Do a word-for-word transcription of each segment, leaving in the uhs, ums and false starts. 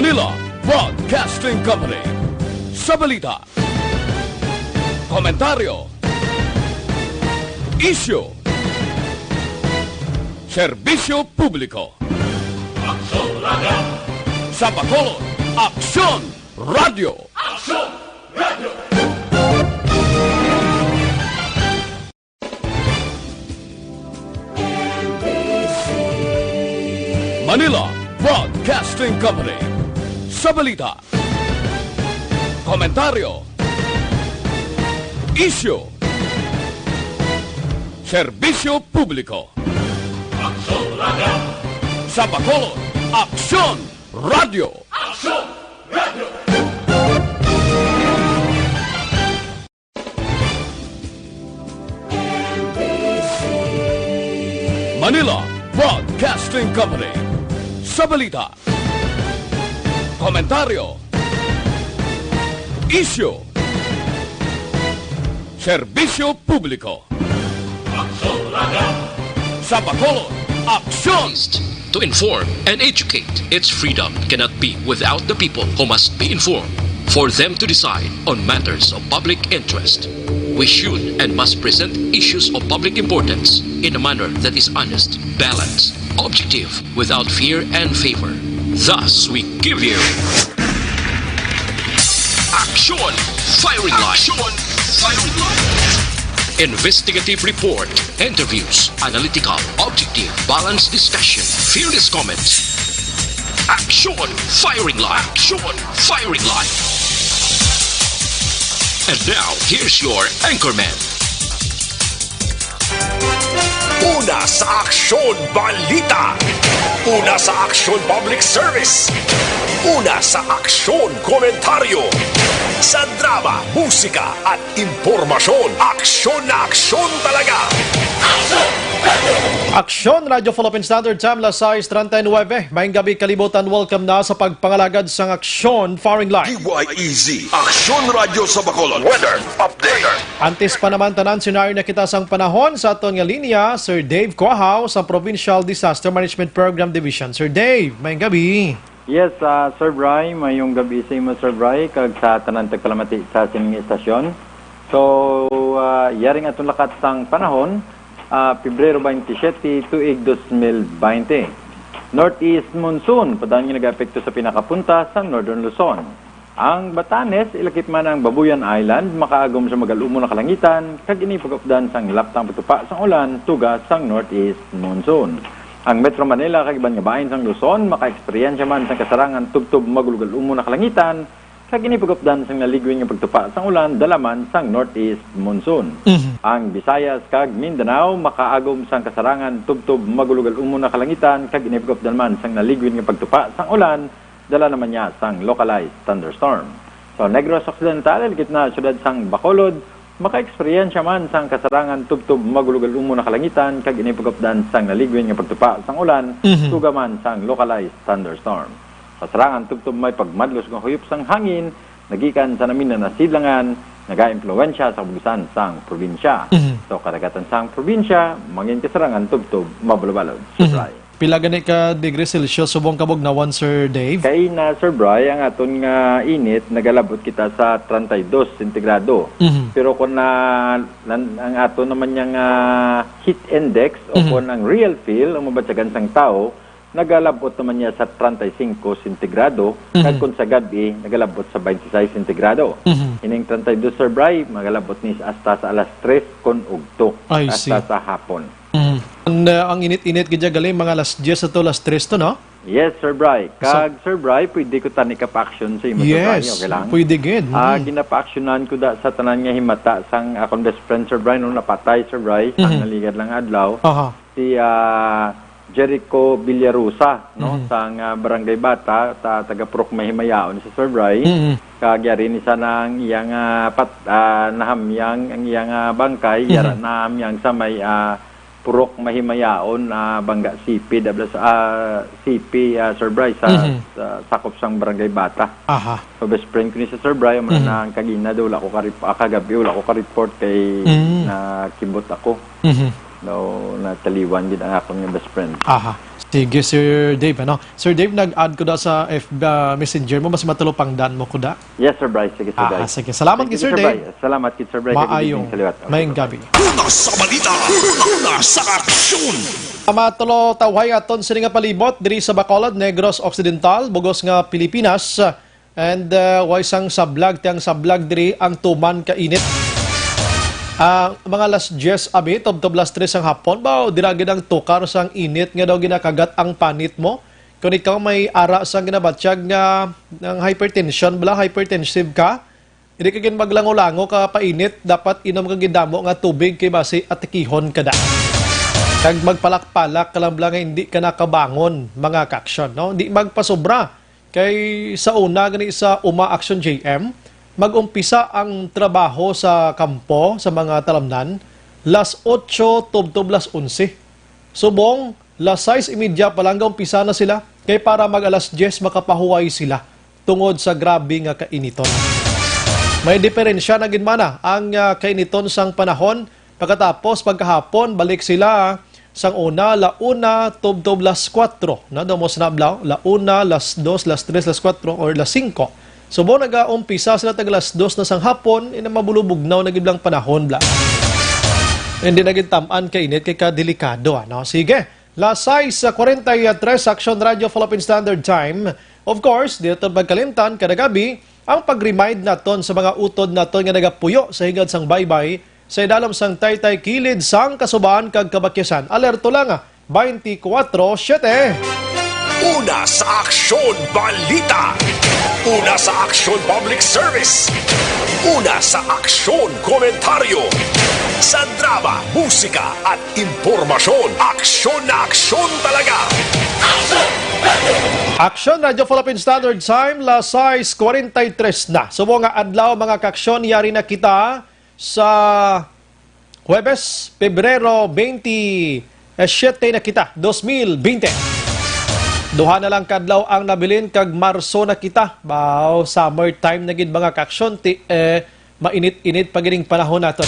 Manila Broadcasting Company. Sa balita, komentaryo, isyu, serbisyo publiko. Aksyon Radio! Sa Bacolod, Aksyon Radio! Aksyon Radio! Manila Broadcasting Company. Sa balita, komentaryo, isyu, serbisyo publiko. Aksyon Radio! Sa Bacolod, Aksyon Radio! Aksyon Radio! Manila Broadcasting Company. Sa balita, komentaryo, isyu, serbisyo publiko. Aksyon Radio! Sa Bacolod, Aksyon! To inform and educate. Its freedom cannot be without the people who must be informed for them to decide on matters of public interest. We should and must present issues of public importance in a manner that is honest, balanced, objective, without fear and favor. Thus, we give you Aksyon Firing Line. Aksyon Firing Line. Investigative report, interviews, analytical, objective, balanced discussion, fearless comments. Aksyon Firing Line. Aksyon Firing Line. And now, here's your anchorman. Una sa Aksyon Balita. Una sa Aksyon Public Service. Una sa Aksyon Komentaryo. Sa drama, musika, at impormasyon, aksyon na aksyon talaga. Aksyon Radio Philippine Standard Time, las sais treinta y nueve. Maayong gabi, kalibutan. Welcome na sa pagpangalagad sang Aksyon Firing Line. D Y E Z, Aksyon Radio sa Bacolod. Weather update. Antes pa naman tanan, senaryo na kita sang panahon sa aton nga linya, Sir Dave Cuajao sa Provincial Disaster Management Program Division. Sir Dave, maayong gabi. Yes, ah, Sir Bry, maayong gabi sa imo, Sir Bry, kag sa tanan tagpalamati sa sining istasyon. So, ah, yari ang aton lakat sang panahon, ah, Pebrero twenty-seven, tuig dos mil bente. Northeast monsoon, padayon nga nagaapekto sa pinakapunta sa Northern Luzon. Ang Batanes, ilakip man ang Babuyan Island, makaagom sa magal-umon nga kalangitan, kag ini pag-updan sang laptang pagtupa sang ulan, tuga sang northeast monsoon. Ang Metro Manila kag iban nga bahin sang Luzon makaeksperyensya man sang kasarangan tubtob magulogal-umon nga kalangitan, kag ini pag-updan sang naligwin nga pagtupa sang ulan, dala man sang northeast monsoon. Mhm. Ang Visayas kag Mindanao makaagom sang kasarangan tubtob magulogal-umon nga kalangitan, kag ini pag-updan man sang naligwin nga pagtupa sang ulan, dala naman niya sang localized thunderstorm. Sa Negros Occidental, ilakip na ang siyudad sang Bacolod, makaeksperyensya man sang kasarangan tubtob magulogal-umon nga kalangitan, kag ini pag-updan sang naligwin nga pagtupa sang ulan, Mhm. tuga man sang localized thunderstorm. Kasarangan tubtob may pagmadlos nga huyop sang hangin, nagikan sa namin nga nasidlangan, nagaimpluwensya sa kabugusan sang probinsya. Mhm. Sa kadagatan sang probinsya, mangin kasarangan tubtob mabalod-balod. Mhm. Supply. Pila gani ka degree Celsius subong kabugnawan, Sir Dave? Kay na, Sir Bry, ang aton nga init, nagalabot kita sa treinta y dos sentigrado. Mhm. Pero kung na, nan-, ang aton naman niya nga heat index o Mhm. kung ang real feel, ang mabatyagan sang tao, nagalabot naman niya sa treinta y cinco sentigrado, Mhm. kag kung sa gab-i, nagalabot sa twenty-six sentigrado. Mhm. Ining treinta y dos, Sir Bry, magalabot ni hasta sa alas tres kon ugto, I hasta see. sa hapon. Mhm. Ang, uh, ang init-init gid gali, mga alas diyes ato, alas tres to, no? Yes, Sir Bry. So, Kag, Sir Bry, pwede ko tani ka pa-action sa imo, Sir Bry, yes, okay lang? Pwede gid. Ah, Mm. ginapa-actionan ko da sa tanan nga himata sang akong best friend, Sir Bry, no, napatay, Sir Bry, sang Mhm. naligad lang adlaw. Aha. Si, ah, Jericho Villarosa, no, Mhm. sang, ah, Barangay Bata, ta-, taga Purok Mahimayaon si Sir Bry. Mhm. Kag yari ni sana ang iyang, ah, pat-, ah, nahamyang ang iyang, ah, bangkay, Mhm. yara nahamyang sa may, ah, Purok Mahimayaon, ah, Banga City, dabla sa, ah, City, ah, Sir Bry, sa, Mhm. sa sakop sang Barangay Bata. Aha. So, best friend ko ni sa Sir Bry, amo Mhm. na ang kagina daw, wala ko ka-rep-, ah, kagabi, wala ko ka-report kay Mm. nakibot ako. Mhm. No, nataliwan gid ang akon nga best friend. Aha. Sige, Sir Dave, ano? Sir Dave, nag-add ko da sa F B, ah, Messenger mo, mas matulupangdan mo ko da. Yes, Sir Bryce. Sige, Sir Aha, Bryce. Sige. Salamat, Sige, Sir Sir Dave. Bryce. Salamat, Sir Bryce. Good evening Maayong sa liwat. Okay, mayong bye-bye. Gabi. Una sa balita, una sa aksyon. Mga tulo tawhay aton sini nga palibot diri sa Bacolod, Negros Occidental, bugos nga Pilipinas. And, uh, way sang sablag, ti ang sablag diri ang tuman ka init. Ah, mga alas diyes abi, tubtob alas tres ang hapon, ba, dira gid ang tukar sang init nga daw ginakagat ang panit mo. Kung ikaw may ara sang ginabatyag nga ng hypertension, bala, hypertensive ka, hindi ka gid maglango-lango ka painit, dapat inom ka gid damo nga tubig kay basi atikihon ka da. Kag magpalak-palak ka lang bala nga hindi ka nakabangon, mga kaksyon, no? Hindi magpasobra. Kay sa una gani sa Uma Action J M, mag-umpisa ang trabaho sa kampo sa mga talamnan las otso tubtob las onse. Subong, las sais y media pa lang gaumpisa na sila, kay para mag alas diyes makapahuway sila tungod sa grabe nga kainiton. May diferensya na gid mana ang, ah, kainiton sang panahon. Pagkatapos, pagkahapon, balik sila sang una, la una, tubtob las kuwatro. Na, damos na bla, la una, las dos, las tres, las kuwatro, or las singko. Subong nagaumpisa sila tag las dos na sang hapon, ina mabulubugnaw na gid lang panahon, bla. Hindi na gid tam-an kay init kay kadelikado, ano? Sige, las sais kwarenta y tres, Action Radio Philippine Standard Time. Of course, di naton magkalimtan kada gabi ang pag-remind naton sa mga utod naton nga nagapuyo sa hingad sang baybay sa idalom sang taytay kilid sang kasubahan kag kabakyasan. Alerto lang, twenty-four seven. Una sa aksyon, balita. Una sa aksyon, public service. Una sa aksyon, komentaryo. Sa drama, musika, at impormasyon, aksyon na aksyon talaga. Action Radio Philippine Standard Time, las sais kwarenta y tres na. Subong nga adlaw, mga kaksyon, yari na kita sa Huwebes, Pebrero twenty-seven na kita, dos mil bente. Duha na lang kadlaw ang nabilin kag Marso na kita. Baw, summer time na gid, mga kaksyon, ti, eh, mainit-init pa gid ang panahon naton.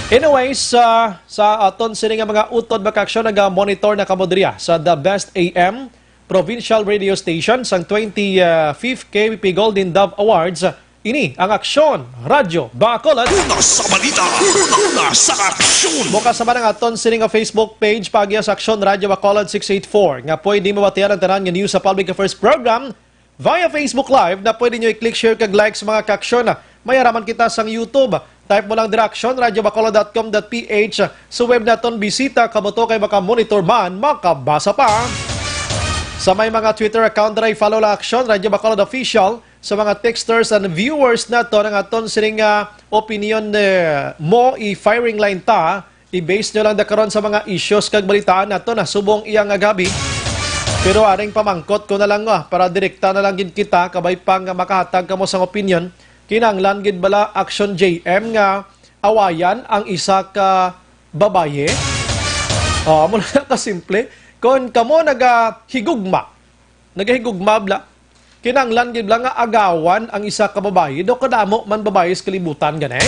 Anyways, ah, sa aton sini nga mga utod, mga kaksyon, naga-monitor na kamo diriya sa The Best A M Provincial Radio Station sang twenty-fifth K B P Golden Dove Awards. Ini ang Aksyon Radyo Bacolod. Una sa balita, una sa aksyon. Bukas naman ang aton sini nga Facebook page, paagi sa Aksyon Radyo Bacolod six eight four, nga pwede mabatian ang tanan nga news sa Public Affairs Program via Facebook Live, na pwede nyo i-click share kag like sa mga kaaksyon. May araman kita sang YouTube. Type mo lang dira, action radio bacolod dot com dot P H. Sa web naton, bisita kamo to kay maka-monitor man, makabasa pa. Sa may mga Twitter account dira, i-follow lang Aksyon Radyo Bacolod Official. Sa mga texters and viewers naton, ang aton sining, ah, opinion, eh, mo, i-firing line ta. I-base nyo lang da karon sa mga issues kag balitaan naton na subong iya nga gabi. Pero aring pamangkot ko na lang, ah, para direkta na lang gid kita, kabay pa nga makahatag kamo sang opinion. Kinahanglan gid bala, Action J M, nga awayan ang isa ka babayi? Oh, amo na ka simple. Kon kamo nagahigugma, nagahigugma bala, kinahanglan gid bala nga agawan ang isa ka babayi, daw kadamo man babayi sa kalibutan gani.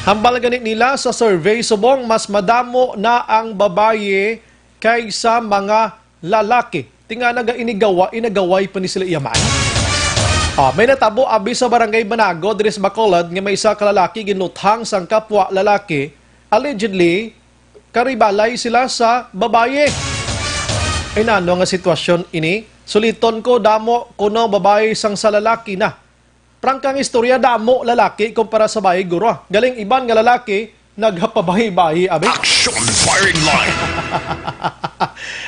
Hambal gani nila sa survey, subong mas madamo na ang babayi kaysa mga lalaki. Ti nga naga-inigawa, inagaway pa ni sila iya man. Ah, may natabo abi sa Barangay Banago diri sa Bacolod nga may isa ka lalaki ginluthang sang kapwa lalaki. Allegedly, karibalay sila sa babayi. Ay, nano nga sitwasyon ini? Suliton ko, damo kuno babayi sang sa lalaki na. Prangka nga istorya, damo lalaki kumpara sa bayi, guro. Galing iban nga lalaki, naghapabayi-bayi, abi. Action Firing Line.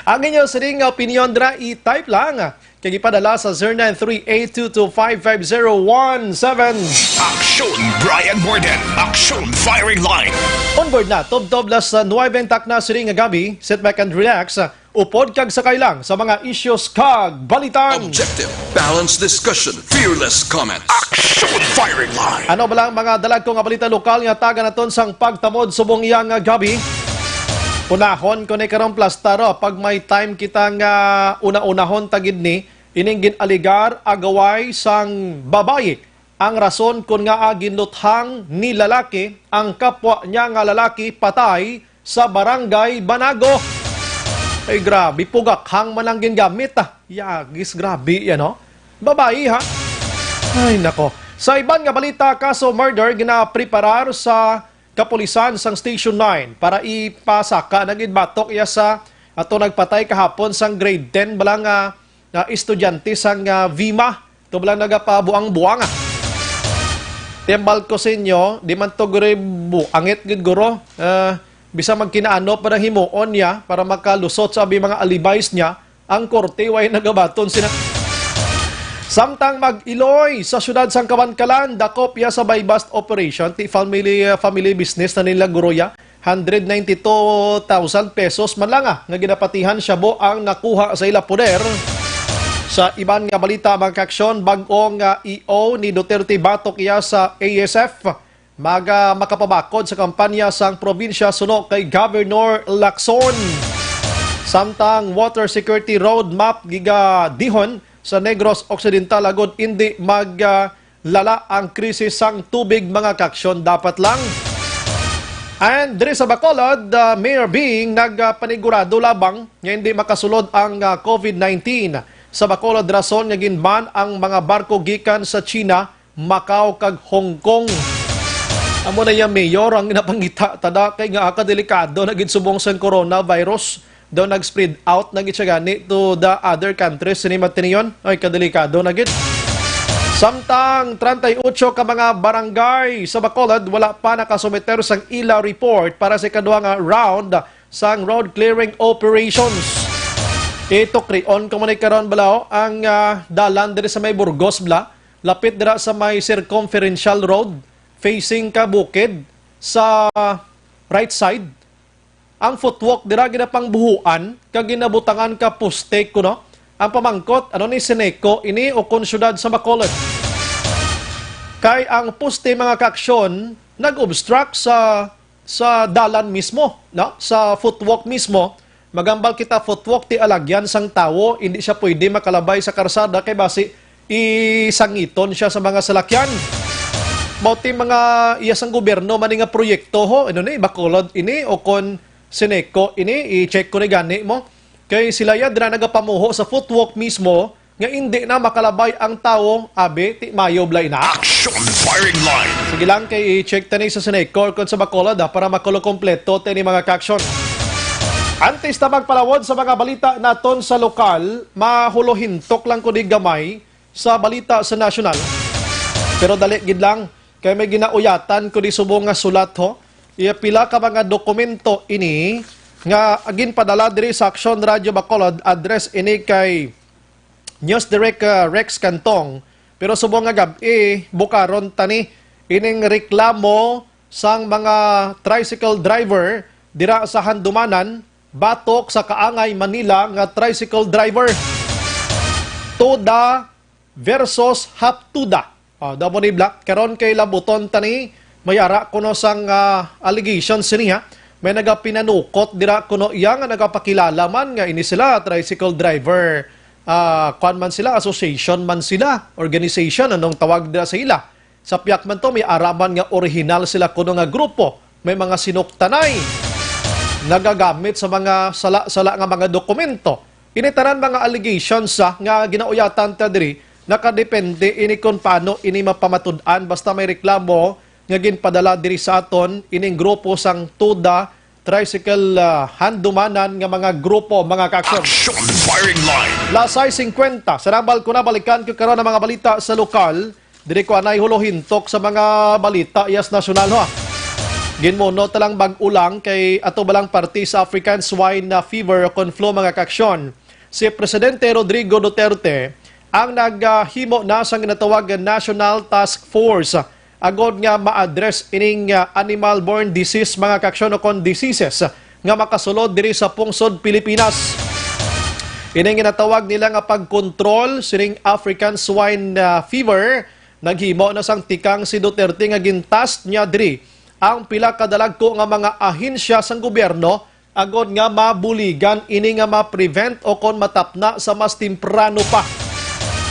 Ang inyo sining nga opinion dira, i-type lang. Kag ipadala sa zero nine three eight two two five five zero one seven. Action Brian Morden. Action Firing Line. Onboard na, tubtob las nuwebe ang takna sining nga gabi. Sit back and relax. Upod kag sakay lang sa mga issues kag balitan. Objective, balanced discussion, fearless comment. Action Firing Line. Ano ba lang mga dalagko nga balita lokal nga tagan naton sang pagtamod subong iya nga gabi? Unahon ko ni karong plastaro, pag may time kita nga una-unahon ta gid ni, ining gin-alegar agaway sang babayi. Ang rason kon ngaa ginluthang ni lalaki ang kapwa niya nga lalaki patay sa Barangay Banago. Ay, grabe, pugakhang man ang gingamit, ah. Yagis, grabe yan, no? Babayi, ha? Ay, nako. Sa iban nga balita, kaso murder ginapreparar sa kapulisan sang Station nine para ipasaka nagidbatok iya sa ato nagpatay kahapon sang grade ten bala nga, nga estudyante sang, ah, vima. Ito bala nagapabuang-buang, ah. Timbal ko sa inyo, di man to guri buangit gid, guro. Ah, bisan magkinaano pa nang himuon niya para makalusot sa abi mga alibis niya, ang korte way nagabaton sina. Samtang mag-iloy sa siyudad sang Kabankalan, dakop iya sa buy-bust operation, ti family, family business na nila, guro, ya. Hundred ninety-two thousand pesos man lang, ah, nga ginapatihan shabu ang nakuha sa ila poder. Sa iban nga balita, mga kaaksyon, bag-ong, ah, E O ni Duterte batok iya sa A S F. Maga makapabakod sa kampanya sang probinsya suno kay Governor Lacson. Samtang water security roadmap gigadihon sa Negros Occidental agod indi mag, ah, lala ang krisis sang tubig, mga kaaksyon, dapat lang. And diri sa Bacolod, ah, Mayor Bing nagpanigurado labang nga hindi makasulod ang, ah, COVID nineteen sa Bacolod, rason nga ginban ang mga barko gikan sa China, Macau kag Hong Kong. Amo na iya, Mayor, ang napangita tada kay nga kadelikado na gid subong sang coronavirus. Daw nag-spread out na gid siya gani to the other countries sini matiniyon. Ay, kadelikado na gid. Samtang treinta y ocho ka mga barangay sa Bacolod wala pa nakasumiter sang ila report para sa ikaduha nga round sang road clearing operations. Itukrion ko man ni karon, balaw, ang, ah, dalan diri sa may Burgos, bala, lapit dira sa may circumferential road, facing ka bukid sa right side. Ang footwalk dira ginapangbuhuan kag ginabutangan ka poste kuno. Ang pamangkot, ano ni, Seneco ini o kon siyudad sa Bacolod? Kay ang poste, mga kaaksyon, nag-obstruct sa, sa dalan mismo, no? Sa footwalk mismo. Magambal kita, footwalk ti alagyan sang tawo, hindi siya pwede makalabay sa karsada kay basi isangiton siya sa mga salakyan. Mao ti mga iya sang gobyerno man ni nga proyekto, ho, ano ni, Bacolod ini o kon Seneco ini, i-check ko ni gani mo. Kay sila ya dira nagapamuho sa footwalk mismo nga indi na makalabay ang tawo, abi, ti mayo bala ina. Action firing line. Sige lang, kay i-check tani sa Seneco kon sa Bacolod, ha, para makulo kompleto tani mga kaaksyon. Antes ta magpalawod sa mga balita naton sa lokal, mahuluhintok lang ko di gamay sa balita sa nasyonal. Pero dali gid lang, kay may ginauyatan ko di subong nga sulat, ho. Iya pila ka mga dokumento ini nga ginpadala diri sa Aksyon Radio Bacolod, address ini kay News Direct, uh, Rex Cantong. Pero subong nga gab-i, bukaron tani ining reklamo sang mga tricycle driver dira sa Handumanan batok sa Kaangay, Manila nga tricycle driver. Tuda versus Haptuda. Ah, daw mo ni Black. Karon kay labuton tani, may ara kuno sang, ah, allegations sini, ha. May nagapinanukot dira kuno iya nga nagapakilala man nga ini sila tricycle driver. Ah, kwan man sila, association man sila, organization, anong tawag dira sa ila? Sa piyak man to, may ara man nga orihinal sila kuno nga grupo. May mga sinuktanay, nagagamit sa mga sala-sala nga mga dokumento. Ini tanan mga allegations, ah, nga ginauyatan ta diri, nakadepende ini kon paano ini mapamatud-an. Basta may reklamo nga ginpadala diri sa aton, ining grupo sang Tuda Tricycle, ah, Handumanan nga mga grupo, mga kaaksyon. Action firing line. Las sais singkwenta, sa nabal ko na, balikan ko karon ang mga balita sa lokal. Diri ko anay huluhintok sa mga balita, yes, nasyonal, ho. Ginmuno ta lang bag-o lang kay ato ba lang parte sa African Swine Fever o kon flu, mga kaaksyon. Si Presidente Rodrigo Duterte ang naghimo na sang ginatawag nga National Task Force agod nga ma-address ining, ah, animal-borne disease, mga kaaksyon, o kon diseases nga makasulod diri sa pungsod Pilipinas. Ining ginatawag nila nga pagkontrol sining African Swine, ah, Fever, naghimo na sang tikang si Duterte nga gintask niya diri ang pila ka dalagko nga mga ahensya sang gobyerno agod nga mabuligan ini nga ma-prevent o kon matapna sa mas temprano pa.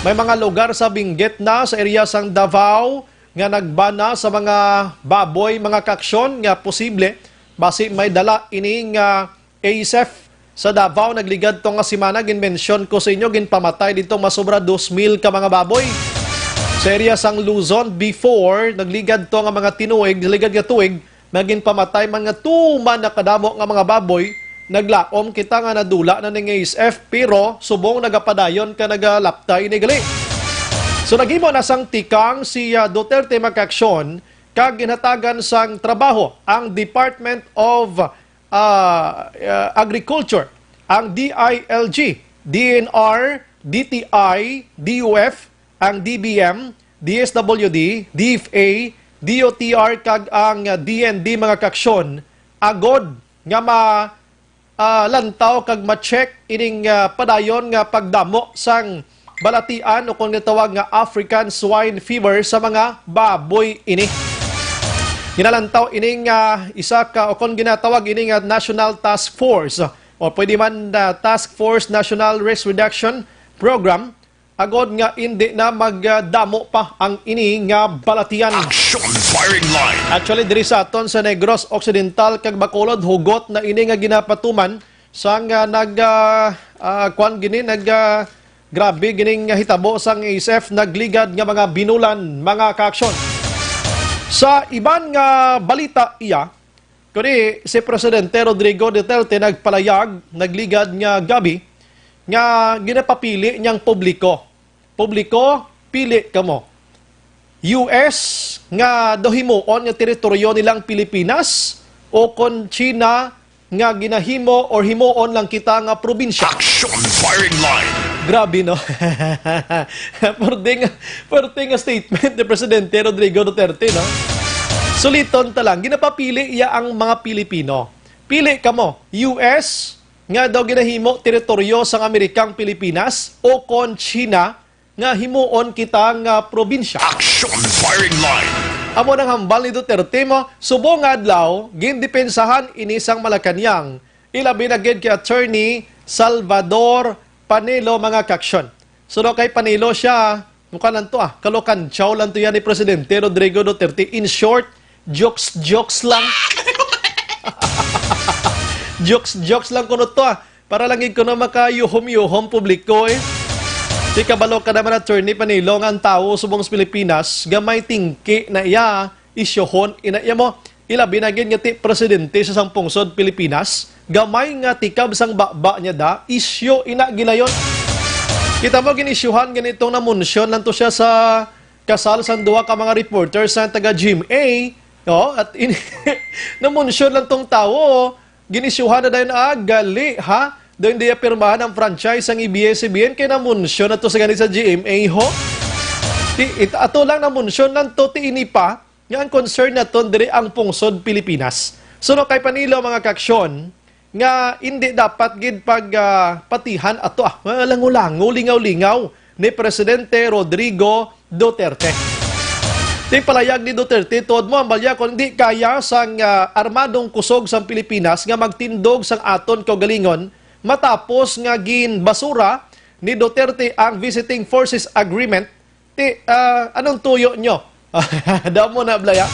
May mga lugar sa Benguet na sa area sang Davao nga nagbana sa mga baboy, mga kaaksyon, nga posible Basi may dala ining, ah, A S F sa Davao. Nagligad to nga semana, ginmensyon ko sa inyo, ginpamatay dito masobra dos mil ka mga baboy. Sa area sang Luzon, before, nagligad to nga mga tinuig, nagligad nga tuig, nga ginpamatay man nga tuman na kadamo nga mga baboy. Naglaom kita nga nadula na ning A S F, pero subong nagapadayon ka nagalaptay ini gali. So, naghimo na sang tikang si, ah, Duterte, mga kaaksyon, kag ginhatagan sang trabaho ang Department of, ah, ah, Agriculture, ang D I L G, D N R, D T I, D O F, ang D B M, D S W D, D F A, D O T R, kag ang, ah, D N D, mga kaaksyon, agod nga ma, ah, lantaw kag ma-check ining, ah, padayon nga pagdamo sang balatian o kon ginatawag nga African Swine Fever sa mga baboy ini. Ginalantaw ining, ah, isa ka, o kon ginatawag ini nga National Task Force, o pwede man na Task Force National Risk Reduction Program, agod nga indi na magdamo pa ang ini nga balatian. Action Firing Line. Actually, diri sa aton sa Negros Occidental kag Bacolod, hugot na ini nga ginapatuman sang, ah, nag, ah, ah, kwan gini, nag, ah, grabe gining hitabo sang A S F, nagligad nga mga binulan, mga kaaksyon. Sa iban nga balita, iya, kundi si Presidente Rodrigo Duterte nagpalayag, nagligad nga gabi, nga ginapapili niyang publiko. Publiko, pili kamo. U S nga daw himuon nga teritoryo nilang Pilipinas, o kon China nga ginahimo or himuon lang kita nga probinsya? Action Firing Line. Grabe, no? Pwerte nga, pwerte nga statement ni Presidente Rodrigo Duterte, no? Suliton ta lang, ginapapili iya ang mga Pilipino. Pili kamo, U S nga daw ginahimo teritoryo sang Amerikang Pilipinas, o kon China nga himuon kita nga probinsya? Action Firing Line. Amo nang hambal ni Duterte mo, subong nga adlaw, gindepensahan ini sang Malacañang, ilabi na gid kay Attorney Salvador Panelo, mga kaaksyon. So, daw kay Panelo siya, mukha lang to, ah, kalokantsaw lang to yan ni Presidente Rodrigo Duterte. In short, jokes-jokes lang. Jokes-jokes lang kuno to, ah. Para lang gid kuno makayuhom-yuhom publiko, eh. Di kabalo ka naman, Attorney Panelo, nga ang tawo subong sa Pilipinas, gamay tingki na iya, isyohon, ina iya mo. Ilabi na gid nga ti presidente sa sang pungsod Pilipinas, gamay nga tikab sang baba niya da, isyo ina gilayon. Kita mo, ginisyuhan ganitong namunsyon lang to siya sa kasal sang duha ka mga reporters sa taga G M A, no? At in, namunsyon lang tong tawo, ginisyuhan na dayon, ah, gali, ha? Dayon di pirmahan ang franchise sang A B S C B N, kay namunsyon na to sa gani sa G M A, ho? Ti-, it-, ato lang namunsyon lang to, ti ini pa, nga ang concern naton diri ang pungsod Pilipinas. Suno kay Panelo, mga kaaksyon, nga indi dapat gid pag, ah, patihan ato, ah, mga langulango, lingaw-lingaw ni Presidente Rodrigo Duterte. Ti palayag ni Duterte, tuod mo ang balya, kung hindi kaya sang, ah, armadong kusog sang Pilipinas nga magtindog sang aton kaugalingon matapos nga ginbasura ni Duterte ang Visiting Forces Agreement, ti, ah, anong tuyo nyo? Damo na, Blaya.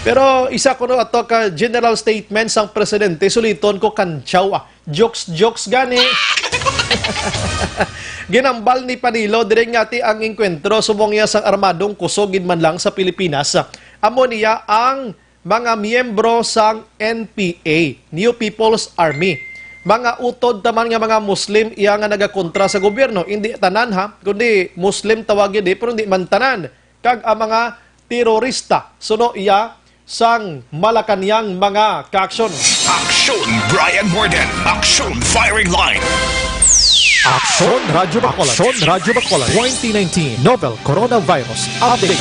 Pero isa kuno ato ka general statement sang presidente, suliton ko, kantsaw, ah. Jokes, jokes gani. Ginambal ni Panelo diri nga ti ang engkwentro subong iya sang armadong kusog gid man lang sa Pilipinas. Amo niya ang mga miyembro sang N P A, New People's Army. Mga utod taman nga mga Muslim iya nga nagakontra sa gobyerno. Hindi tanan, ha, kundi Muslim tawag gid, eh, pero hindi man tanan. Kag ang mga terorista, suno iya sang Malacañang, mga kaaksyon. Action Brian Morden. Action Firing Line. Action Radyo Bacolod. Action Radyo Bacolod. Twenty nineteen Novel Coronavirus Update.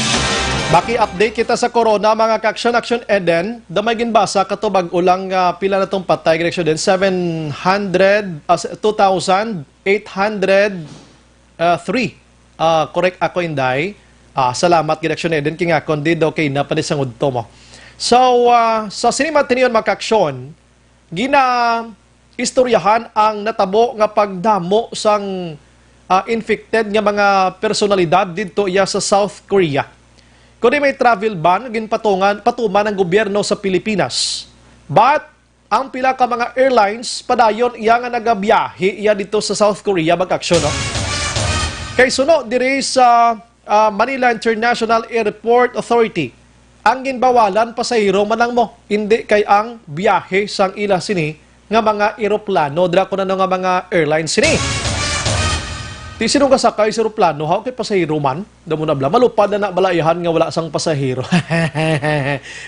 Maki-update kita sa corona, mga kaaksyon. Action Eden, damay ginbasa kato bag-o lang, ah, pila na tong patay, Action Eden? Seven hundred, ah, s-, two thousand eight hundred, ah, three. Ah, correct ako, Inday. Ah, salamat gid, Action Eden, kay nga kon di daw kay napanisangod to mo. So, ah, sa sini man tiniyon, mga kaaksyon, ginaistoryahan ang natabo nga pagdamo sang, ah, infected nga mga personalidad didto iya sa South Korea. Kundi may travel ban nga ginpatungan, patuman ang gobyerno sa Pilipinas But ang pila ka mga airlines padayon iya nga nagabiyahe iya dito sa South Korea, mag-aksyon, no? Kay suno diri sa, ah, Manila International Airport Authority, ang ginbawalan pasahero man lang mo, hindi kay ang biyahe sang ila sini nga mga eroplano, dira ko na nga mga airlines sini. Ti sino nga sakay sa eroplano, ha? Kay pasahero man. Damo na bala. Malupad na na bala iyahan nga wala sang pasahero.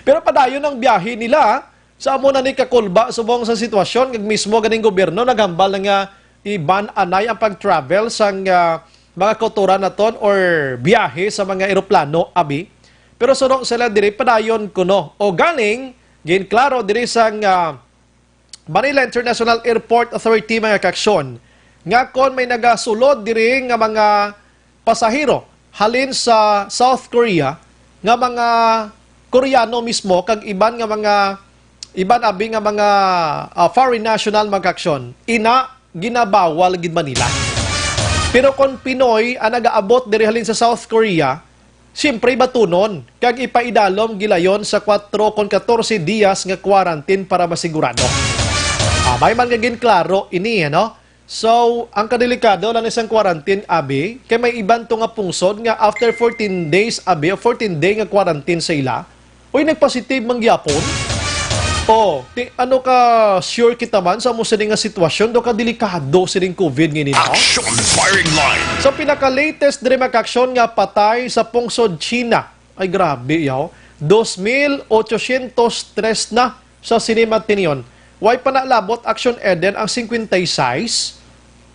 Pero padayon ang biyahe nila. Sa amo na ni kakulba subong sa sitwasyon, kag mismo ganing gobyerno naghambal na nga i-ban anay ang pag-travel sang, ah, mga kautoran naton or biyahe sa mga eroplano, abi. Pero suno sila diri, padayon kuno. O ganing, ginklaro diri sang, ah, Manila International Airport Authority, mga kaaksyon, nga kon may nagasulod diri nga mga pasahero halin sa South Korea nga mga Koreano mismo kag iban nga mga, iban abi nga mga, ah, foreign national, mga kaaksyon, ina ginabawal gid man nila. Pero kon Pinoy ang nagaabot diri halin sa South Korea, siyempre batunon kag ipaidalom gilayon sa kuwatro kon katorse diyas nga quarantine para masigurado. Ah, may man nga ginklaro ini, ano? So, ang kadelikado lang isang quarantine, abi, kay may iban to nga pungsod nga after fourteen days, abi, o fourteen day nga quarantine sa ila, uy, nagpositive man gyapon. Oh, ti, ano ka sure kita man sa mo sini nga sitwasyon, do ka delikado sining COVID ngini, no? Action firing line. Sa pinaka-latest diri, mga kaaksyon, nga patay sa pungsod China. Ay, grabe, yaw. Dos mil ochocientos tres na sa sini matinyon. Way pa nalabot, Action Eden, ang cincuenta y seis.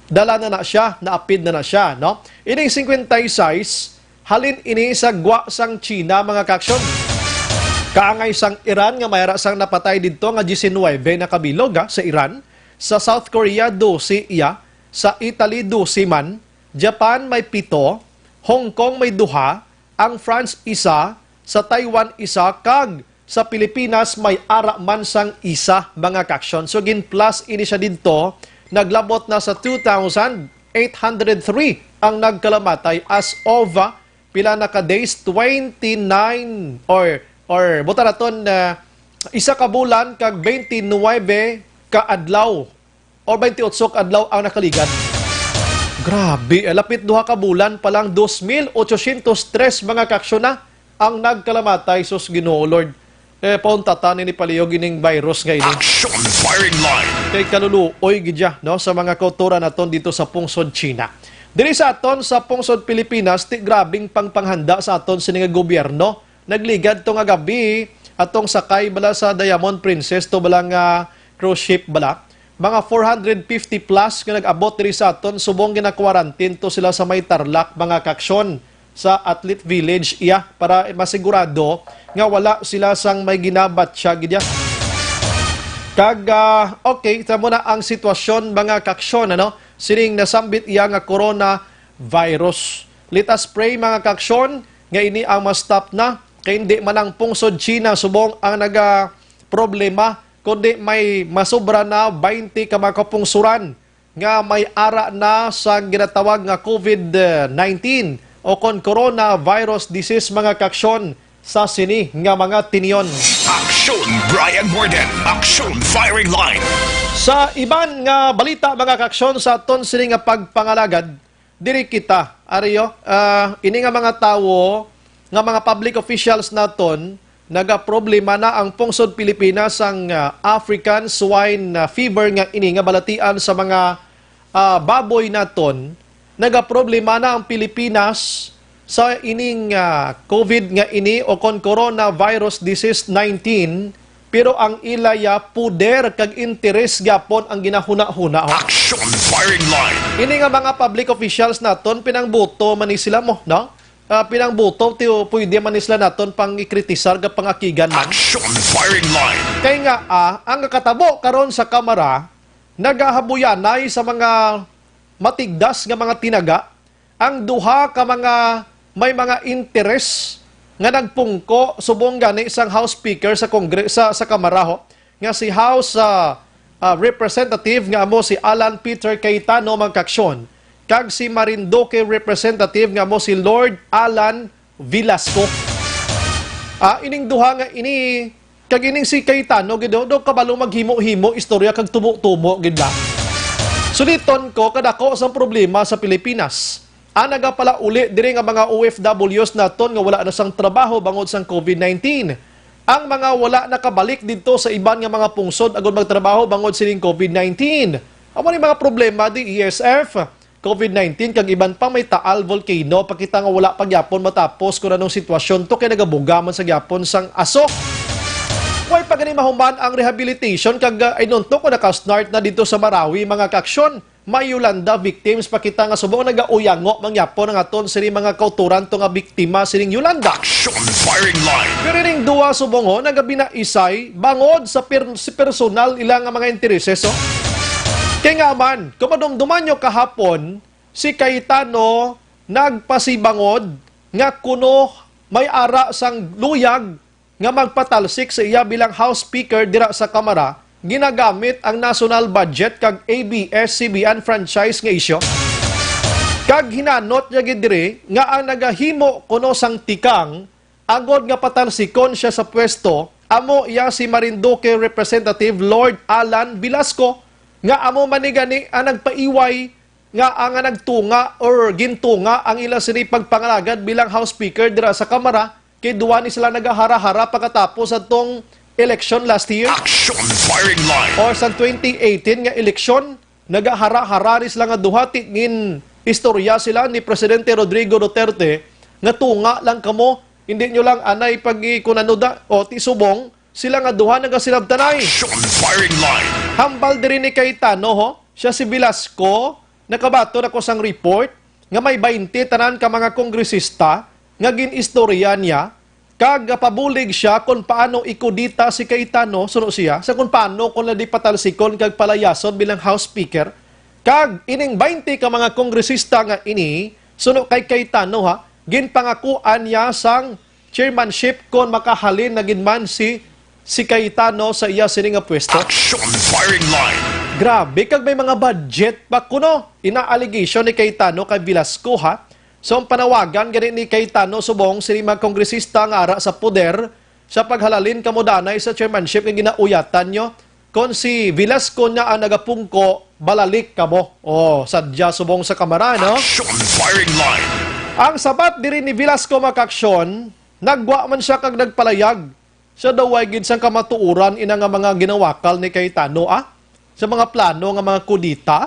Dala na na siya, naapid na na siya, no? Ining cincuenta y seis, halin ini sa gwa sang China, mga kaaksyon. Kaangay sang Iran nga may ara sang napatay didto nga diecinuebe na kabilog, ha, sa Iran. Sa South Korea, dose iya. Sa Italy, dose man. Japan may pito. Hong Kong may duha. Ang France, isa. Sa Taiwan, isa. Kag sa Pilipinas, may ara man sang isa, mga kaaksyon. So, gin-plus ini siya didto. Naglabot na sa two thousand eight hundred three ang nagkalamatay as of, ah, pila na ka days? Twenty-nine or, or, buta naton, ah, isa ka bulan kag twenty-nuebe ka adlaw or twenty-eight ka adlaw ang nakaligad. Grabe, eh, lapit duha ka bulan pa lang, dos mil ochocientos tres, mga kaaksyon, na ang nagkalamatay. Sus, Ginoo, Lord. Eh, pauntatan ini palihog ining virus nga ini. Action firing line. Kay kaluluoy gid siya, no, sa mga kautoran naton dito sa pungsod China. Diri sa aton sa pungsod Pilipinas, ti grabing pangpanghanda sa aton sini nga gobyerno. Nagligad to nga gabi atong sakay bala sa Diamond Princess to bala nga cruise ship bala. Mga four hundred fifty plus nga nag-abot diri sa aton subong gina-quarantine to sila sa may Tarlac, mga kaaksyon, sa Athlete Village iya para masigurado nga wala sila sang may ginabatya gid iya. Kag, ah, okay, ito muna ang sitwasyon, mga kaaksyon, ano? Sining nasambit iya nga coronavirus. Let us pray, mga kaaksyon, nga ini ang ma-stop na. Kay hindi man ang pungsod China subong ang naga problema, kundi may masobra na twenty ka mga kapungsuran nga may ara na sa ginatawag nga COVID nineteen o kon coronavirus disease, mga kaaksyon, sa sini nga mga tinyon. Action Brian Morden, Action Firing Line. Sa iban nga balita, mga kaaksyon, sa aton sini nga pagpangalagad, diri kita, ariyo, ah, ini nga mga tawo, nga mga public officials naton, nagaproblema na ang pungsod Pilipinas sang, ah, African swine, ah, fever nga ini nga balatian sa mga, ah, baboy naton. Nagaproblema na ang Pilipinas sa ining, ah, COVID nga ini o kon coronavirus disease nineteen. Pero ang ilaya puder kag interes gyapon ang ginahuna-huna, ho. Action Firing Line. Ini nga mga public officials naton, pinangbuto man ni sila mo, no? Ah, pinangbuto, ti, pwede man ni sila naton pang ikritisar ka pangakigan man. Action Firing Line. Kay nga, ah, ang katabo karon sa Kamara, nagahabuyanay sa mga matigdas nga mga tinaga, ang duha ka mga may mga interes nga nagpungko subong gani sang House Speaker sa Kongre-, sa, sa Kamara, ho, nga si House, ah, ah, Representative nga amo si Alan Peter Cayetano, mga kaaksyon, kag si Marinduque Representative nga amo si Lord Alan Velasco. Ah, ining duha nga ini Kag ining si Cayetano gid daw, daw kabalo maghimo-himo istorya kag tumo-tumo gid na. Suliton ko, kadako sang problema sa Pilipinas. Ang nagapalauli diri nga mga O F Ws naton nga wala na sang trabaho bangod sang COVID nineteen. Ang mga wala nakabalik didto sa iban nga mga pungsod agud magtrabaho bangod sining COVID nineteen. Amo ni mga problema di E S F, COVID nineteen, kag iban pa, may Taal volcano. Pakita nga wala pa gyapon matapos kung anong sitwasyon to, kay nagabuga man sa gyapon sang aso. Way pa gani mahuman ang rehabilitation, kag, ah, inunto ko naka-start na dito sa Marawi, mga kaaksyon. May Yolanda victims, pakita nga subong nagauyango man gyapon ang aton sini mga kauturan to nga biktima sining Yolanda. Action firing line. Pero ning duha subong, oh, nagabinaisay bangod sa per-, si personal ila nga mga intereses, oh. Kay nga man, kung madumduman nyo kahapon, si Cayetano nagpasibangod nga kuno may ara sang luyag nga magpatalsik sa iya bilang House Speaker dira sa Kamara, ginagamit ang national budget kag A B S C B N franchise nga isyu. Kag hinanot niya gid diri nga ang nagahimo kuno sang tikang agod nga patalsikon siya sa pwesto amo iya si Marinduque Representative Lord Alan Velasco, nga amo man ni gani ang nagpaiway nga ang nagtunga or gintunga ang ila sini pagpangalagad bilang House Speaker dira sa Kamara, kay duha ni sila nagahara-hara pagkatapos atong election last year. Action firing line. Or sa twenty eighteen nga eleksyon, nagahara-hara ni sila nga duha, ti gin-istorya sila ni Presidente Rodrigo Duterte nga tunga lang kamo, hindi nyo lang anay pag-, kunano da, o ti subong, sila nga duha nagasinabtanay. Action firing line. Hambal diri ni Cayetano, ho, siya si Velasco, nakabaton ako sang report nga may baynte tanan ka mga kongresista nga gin-istorya niya, kag gapabulig siya kon paano ikudita si Cayetano, suno siya, sa kon paano kon la di patalsikon kag palayason bilang House Speaker. Kag ining baynte ka mga kongresista nga ini, suno kay Cayetano, ha, ginpangakuan niya sang chairmanship kon makahalin na gid man si, si Cayetano sa iya sini nga pwesto. Action firing line. Grabe, kag may mga budget pa kuno. Ina allegation ni Cayetano kay Velasco, ha. So, ang panawagan gani ni Cayetano subong sini mga kongresista nga ara sa poder sa paghalalin kamo danay sa chairmanship nga ginauyatan nyo. Kon si Velasco na ang nagapungko, balalik kamo. Oh, sadya subong sa Kamara, no? Action firing line. Ang sabat diri ni Velasco, mga kaaksyon, nagwa man siya kag nagpalayag. Siya daw way gid sang kamatuoran ina nga mga ginawakal ni Cayetano, ah, sa mga plano nga mga kudita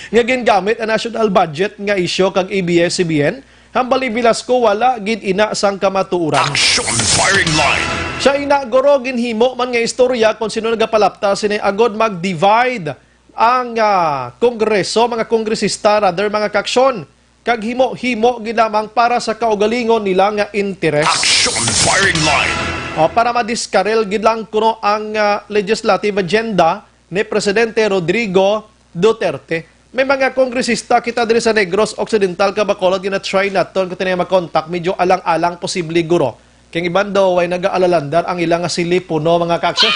nga gingamit ang national budget nga isyu kag A B S C B N. Hambal ni Velasco, wala gid ina sang kamatuoran. Action firing line. Siya ina, guro, ginhimo man nga istorya kung sino nagapalapta sini agod mag-divide ang, ah, Kongreso, mga kongresista, rather, mga kaaksyon, kag himo-himo gid lamang para sa kaugalingon nila nga interes. Action firing line. O, para madiskarel gid lang kuno ang, ah, legislative agenda ni Presidente Rodrigo Duterte. May mga kongresista kita diri sa Negros Occidental, ka Bacolod, gina-try naton kung tinay makontak, medyo alang-alang, posible guro. Kay ang iban daw ay nagaalalandar ang ila nga silipuno, mga kaaksyon.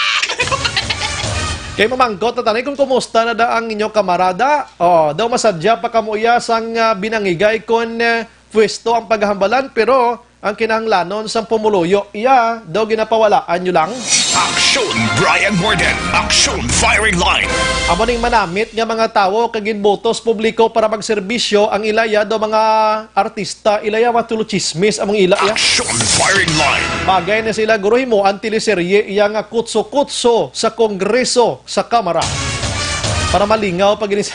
Kay mamangkot na tanay kung kumusta na da ang inyo kamarada. Oh, daw masadya pa kamo iya sang, ah, binangigay kon, ah, pwesto ang paghambalan, pero ang kinahanglanon sang pumuluyo iya daw ginapawalaan nyo lang. Action Brian Morgan. Action firing line. Amo ning manamit nga mga tawo kag ginbutos publiko para magserbisyo ang ilaya daw mga artista, ilaya mga tulo chismis among ila iya. Action firing line. Bagay na sila, guro, himuan teleserye iya nga kutso-kutso sa Kongreso, sa Kamara. Para malingaw pag inis.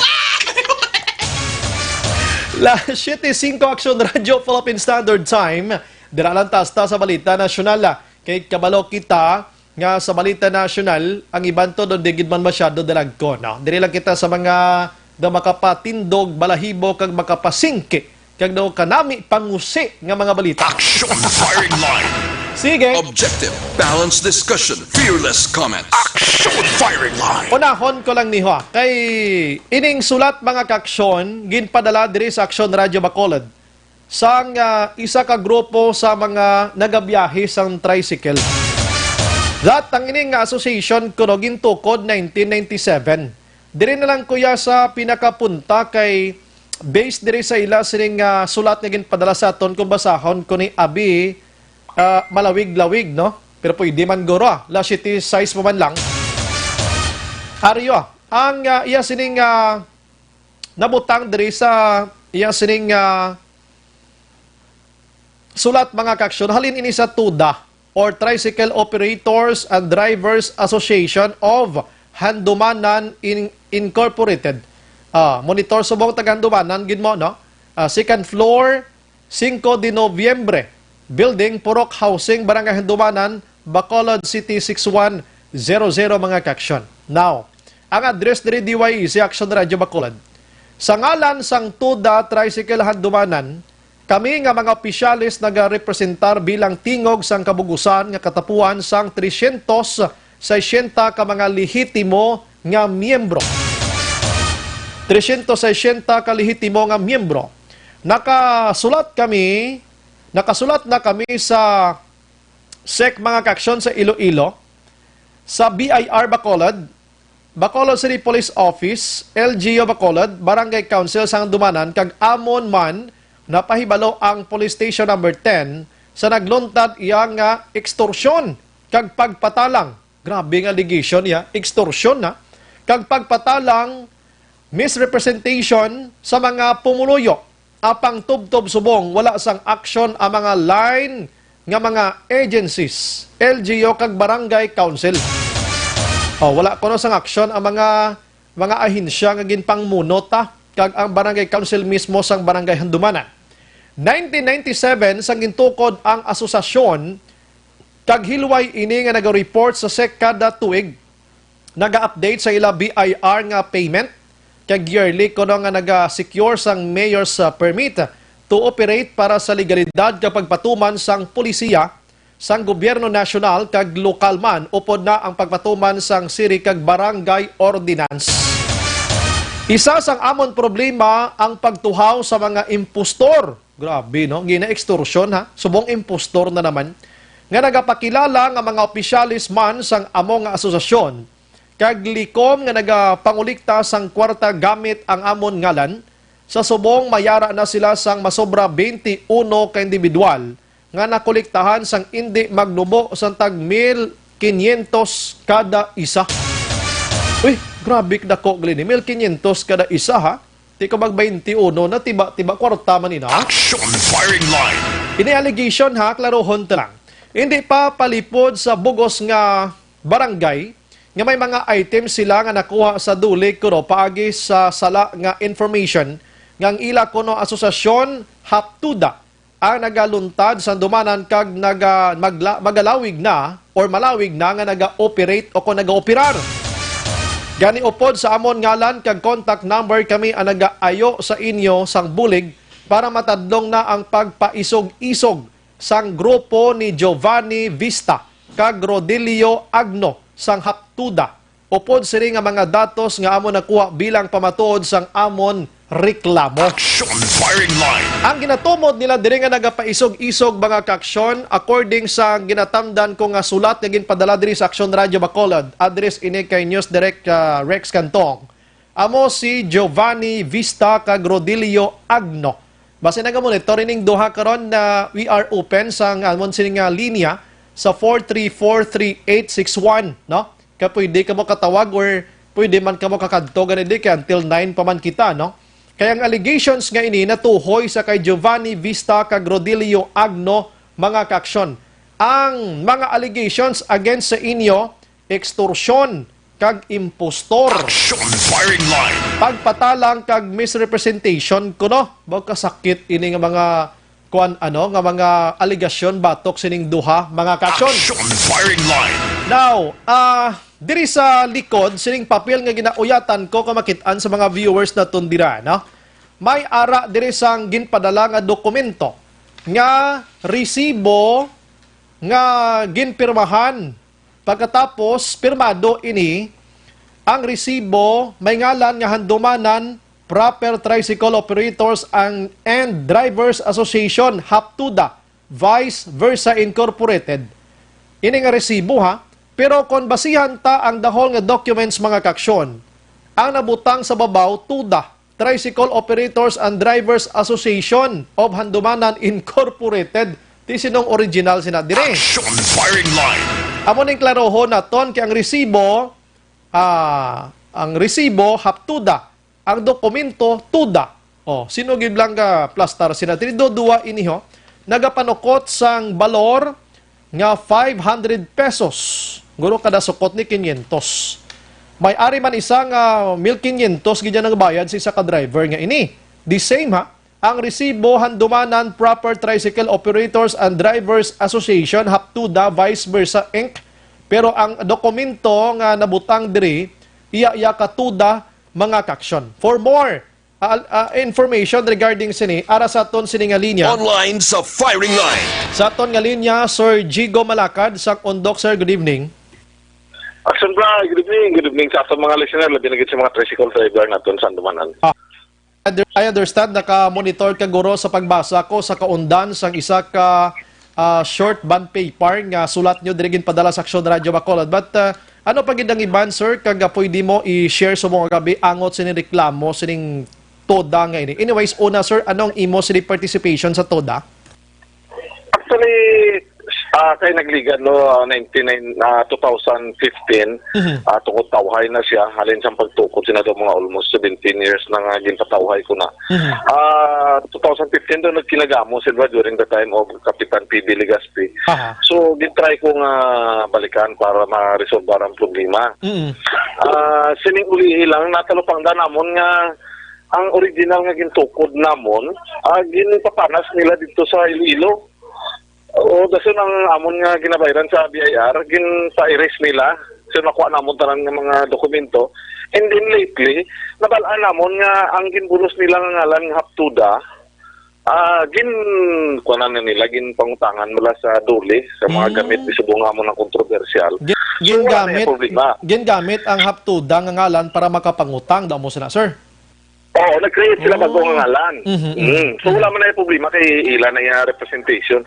La siete cinco Action Radio Philippine Standard Time. Dira lang ta sa balita nasyonal, ah. Kay kabalo kita nga sa balita nasyonal, ang iban to, di gid man masyado dalagko, no? Diri lang kita sa mga daw makapatindog, balahibo, kag makapasingki, kag daw kanami pangusi nga mga balita. Action firing line. Sige. Objective, balanced discussion, fearless comment. Action firing line. Unahon ko lang ni, ha. Kay ining sulat, mga kaaksyon, ginpadala diri sa Action Radio Bacolod sang, ah, isa ka grupo sa mga nagabiyahe sang tricycle. Datang ini nga association kuno gintukod nineteen ninety-seven. Diri na lang, kuya, sa pinakapunta kay based diri sa ila sining, ah, sulat nga ginpadala sa aton, kung basahon ko ni abi, ah, malawig-lawig, no? Pero pwede man guro, ah. Alas siyete sais pa man lang. Ari, ah, ang, ah, iya sining, ah, nabutang diri sa iya sining, ah, sulat, mga kaaksyon, halin ini sa TUDA, or Tricycle Operators and Drivers Association of Handumanan In-, Incorporated. Ah, monitor subong taga Handumanan gid mo, no? Ah, second floor, Cinco de Noviembre Building, Purok Housing, Barangay Handumanan, Bacolod City, six one zero zero, mga kaaksyon. Now, ang address diri, D Y E C, Action Radio Bacolod. Sa ngalan sang TUDA Tricycle Handumanan, kami nga mga opisyales nagarepresentar bilang tingog sang kabugusan nga katapuan sang tresyentos sesenta ka mga lehitimo nga miyembro. Tresyentos sesenta ka lehitimo nga miyembro. Nakasulat kami, nakasulat na kami sa SEC, mga kaaksyon, sa Iloilo, sa B I R Bacolod, Bacolod City Police Office, L G U Bacolod, Barangay Council sang Handumanan, kag amon man napahibalo ang Police Station Number Ten sa nagluntad iya nga ekstorsion kag pagpatalang. Grabe nga allegation niya, ekstorsion na, kag pagpatalang, misrepresentation sa mga pumuluyo. Apang tubtob subong wala sang aksyon ang mga line nga mga agencies, L G U kag barangay council. Oh, wala kuno sang aksyon ang mga, mga ahensya nga ginpangmuno ta kag ang barangay council mismo sang Barangay Handumanan. Nineteen ninety-seven sang gintukod ang asosasyon, kag hilway ini nga naga-report sa SEC kada tuig. Naga-update sa ila B I R nga payment, kag yearly kuno nga naga-secure sang mayor's, ah, permit to operate para sa legalidad kag pagpatuman sang polisiya sang gobyerno nasyonal kag lokal man, upod na ang pagpatuman sang city kag barangay ordinance. Isa sang amon problema ang pagtuhaw sa mga impostor. Grabe, no? Gina-extortion, ha? Subong impostor na naman. Nga nagapakilala nga mga opisyales man sang amo nga asosasyon, kag likom nga nagapangolekta sang kwarta gamit ang amon ngalan, sa subong mayara na sila sang masobra twenty-uno ka individual nga nakolektahan sang indi magnubo sang tag mil quinientos kada isa. Uy, grabe dako gali ni, mil quinientos kada isa, ha? Ti ko mag twenty-uno na, tiba-tiba kwarta man ina. Action Firing Line. Ini allegation, ha, klarohon ta lang. Hindi pa palipod sa bugos nga barangay nga may mga items sila nga nakuha sa duli kuno paagi sa sala nga information nga ang ila kuno asosasyon HAPTUDA ang nagaluntad sa Handumanan kag naga-, magla-, magalawig na or malawig na nga naga-operate o kon nagaoperar. Gani, upod sa amon ngalan kag contact number, kami ang nagaayo sa inyo sang bulig para matadlong na ang pagpaisog-isog sang grupo ni Giovanni Vista kag Rodilio Agno sang HAPTUDA. Upod sini nga mga datos nga amon nakuha bilang pamatuod sang amon reklamo. Action Firing Line. Ang ginatumod nila diri nga nagapaisog-isog, mga kaaksyon, according sa ginatamdan ko nga sulat nga ginpadala diri sa Action Radio Bacolod, address ini kay News Direct, ah, Rex Cantong, amo si Giovanni Vista kag Rodilio Agno. Basi naga-monitor ining duha karon na we are open sa amon sini nga linya sa four three four three eight six one, no? Kay pwede kamo katawag or pwede man kamo kakadto gani di kay until nine pa man kita, no? Kay ang allegations nga ini natuhoy sa kay Giovanni Vista kag Rodilio Agno, mga kaaksyon. Ang mga allegations against sa inyo, extortion kag impostor. Action Firing Line. Pagpatalang kag misrepresentation kuno. Baw kasakit ini nga mga kuan, ano, nga mga alegasyon batok sining duha, mga kaaksyon. Action Firing Line. Now, ah, diri sa likod sining papel nga ginauyatan ko, kung makit-an sa mga viewers naton dira, no? May ara diri sang ginpadala nga dokumento nga resibo nga ginpirmahan. Pagkatapos pirmado ini, ang resibo may ngalan nga Handumanan Proper Tricycle Operators and, and Drivers Association, HAPTUDA, Vice Versa Incorporated. Ini nga resibo, ha. Pero kon basihan ta ang the whole nga documents, mga kaaksyon, ang nabutang sa babaw, TUDA, Tricycle Operators and Drivers Association of Handumanan Incorporated, Ti sinong original sina dire? Action firing line. Amo ning klarohon naton kay ang resibo, ah, ang resibo haptuda, ang dokumento tuda. Oh, sino gid lang ka plastar sina diri? Do duwa ini ho. Nagapanukot sang balor nga five hundred pesos. Guro kada sukot ni quinientos. May ari man isa nga mil quinientos gid ang bayad sa isa ka driver nga ini. The same ha. Ang resibo, handumanan proper tricycle operators and drivers association, haptuda, vice versa inc. Pero ang dokumento nga nabutang diri, iya-iya ka tuda, mga kaksyon. For more, ah, ah, information regarding sini, ara sa aton sini nga linya. Online sa firing line. Sa aton nga linya, Sir Jigo Malakad, sa Undok, sir, good evening. Action Bra, good evening. Good evening sa aton mga listener, labi na gid sa mga tricycle driver naton sa Andumanan. Ah, I under-, I understand, naka-monitor ka, guro, sa pagbasa ko sa kaundan sang isa ka, ah, short bond paper nga sulat nyo diri ginpadala sa Action Radio Bacolod. But, ah, ano pa gid ang iban, sir, kag, ah, pwede mo i-share sa mga gabi angot sining reklamo sining toda nga ini? Anyways, una, sir, ano ang imo sining participation sa toda? Actually, ah, kay nagligad, no, ah, ninety-nine, ah, two thousand fifteen, Mhm. ah, tungod tawhay na siya, halin sa pagtukod sina daw mga almost seventeen years na nga ginpatawhay ko na. Mhm. Ah, two thousand fifteen daw nagkinagamo sila during the time of Kapitan P B Legaspi. Aha. So, gitry ko nga balikan para ma-resolve ang problema. Mm. Ah, sining ulihi lang, natalupangdan namon nga ang original nga gintukod namon, ah, ginpapanas nila dito sa Iloilo. O, dason ang amon nga ginabayran sa B I R, ginpa-erase nila. So, nakuha namon tanan nga mga dokumento. And then lately, nabal-an namon nga ang ginbulos nila nga ngalan nga Haptuda, ah, gin-, kuwanan na nila, ginpangutangan nila sa DOLE, sa mga Mm. gamit, subong nga amon ang kontrobersyal. Gin-, So, wala na gingamit, yung problema. gingamit ang Haptuda nga ngalan para makapangutang, daw mo sila, sir? Oo, nag-create sila bago nga ngalan. Mhm, mhm, Mm. So, wala mhm. man na yung problema kay ila na yung representation.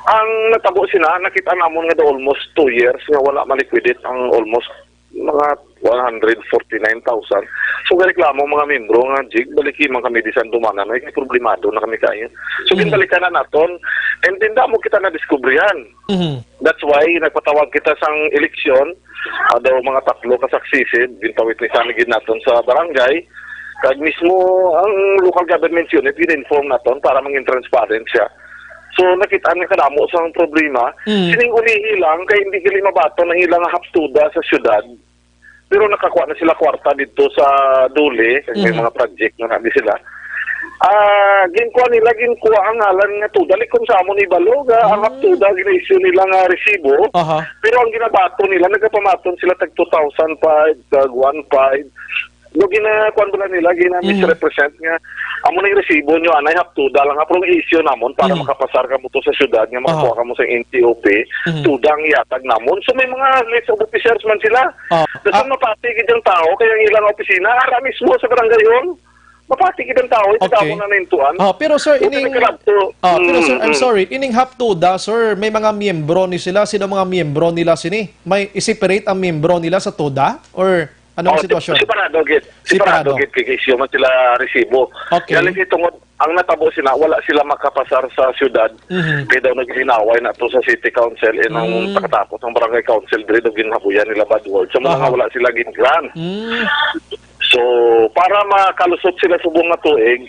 Ang natabo sila, nakita namon nga daw almost two years nga wala ma-liquidate ang almost mga one hundred forty-nine thousand. So, gareklamo ang mga membro nga, "Jig, baliki man kami di sa Andumanan, ay, kay problemado na kami kayo." So, Mhm. ginbalikan na naton, and then damo kita nadiskubrihan. Mhm. That's why nagpatawag kita sang eleksyon, ah, daw mga tatlo ka successive, gintawit ni sa gid naton sa barangay. Kag mismo ang local government unit, gin-inform naton para mangin transparent siya. So, nakita nga kadamo sang problema. Mm. Sining ulihi lang, kay hindi gali mabaton ang ilang haptuda sa syudad. Pero nakakuha na sila kwarta dito sa DOLE, kag may Mhm. mga project na nabi sila. Ah, ginkuha nila, ginkuha ang ngalan nga Tuda. Likom sa amon ibalo nga ang Mhm. Haptuda, gina-issue nila nga resibo. Aha. Pero ang ginabaton nila, nagapamaton sila tag two thousand five, tag one five. Do gina-, kuwan bala nila, Mhm. gina-misrepresent nga, "Amo na yung resibo nyo, anay, Haptuda lang." Pero ang issue namon, para Mhm. makapasar ka mo to sa syudad, nga Aha. makakuha ka mo sa N T O P, Mhm. Tuda ang ihatag namon. So, may mga list of officers man sila. Ah, Dason ah. mapati gid ang tao, kaya ang ilang opisina, ara mismo sa barangay hall. Mapati gid ang tao, ito Okay. mo na naintuan. Ah, pero sir, Buti ining, nagkalabto. ah, pero sir, Mm, I'm mm. sorry, ining Haptuda, sir, may mga miyembro ni sila. Sino mga miyembro nila sini? May i-separate ang miyembro nila sa Tuda? Or anong Oh, sitwasyon? separado gid. Separado Separado. gid kay issue man sila resibo. Okay. Galing kay tungod, ang natabo sila, wala sila makapasar sa syudad. Mhm. Kaya daw naghinaway na to sa city council, eh, nang Mm. pagkatapos ang barangay council, diri daw ginhabuyan nila bad word. Sa mga Aha. nga wala sila gin-grant. Mm. So, para makalusot sila subong nga tuig,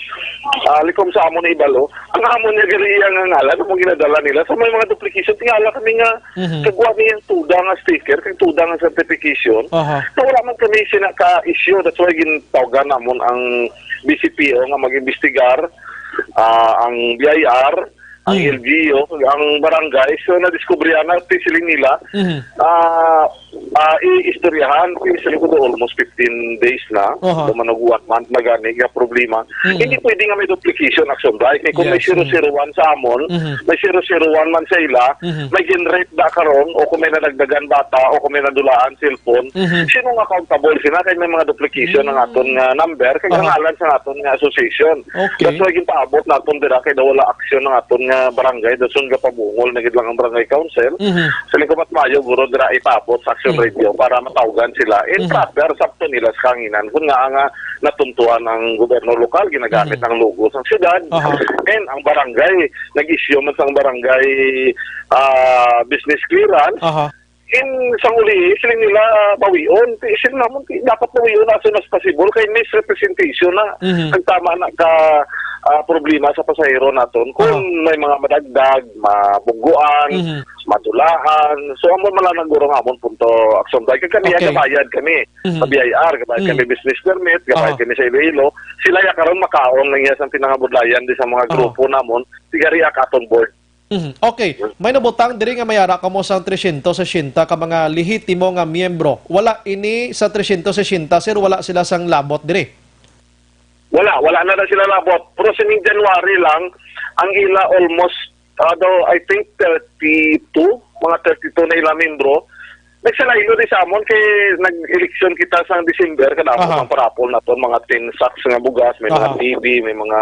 ah, likom sa amon ibalo, ang amon niya gali nga ngalan, among ginadala nila. So, may mga duplication. Tingala kami nga, Mhm. kagwa niya ang Tuda nga sticker, kag Tuda nga certification. Aha. So, wala man kami sina ka-issue. That's why gintawgan namon ang B C P O nga mag-imbestigar, ah, ang B I R, ang Mm. L G U, ang barangay. So, nadiskubrihan na, siling nila, Mhm. ah, ah, i-istoryahan, kay sa likod almost fifteen days na, Aha. o man og one month na gani nga problema. Mm. Hindi pwede nga may duplication, Action Bra. Kay kung may Yes, mm. zero zero one sa amon, Mhm. may zero zero one man sa ila, Mhm. may generate da karon, o kung may nadagdagan bata, o kung may nadulaan cellphone, Mhm. sino nga accountable sila? Kay may mga duplication ang Mm. aton nga number, kay Aha. pangalan sa aton nga association. Okay. That's why ginpaabot naton dira kay daw wala aksyon ang aton nga barangay, dason gapabungol na gid lang ang barangay council. Mhm. Sa lingkod at mayo, guro, dira ipaabot sa action Mhm. Radio para matawgan sila. And Mhm. proper, sakto nila sa kahanginan. Kung nga nga natuntuhan ang gobyerno lokal, ginagamit Mhm. ang logo sa syudad. Aha. And ang barangay, nag-issue man sang barangay, ah, business clearance. Aha. In sang uli, siling nila, ah, bawion. Ti, siling namon, ti, dapat bawion as soon as possible kay misrepresentation na. Mhm. Ang tama na ka, ah, problema sa pasahero naton. Kung Aha. may mga madagdag, mabungguan, Mhm. madulahan. So, amo man lang guro nga amon punto, Action Bay. Kag kami, Okay. gabayad kami Mhm. sa B I R, gabayad Mhm. kami business permit, gabayad Aha. kami sa Iloilo. Sila ya karon makaon lang iya sa pinangabudlayan di sa mga Aha. grupo namon. Sigari ak atong board. Mhm. Okay. May nabutang diri nga may ara kamo sang tresyentos sesenta ka mga lehitimo nga miyembro. Wala ini sa tresyentos sesenta, sir, wala sila sang labot diri? Wala, wala na na sila labot. Pero sining January lang, ang ila almost, ah, daw, I think, thirty-two, mga thirty-two na ila membro. Nagsalaylo di sa amon kay nag-eleksyon kita sang December, kada Aha. ang parapol naton, mga ten sacks nga bugas, may mga Aha. T V, may mga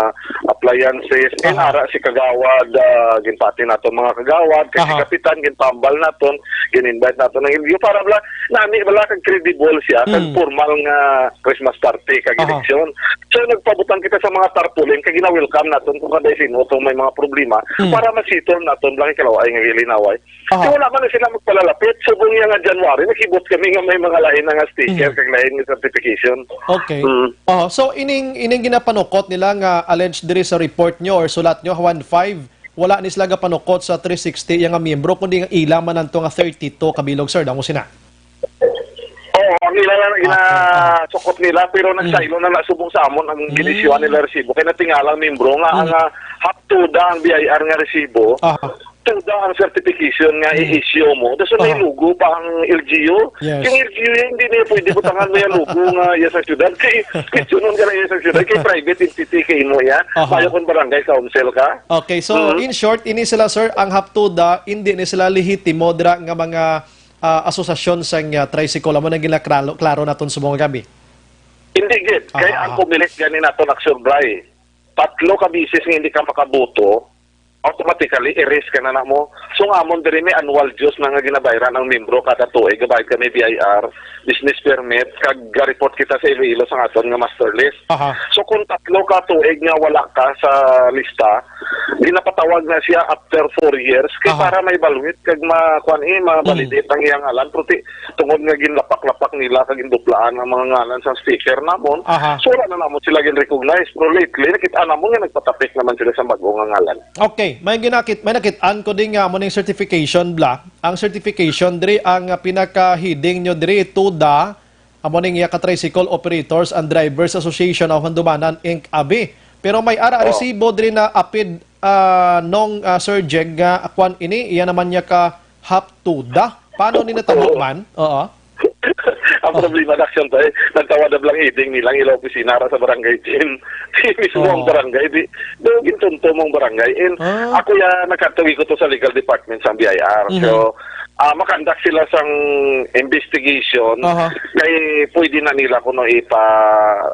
appliances, and Aha. ara si Kagawad, ah, ginpati naton mga kagawad, kay si Aha. Kapitan, gintambal naton, gin-invite naton ang L G U para bala, nami bala kag credible siya, kag Mm. formal nga Christmas party, kag Aha. eleksyon. So, nagpabutang kita sa mga tarpaulin, kag gina-welcome naton kung kanday sino tong may mga problema, Mm. para ma-settle naton, bala kay kalaway nga gilinaway. Aha. So, wala man na sila magpalalapit. Subong niya nga January, nakibot kami nga may mga lain na nga sticker Mhm. kag lain nga certification. Okay. Mm. Oh, so ining, ining ginapanukot nila nga alleged diri sa report nyo or sulat nyo, one five, wala ni sila gapanukot sa three sixty iya nga miyembro, kundi nga ila man anto nga thirty-two kabilog, sir, damo sina. Oo, ang ila lang Okay, aha. ginasukot nila, pero Mm. nagsaylo na nasubong sa amon ang Mm. ginisyuhan nila resibo. Kay natingala ang membro nga Mm. ang, ah, haptuda ang B I R nga resibo, Aha. tuda ang certification nga Mm. i-issue mo. Tapos may Aha. logo pa ang L G U. Yes. Yung L G U yan, hindi niya pwede butangan mo yung logo nga iya sa syudad. Kay, questionon ka na iya sa syudad. Kay private entity kay mo yan. Aha. Mayo kung barangay council ka. Okay, so Mhm. in short, ini sila, sir, ang haptuda, hindi ni sila lehitimo dira nga mga, ah, asosasyon sang, ah, tricycle. Amo nang ginaklaro, klaro naton subong nga gabi. Hindi gid. Kay Aha, ang aha. Comelec gani naton, Action Bray, tatlo ka bisis nga hindi ka makaboto, automatically erase ka na namo. So, nga amon diri may annual dues na nga ginabayran ang membro kada tuig, gabayad kami B I R, business permit, kag ga-report kita sa Iloilo sa aton nga master list. Aha. So, kung tatlo ka tuig nga wala ka sa lista, ginapatawag na siya after four years kay Aha. para may balwit kag ma-, kuan, eh, ma-validate Mhm. ang iyang ngalan. Pero ti-, tungod nga ginlapak-lapak nila kag ginduplaan ang mga ngalan sa sticker namon, Aha. so wala na namon sila gin-recognize. Pero lately, nakita namon nga nagpatapik naman sila sa bag-o nga ngalan. Okay, may ginakit-, may nakit-an ko din nga amo ning certification, bla. Ang certification diri ang, ah, pinaka-heading nyo diri, TUDA, amo ning iya ka Tricycle Operators and Drivers Association of Handumanan, Inc, abi. Pero may ara Oo. resibo diri na apid, ah, nung, ah, Sir Jeg, nga kwan ini, iya naman niya ka haptuda. Paano ni natabo Oo. man? Oo. Ang Oh. problema, Daction, to, eh, nagtawad na lang heading nilang ila opisina ra sa barangay ten. Mismo ang Oo. barangay, di, do, gintunto mong barangay. And Ah. ako ya, nagkatawag ko to sa legal department sa B I R. Mhm. So, ah, makandak sila sang investigation. Aha. Kay pwede na nila kuno ipa,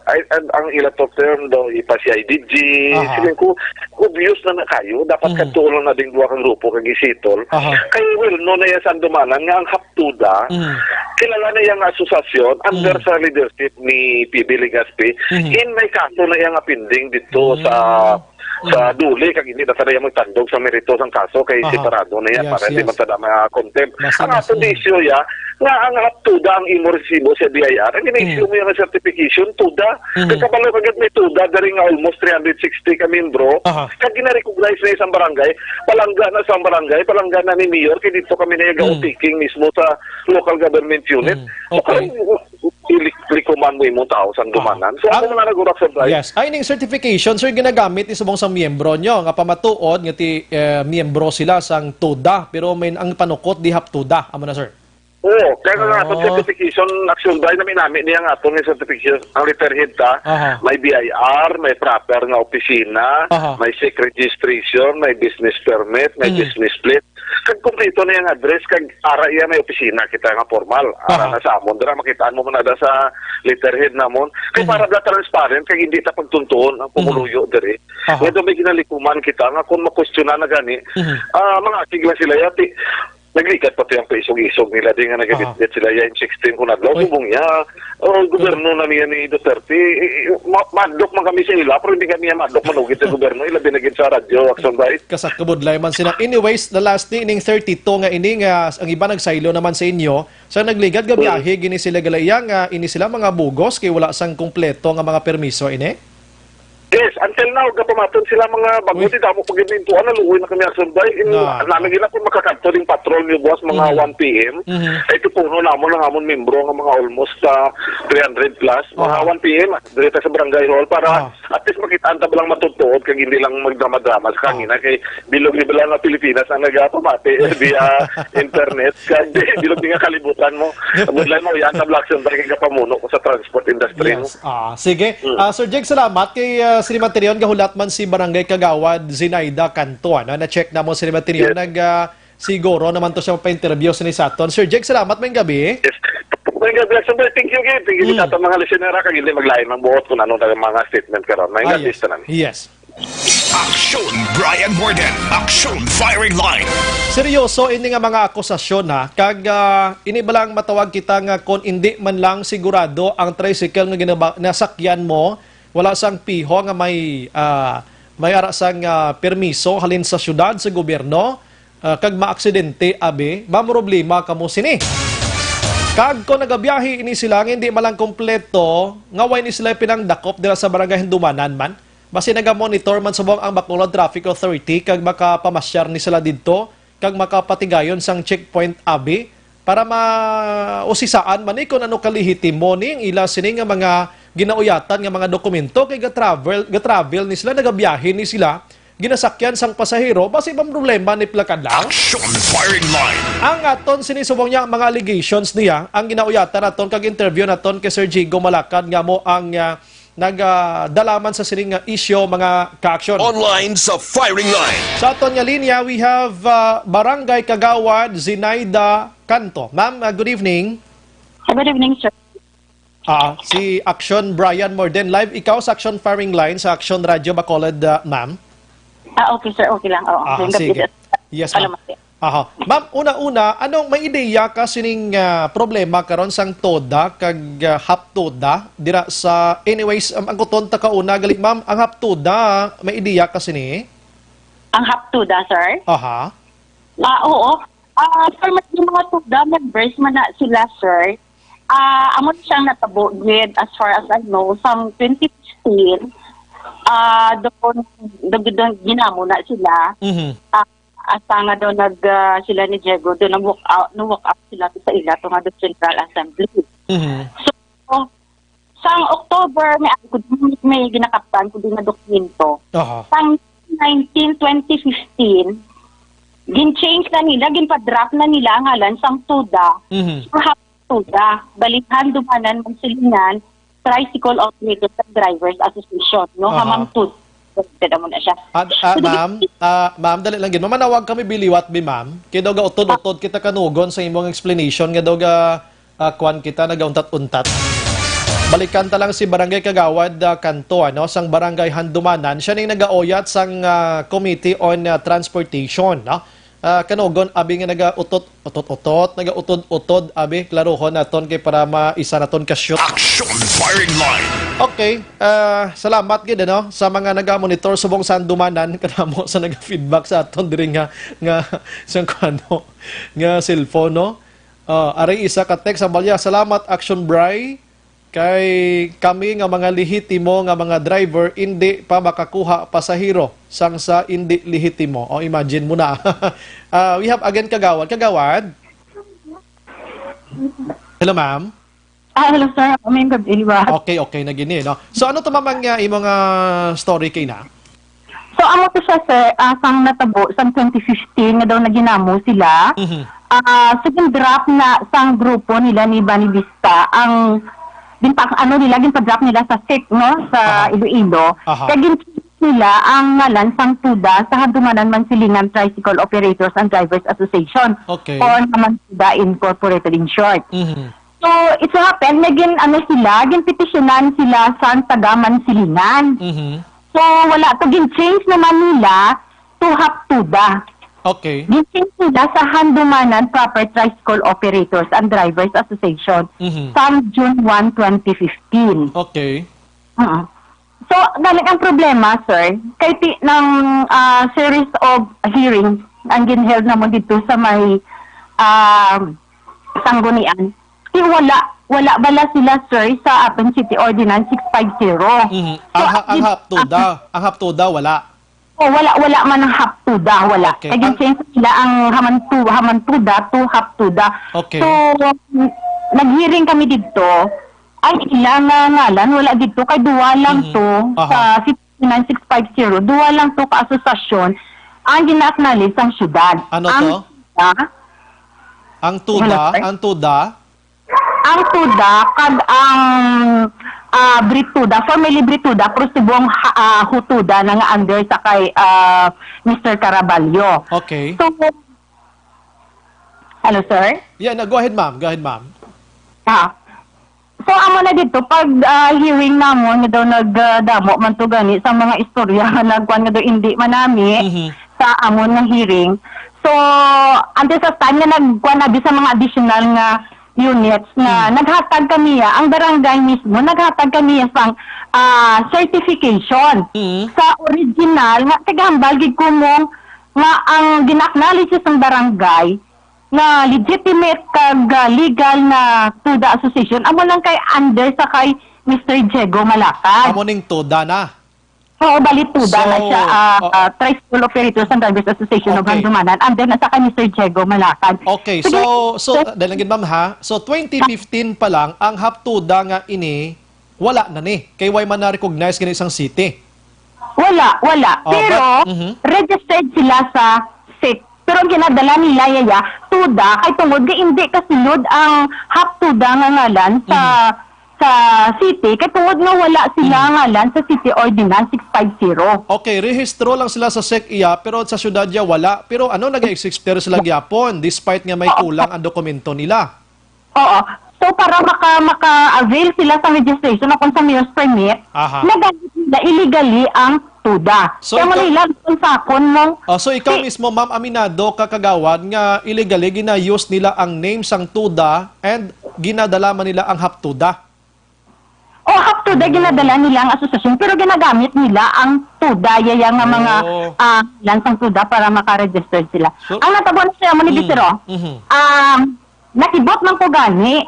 ay, ang, ang ila to term do, ipa C I D G. Aha. Siling ko, obvious na na kayo. Dapat Mhm. kadto lang na ding duha ka grupo kag isitol. Aha. Kay well known na yan sa Handumanan nga ang haptuda, Mhm. kilala na yang asosasyon under Mhm. sa leadership ni P B Legaspi. Mhm. In may kaso na yang pending dito sa, Mhm. sa Mhm. duli, kag hindi na talaga magtandog sa merito sang kaso kay Aha. separado na yan Yes, para hindi yes. man tada ma-contempt. Basta Ang mas, ato mhm. issue ya, nga ang haptuda ang imo resibo sa B I R, ang ina-issue Mhm. mo yung certification, tuda. Mhm. Kagkabalo kagad may tuda, dari nga almost three hundred sixty ka membro, Aha. kag gina-recognize na isang barangay, palangga na sa barangay, palangga na ni Mayor, kay dito kami na yung Mm. taking mismo sa local government unit. Mm. So, Okay. kung ilik-, likuman mo imong tao sa Ah. Handumanan. So, Ah. ako na nagurok sa Bray. Yes. Ay, ning certification, sir, ginagamit ni subong sa miyembro nyo, nga pamatuod nga ti, eh, miyembro sila sang tuda, pero may ang panukot di haptuda. Amo na, sir. Oo, kaya nga ato Oh. certification, Action Bray, nami-nami niya nga ato may certification, ang letterhead ta, Aha. may B I R, may proper nga opisina, Aha. may SEC registration, may business permit, may Mm. business plate. Kag kompleto na yung address, kag ara iya may opisina kita nga formal. Ara Aha. na sa amon, dira makitaan mo man na sa letterhead namon. Kay Mhm. para bla transparent, kag hindi ta pagtuntuon ang Mhm. pumuluyo diri. Aha. Nga daw may ginalikuman kita, nga kung makwestiyonan na gani, Mhm. ah, mga asig lang sila, yati, Naglikat pa to yung paisog-isog nila, di nga nagabitbit sila, yan, sixteen ko na daw. Uy. Subong niya, oh, gobyerno na niya ni Duterte. Eh, eh, ma-, madlok man kami sa ila, pero hindi kami madlok manugit sa gobyerno, ilabi na gid sa radyo, Action Bay. Kasakabudlay man sila. Anyways, the last ni ining thirty-two nga ini nga ang iba nagsaylo naman sa inyo. Sa nagligad nga Hmm. biyahe, gini sila galaya nga ini sila mga bugos kay wala sang kompleto nga mga permiso ini. Yes, until now, gapamaton sila mga bago, Uy. di damo pag ginlintuan, naluoy na kami, Action Bay. In, Na. Namin gila kung makakadto ding patrol niyo, boss, mga Mhm. one P M. Mhm. Ay, ito puno namon ang amon membro nga mga almost, ah, three hundred plus, mga Aha. one P M, ah, dito sa barangay hall para Aha. at least makita ang tabalang matutuod kag hindi lang magdrama-drama sa Ah. kangina kay bilog ni bala nga Pilipinas ang nagapamati via internet. Kag bilog ni nga kalibutan mo. Budlay mo, yan ang Black Sun, kay gapamuno ko sa transport industry, no? Yes. Ah, sige. Mm. Ah, Sir Jake, salamat kay, ah, Sinimaterion. Gahulat man si Barangay Kagawad Zinaida Canto, ano? Na-check na mo, Sinimaterion. Yes. Nag, ah, siguro naman to siya pa-interview sa ni sa aton. Sir Jake, salamat. Maayong gabi. Yes. Maayong gabi, Action Bay. Thank you, Gid. Thank you Mm. sa aton mga listener, ha, kag hindi maglain ang buot kung ano na mga statement karon. Maayong Ah, gabi yes. sa tanan. Yes. Aksyon Brian Morden, Aksyon Firing Line. Seryoso ini nga mga akusasyon, ha, kag, ah, ini ba lang matawag kita nga kon indi man lang sigurado ang tricycle nga ginaba-, nasakyan mo, wala sang piho nga may, ah, may ara sang, ah, permiso halin sa syudad, sa gobyerno, ah, kag maaksidente, abi, mamroblema kamo sini. Kag kon nagabiyahe ini sila nga hindi man lang kompleto, nga way ni sila pinangdakop dira sa Barangay Handumanan man, basi nagamonitor man subong ang Bacolod Traffic Authority kag makapamasyar ni sila didto kag makapatigayon sang checkpoint, abi, para mausisaan man ni kon ano kalihitimo ni ang ila sini nga mga ginauyatan nga mga dokumento kay ga-travel, ga-travel ni sila, nagabiyahe ni sila, ginasakyan sang pasahero, basi man problema ni plakada. Action Firing Line. Ang aton sini subong niya, mga allegations niya, ang ginauyatan naton kag interview naton kay Sir Jigo Malakad nga mo ang, ah, nag, ah, dalaman sa sining nga isyu, mga ka-action. Online sa Firing Line. Sa aton nga linya, we have, ah, Barangay Kagawad Zinaida Canto. Ma'am, ah, good evening. Good evening, sir. Ah, si Action Brian Morden. Live ikaw sa Action Firing Line sa Action Radio Bacolod, ah, ma'am. Ah, okay, sir. Okay lang. Oo. Ah, Maayong gabi, sige. Sir. Yes, ma'am. Salamat, sir. Aha. Ma'am, una-una, anong may ideya ka sining, ah, problema karon sang toda kag, ah, half toda dira sa, anyways, um, ang kuton ta kauna gali, ma'am, ang half toda, may ideya ka sini? Ang half toda, sir? Aha. Ah, oo. Ah, sir, may mga toda members man na sila, sir. Ah, amo siyang natabo gid, as far as I know, sang twenty sixteen, ah, doon, doon, doon ginamo na sila. Mhm. Ah, asa nga daw nag, ah, sila ni Diego, doon nag-walk out, nag-walk out sila sa ila to nga the Central Assembly. Mhm. So, sang October, may, may ginakaptan ko din na dokumento. Aha. Sang nineteen, twenty fifteen, gin-change na nila, ginpa-drop na nila ang ngalan sang toda. Mhm. Sa half toda, Balinhan, Dumanan, Mansilingan, Tricycle Operators and Drivers Association, no? Aha. Hamang toda. Pwede mo na siya. Ah, ah, So, the ma'am, ah, ma'am, dali lang gid. Mamanawag kami biliwat bi, ma'am. Kay daw ga utod-utod kita kanugon sa imong explanation nga daw ga, ah, kwan kita, nagauntat-untat. Balikan ta lang si Barangay Kagawad, ah, Canto, ano, sang Barangay Handumanan. Siya ning nagauyat sang, ah, Committee on, ah, Transportation, no? Ah, kanugon, abi nga nagautot, utot-utot, nagautod-utod, abi, klarohon naton kay para maisa naton ka-shoot. Action Firing Line. Okay, ah, salamat gid, ano, sa mga naga-monitor subong sa Handumanan, kanamo sa naga-feedback sa aton diri nga, nga, sa kuno, nga cellphone, no? Ah, ari isa ka text ang balya, "Salamat, Action Bry. Kay kami nga mga lehitimo nga mga driver, indi pa makakuha pasahero sang sa indi lehitimo." O, imagine mo na. Ah, we have again, Kagawad. Kagawad? Hello, ma'am. Ah, hello, sir. Maayong gabi, liwat. Okay, okay na gini, no? So, ano to, ma'am, ang, ah, imo nga story kay na? So, amo to siya, sir, ah, sang natabo, sang twenty fifteen, nga daw naginamo sila. Mhm. Ah, so, gin-drop na sang grupo nila ni Bani Vista, ang, ginpa-, ano nila, ginpa-drop nila sa SIC, no? Sa Aha. Iloilo. Aha. Kaya gin-change nila ang ngalan sang toda sa Handumanan Mansilingan Tricycle Operators and Drivers Association. Okay. Or naman toda Incorporated in short. Mhm. So, it so happened, naging ano sila, ginpetisyonan sila sa taga Mansilingan. Mhm. So, wala to, gin-change naman nila to half toda. Okay. Ginsing sila sa Handumanan Proper Tricycle Operators and Drivers Association Mhm. sang June one, twenty fifteen. Okay. Oo. So, galing ang problema, sir, kay ti-, ng, ah, series of hearing ang ginheld namon dito sa may, ah, Sanggunian. Ti wala, wala bala sila, sir, sa aton City Ordinance six five zero. Mhm. So, Ang ha-, ang it-, haptuda, ang haptuda, wala. Oh, wala, wala man ang haptuda, wala. Okay. Kay Ang ginsenso nila ang hamantu-, hamantuda to haptuda. Okay. So, naghearing kami didto. Ang ila nga ngalan, wala didto, kay duwa lang Mhm. to Aha. sa fifty-nine six five zero, duwa lang to ka asosasyon ang gina-acknowledge sang syudad. Ano Ang to? tuda, Ang tuda, Hello, sir? ang tuda? Ang tuda kag ang, ah, Brituda, formerly Brituda, pero subong ha-, ah, Hutuda na nga under sa kay, ah, Mister Caraballo. Okay. So, hello, sir? Yeah, no, go ahead, ma'am. Go ahead, ma'am. Ah. So, amo na dito, pag, ah, hearing namon, nga daw nagdamo man to gani sa mga istorya nga nagkuan nga daw hindi manami Mhm. sa amon nga hearing. So, until sa time nga nagkuan abi sa mga additional nga units nga Mhm. naghatag kami, ah, ang barangay mismo, naghatag kami sang, ah, certification Mhm. sa original nga, tagahambal gid ko mo nga ang gina-acknowledge sang barangay nga legitimate kag, ah, legal na tuda association, amo lang kay under sa kay Mister Diego Malacad. Amo ning tuda na. Oo, bali tuda na So, siya, ah, oh. ah, Tricycle Operators and Drivers Association of Okay. Handumanan, under na sa kay Mister Diego Malacad. Okay, Sige. so, so, Yes. dahil lang gid, ma'am, ha? So, twenty fifteen pa lang, ang haptuda nga ini, wala na ni. Kay why man na-recognize gani sang city? Wala, wala. Oh, Pero, but, mhm. registered sila sa SIC. Pero ang ginadala nila, yaya, tuda, kay tungod nga hindi kasulod ang haptuda nga ngalan sa, Mhm. sa city, kay tungod nga wala sila Mhm. ngalan sa city ordinance six five zero. Okay, rehistro lang sila sa SIC iya, pero sa syudad iya wala. Pero ano, nag-exist sila gyapon, despite nga may Oo. kulang ang dokumento nila? Oo. So, para maka-, maka-avail sila sa registration o kung sa mayor's permit, Aha. nagamit nila illegally ang tuda. So, Kaya ikaw, nila kung sakon mo, Oh, so ikaw si- mismo, ma'am, aminado ka, kagawad, nga illegally gina-use nila ang name sang tuda and ginadala man nila ang haptuda? O, haptuda, Oh. ginadala nila ang asosasyon, pero ginagamit nila ang tuda, yaya nga mga, Oh. ah, lansang tuda para maka-register sila. So, Ang natabo na siya mo ni Mm. Bisero, Mhm. um, nakibot man ko gani,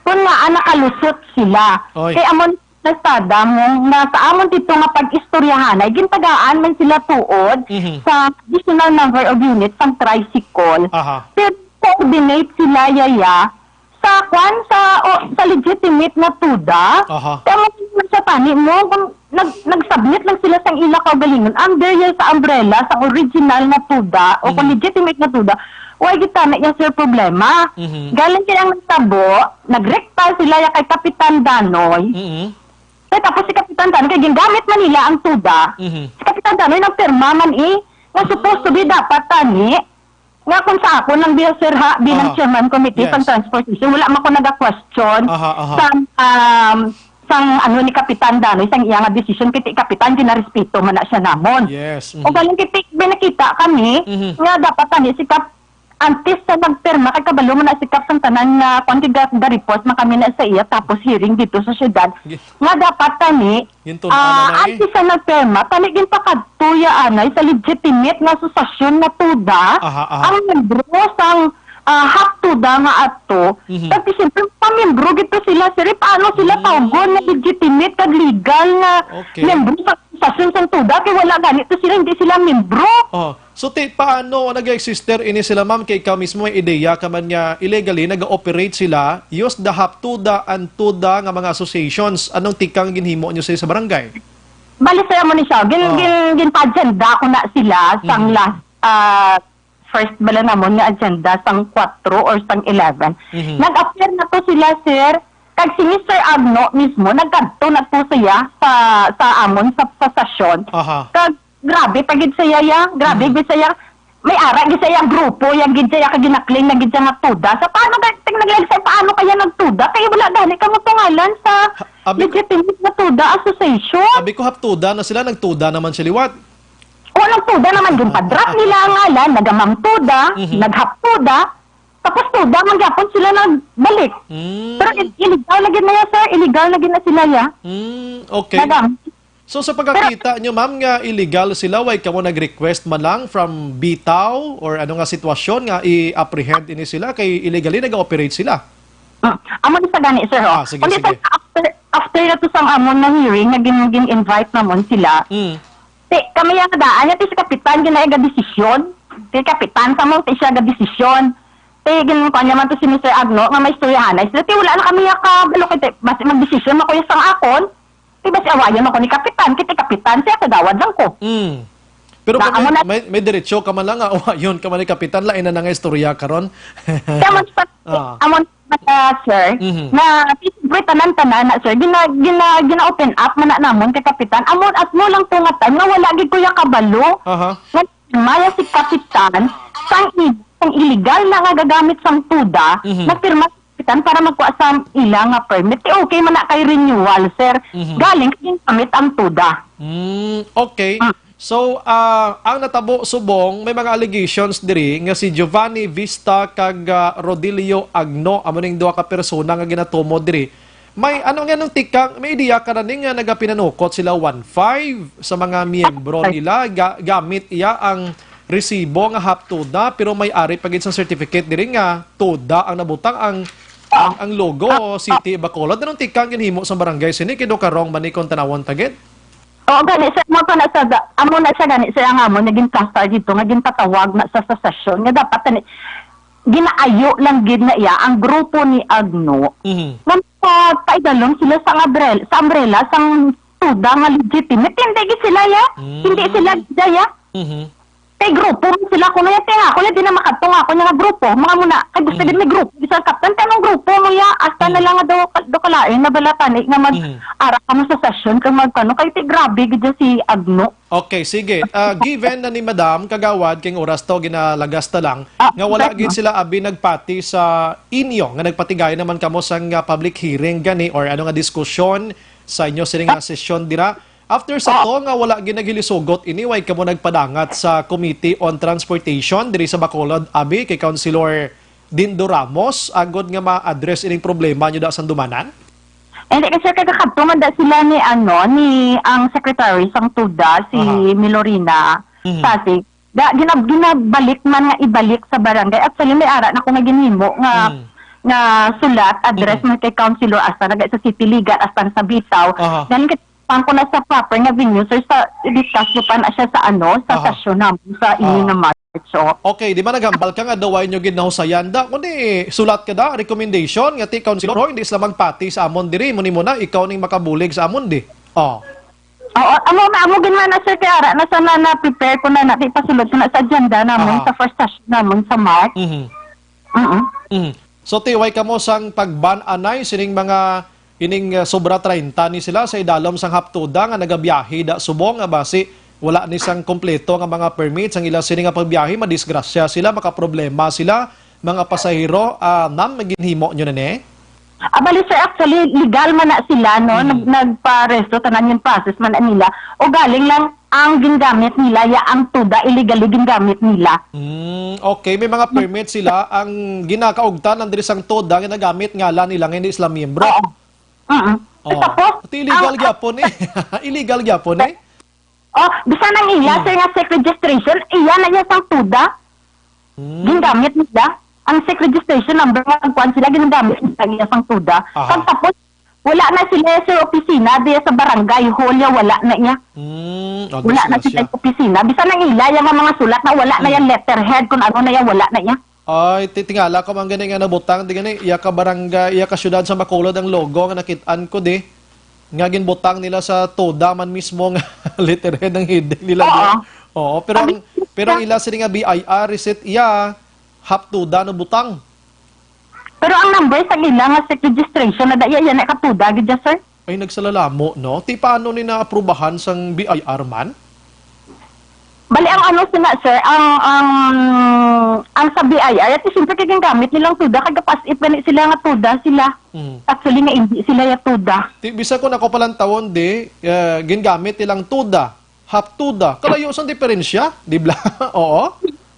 kung nga, ah, nakalusot sila. Oy. Kay amon nasada mo nga sa amon dito nga pag-istoryahanay, gintagaan man sila tuod Mhm. sa additional number of units sang tricycle. Aha. Pero coordinate sila, yaya, sa kwan, sa, o, sa legitimate nga tuda. Aha. Kaya mo sa tani mo, kung nag-, nag-submit lang sila sang ila kaugalingon, under yan sa umbrella sa original nga tuda o kung Mhm. legitimate nga tuda, why gid tani yan, sir, problema? Mhm. Galing kaya ang nagtabo, nagrekta sila ya kay Kapitan Danoy. Mhm. Kaya tapos si Kapitan Danoy, kay gingamit man nila ang tuda, Mhm. si Kapitan Danoy nagpirma man eh, nga supposed to be dapat tani, nga kung sa ako nang biya, sir, ha, bilang Aha. chairman committee Yes. sang transportation, wala man ko naga-question Aha, aha. sang, um, sang ano ni Kapitan Danoy, sang iya nga decision, kay ti Kapitan, ginarespeto man na siya namon. Yes, O mhm. galing kay ti, may nakita kami Mhm. nga dapat tani si Kap, antes sa nagpirma, kay kabalo man na si Kap sang tanan nga, kung the, the report man kami na sa iya, tapos hearing dito sa syudad, Gi- nga dapat tani, Gintunan ah, na na eh. antes sa nagpirma, tani ginpakadto ya anay sa legitimate nga asosasyon nga tuda Aha, aha. ang membro sang, ah, haptuda nga ato. Mhm. Kag siyempre, pamembro gito sila, sir. Eh, paano sila Mm. tawgon nga legitimate kag legal nga Okay. membro sa asosasyon sang tuda? Kay wala gani to sila, hindi sila membro. Oh, so ti, paano nag-exist ini sila, ma'am? Kay ikaw mismo may ideya ka man nga illegally nag-ooperate sila, use the haptuda and tuda nga mga associations. Anong tikang ginhimo nyo sa, sa barangay? Bali, sir, mo ni siya. Gin-, Oh. gin-, ginpa-agenda ko na sila sang Mhm. last, ah, first bala namon nga agenda sang kwatro or sang eleven. Mhm. Nag-appear na to sila, sir. Kag si Mister Agno mismo, nagkadto na to siya sa, sa amon, sa, sa sasyon. Aha. Kag grabe pa gid siya, ya. Grabe Mhm. gid siya. May ara gid siya grupo, ya gid siya, kag ginaklaim na gid siya nga tuda. Sa paano ka, ting naglagsay, paano kaya nagtuda? Kay wala gani kamo tungalan sa Ha, abi ko legitimate nga tuda association. Abi ko haptuda na sila, nagtuda naman siya liwat. Kung anong TODA naman, ginpa-drop nila ang ngalan, nagamang TODA, Mhm. nag-half TODA, tapos TODA man gyapon sila nagbalik. Mm. Pero i-, illegal na gid na yan, sir. Illegal na gid na sila, ya. Mm, okay. Nagamit. So, sa pagkakita nyo, ma'am, nga illegal sila, why kamo nag-request man lang from BITAO or ano nga sitwasyon nga i-apprehend ini sila kay illegally nag-ooperate sila? Mm. Amo ni sa gani, sir, ho. Ah, sige, Kundi sige. sa after, after na to sang amon na hearing, nga gin-, gin-invite namon sila. Mm. Ti, kami ang daan, ti si kapitan, ginaay ga desisyon. Ti kapitan sa mo, ti siya ga desisyon. Ti, gin-, kuwan niya man to si Mister Agno, nga may istoryahanay sila. Ti, wala na kami ya kabalo kay, ti, basi magdesisyon ako ya sang akon. Ti, basi awayan ako ni kapitan, kay ti kapitan siya, kagawad lang ko. Mm. Pero Na, kung amo may, na may, may diretsyo ka man lang nga, awayon ka man ni kapitan, lain na na nga istorya karon. Kaya man sa, Ah. amon, ah, sir, Mhm. na siyempre tanan-tanan na, sir, gina, gina, gina-open up man na namon kay kapitan. Amo, at mo lang to nga time nga wala gid ko ya kabalo. Aha. Nga maya si kapitan, sang i-, sang illegal na nga gagamit sang TODA, Mhm. nagpirma si kapitan para magkuha sa ila nga permit. Ti okay man na kay renewal, sir. Mhm. Galing kay gingamit ang TODA. Mm, okay. Mm. So, ah, ang natabo subong, may mga allegations diri nga si Giovanni Vista kag, ah, Rodilio Agno, amo ning duha ka persona nga ginatumo diri. May ano nga nung tikang, may ideya ka na ni nga nagapinanukot sila one five sa mga miyembro Ay. nila ga-, gamit iya ang resibo nga half TODA, pero may ari pa gid sa certificate diri nga TODA ang nabutang ang ang, ang logo, City Bacolod. Anong tikang ginhimo sa barangay sini? Kay do karong man ni kung tanawon ta gid? Oo, gani, sir, amo pa na sa da-, amo na siya gani, sir, ang amo naging plaster dito nga ginpatawag na sa, sa session nga dapat tani, ginaayo lang gid na iya ang grupo ni Agno. Mhm. Nga magpaidalom sila sa umbrella, sa umbrella sang TODA nga legitimate. Hindi gid sila ya. Mm. Hindi sila gid ya. Mhm. Kay grupo man sila kuno ya, kaya ako ya di na makadto nga ako nga grupo. Mga muna, kay gusto Mhm. din may grupo. Bisan kaptan, kanong grupo mo ya, hasta na Mhm. lang nga daw, daw kalain na balatani nga mag Mhm. ara ka mo sa session kag magkano. Kay ti grabe gid ya si Agno. Okay, sige. Ah, given na ni Madam Kagawad, kay oras to, ginalagas ta lang, Ah, nga wala okay, gid ma'am. sila abi nagpati sa inyo, nga nagpatigay naman kamo sang, ah, public hearing gani or ano nga diskusyon sa inyo sini nga sesyon dira. After sa Ah. to nga wala gid naghilisugot ini, way kamo nagpadangat sa Committee on Transportation diri sa Bacolod, abi kay Councilor Dindo Ramos, agod nga ma-address ining problema nyo da sa Dumanan? Hindi, kasi kagakadto man da sila ni, ano, ni ang secretary sang TODA, si Aha. Milorina Mhm. Sasig. Da, ginab-, ginabalik man nga ibalik sa barangay. Actually, may ara na ko nga ginhimo nga, Mm. nga sulat, address Mm. man kay Councilor, hasta na sa City Legal, hasta na sa BITAO. Aha. Then, kit-, pang ko na sa proper nga venue, sir, sa, i-discuss ko pa na siya sa, ano, sa Aha. session namin sa ini Ah. nga March, oh. Okay, di ba naghambal ka nga daw ay nyo gid nahusayan da? Kundi sulat ka da, recommendation, nga ti, Councilor, ho, hindi sila magpati sa amon diri, mo ni mo na, ikaw ning makabulig sa amon di. Oh. Oo, amo na, amo gid na, sir, kay ara na sana na-prepare ko na, na, ipasulod ko na sa agenda namon, Aha. sa first session namon sa March. Mhm. Mm-mm. Mhm. So, ti, way kamo sang pag-ban anay sining mga ining, uh, sobra treinta ni sila sa idalom sang half TODA nga nagabiyahe da subong nga basi wala ni sang kompleto nga mga permits ang ila sini nga pagbiyahe, madisgrasya sila, makaproblema sila, mga pasahero, ah, ma'am, may ginhimo nyo na ni? Ah, bali, sir, actually, legal man na sila, no? Mm. Nag-, nagpa-resto, tanan yung process man na nila. O galing lang, ang gingamit nila, ya ang TODA, illegally gingamit nila. Mm, okay. May mga permit sila. Ang ginakaugtan, ang diri sang TODA, ginagamit ngalan nila, nga hindi sila miyembro. Oo. Mm-mm. Oh. Tapos, Ito illegal ang gyapon eh. Illegal gyapon eh. Oh, bisan ang ila, Hmm. sir, nga SEC registration, iya na iya sang TODA. Hmm. Gingamit nila. Ang SEC registration number nga nagkuhan sila, ginagamit nila iya sang TODA. Aha. Kag tapos, wala na sila, sir, opisina, diya sa barangay hall, ya, wala na iya. Hmm, oh, Wala na disgrasya. sila opisina. Bisan ang ila, iya nga mga sulat na wala na Hmm. iya letterhead, kung ano na iya, wala na iya. Ay, ti-, tingala ko man gani nga nabutang, di gani, iya ka barangay, iya ka syudad sa Bacolod ang logo nga nakit-an ko, di. Nga ginbutang nila sa TODA man mismo nga letterhead ang heading nila, di. Oo. Oo, pero ang, Abi, pero ang ila sini nga B I R receipt, iya, half TODA na butang. Pero ang number sa ila nga SEC registration na da iya, iya na ka TODA gid ya, sir. Ay, nagsalalamo, no? Ti paano ni naaprubahan sang B I R man? Bali, ang ano sina, sir, ang, ang, ang sa B I R, at siyempre, kay gingamit nilang TODA, kay gapas-, if gani sila nga TODA sila. Mm. Actually, nga hindi sila ya TODA. Ti, bisa ko nako palantawon, di, eh, gingamit nilang TODA. Haptuda. Kalayo sang diferensya, di ba? Oo.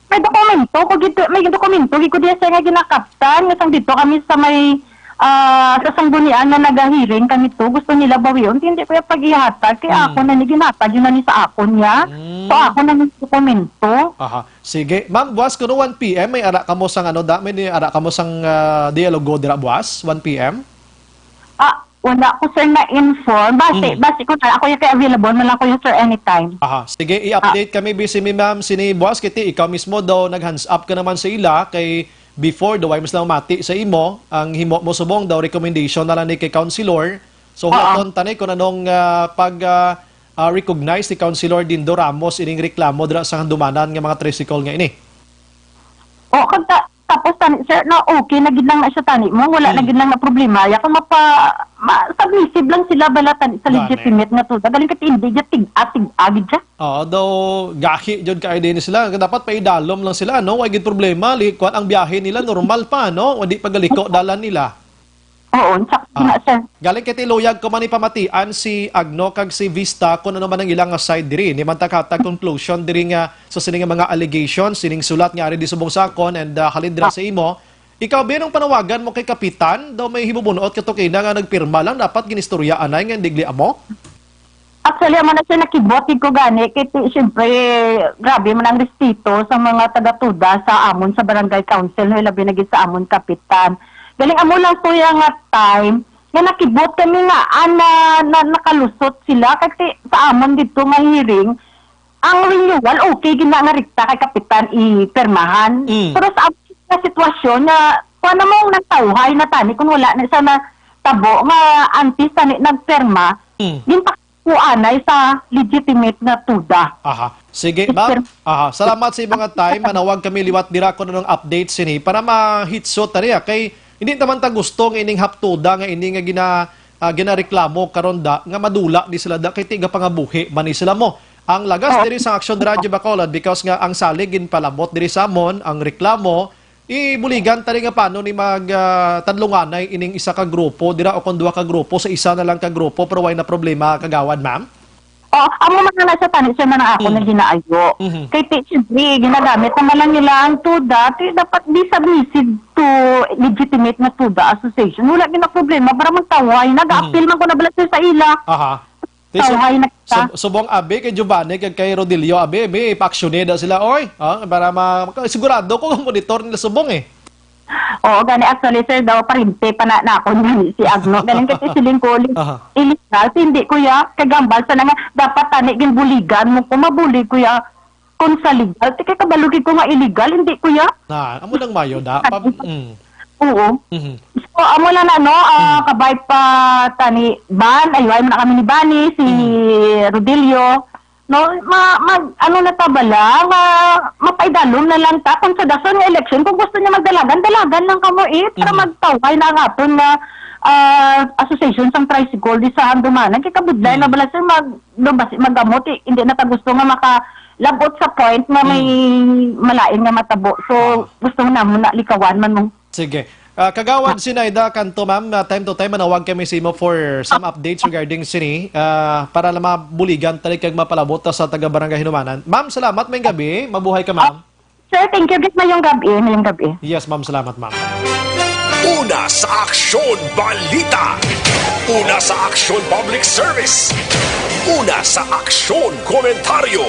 May dokumento ko gid, may dokumento gid ko diya siya nga ginakaptan nga sang dito kami sa may, ah, sa Sanggunian nga nagahiring kami to. Gusto nila bawion, hindi ko yung pag-ihatag. Kaya Hmm. ako na ni ginatag, yun na ni sa akon niya. Hmm. So ako na ni dokumento. Aha. Sige. Ma'am, buwas kuno one P M, may ara kamo sang ano, da, may ni ara kamo sang, ah, dialogo dira buwas, one P M? Ah, wala ko, sir, na-inform. Basi, Mhm. basi ko na, ako yung kay available man lang ko yung, sir, anytime. Aha, sige, i-update Ah. kami, busy mi, ma'am, sini buwas, kiti ikaw mismo daw nag-hands up ka naman sa ila, kay before, daw ay mas lang mati sa imo, ang himo mo subong daw recommendation na lang ni kay counselor. So, Oo. Huwaton ta ni kung anong, ah, pag, ah, ah, recognize ni Councilor Dindo Ramos ining reklamo dira sa handumanan nga mga tricycle nga ini. O, kag ta-, tapos tani, sir, na okay na gid lang na siya tani mo, wala na Hmm. gid lang na problema. Ya, kung mapa-, ma-, submissive lang sila bala tani sa Gani. legitimate nga tuda. Galing ka hindi dyan tig-atig-agid siya. Oo, daw gahi jud ka din sila. Dapat paidalom lang sila, no? Wa gid problema, li-, kuwan ang biyahe nila normal pa, no? Wa di pagaliko dalan nila. Oo, unsa Ah. na, sir. Galing kay Tiluyag ko man ipamatian si Agno kag si Vista kung ano man ang ilang side diri. Ni man ta kahatag conclusion diri nga sa sini nga mga allegations, sining sulat nga ari di subong sa akon and, ah, halin dira Ah. sa imo. Ikaw, Bi, anong panawagan mo kay Kapitan? Daw may himubunuot ka to kay na nga nagpirma lang, dapat ginistorya anay nga hindi amo? Actually, amo na siya, nakibot ko gani, kay ti-, siyempre, grabe man ang respeto sa mga taga-tuda sa amon sa barangay council, no, labi na gid sa amon kapitan. Galing amo lang, kuya, nga time nga nakibot kami nga, ah, na, na, nakalusot sila, kay ti-, sa amon dito nga hearing, ang renewal, okay gid na nga rekta kay kapitan ipirmahan. Mm. Pero sa amon nga sitwasyon nga, kuwan na mo, nagtawhay na tani kung wala na siya na tabo nga antes tani nagpirma, Mm. ginpa-, kuanay sa legitimate nga tuda. Aha. Sige, ma'am. Aha. Salamat sa imong time. Manawag kami liwat dira kung anong update sini para mahitso ta niya. Kay hindi naman ta gusto nga ining haptuda nga ini nga gina-, ah, ginareklamo karon da, nga madula di sila da, kay tiga pangabuhi man ni sila mo. Ang lagas Oh. diri sa Action Radio Bacolod, because nga ang salig ginpalabot diri sa amon, ang reklamo, ibuligan ta rin nga paano ni mag, ah, tadlunganay ining isa ka grupo dira o kon duha ka grupo sa isa na lang ka grupo, pero way na problema, Kagawad, ma'am? Oh, amo man na sa tani, sir, man ang ako Hmm. na ginaayo. Mhm. Kay ti-, siyempre, ginagamit naman lang nila ang tuda. Ti-, dapat be submissive to legitimate na tuda association. Wala gina problema para magtawhay. Nag-appeal Mhm. man ko na bala, sir, sa ila. Aha. Ti, sub-, Tawhay na kita. Sub-, subong abi kay Giovanni kag kay Rodilio, abi, abi, ipa-actione daw sila, oy. Ah, para ma-, maka-, sigurado ko monitor nila subong, eh. Oo, gani, actually, sir, daw parinte pa na, na ako gani si Agno. Galing kasi siling ko, li-, Aha. illegal, hindi, kuya, kagambal sa nga, dapat tani ginbuligan mo ko, mabuli, kuya, kung sa legal, ti kay kabalo gid ko nga illegal, hindi, kuya. Na, amo nang mayo da. Pa, mm. Oo. Mhm. So, amo lang na, no, ah, Mm. kabay pa tani Ban, ay, ay, na kami ni Bani, si Mm. Rodilio, no, ma-, mag-, ano na ta bala, ma-, mapaidalom na lang ta kung sa dason nga election, kung gusto niya magdalagan, dalagan lang kamo, eh, para Mhm. magtawhay na ang aton nga, ah, association sang tricycle di sa Handumanan. Kay kabudlay na Mhm. bala, sir, mag-, no, basi-, magamot, eh, hindi na ta gusto nga makalabot sa point nga may Mhm. malain nga matabo. So, Ah. gusto mo na muna likawan man mo. Sige. Ah, Kagawad Sinaida Canto, ma'am, ah, time to time, manawag kami sa imo for some updates regarding sini, ah, para lang mabuligan tali kag mapalabot ta sa taga Barangay Hinumanan. Ma'am, salamat, may gabi. Mabuhay ka, ma'am. Sir, thank you. Gid mayong gabi, mayong gabi. Yes, ma'am, salamat, ma'am. Una sa aksyon, balita. Una sa aksyon, public service. Una sa aksyon, komentaryo.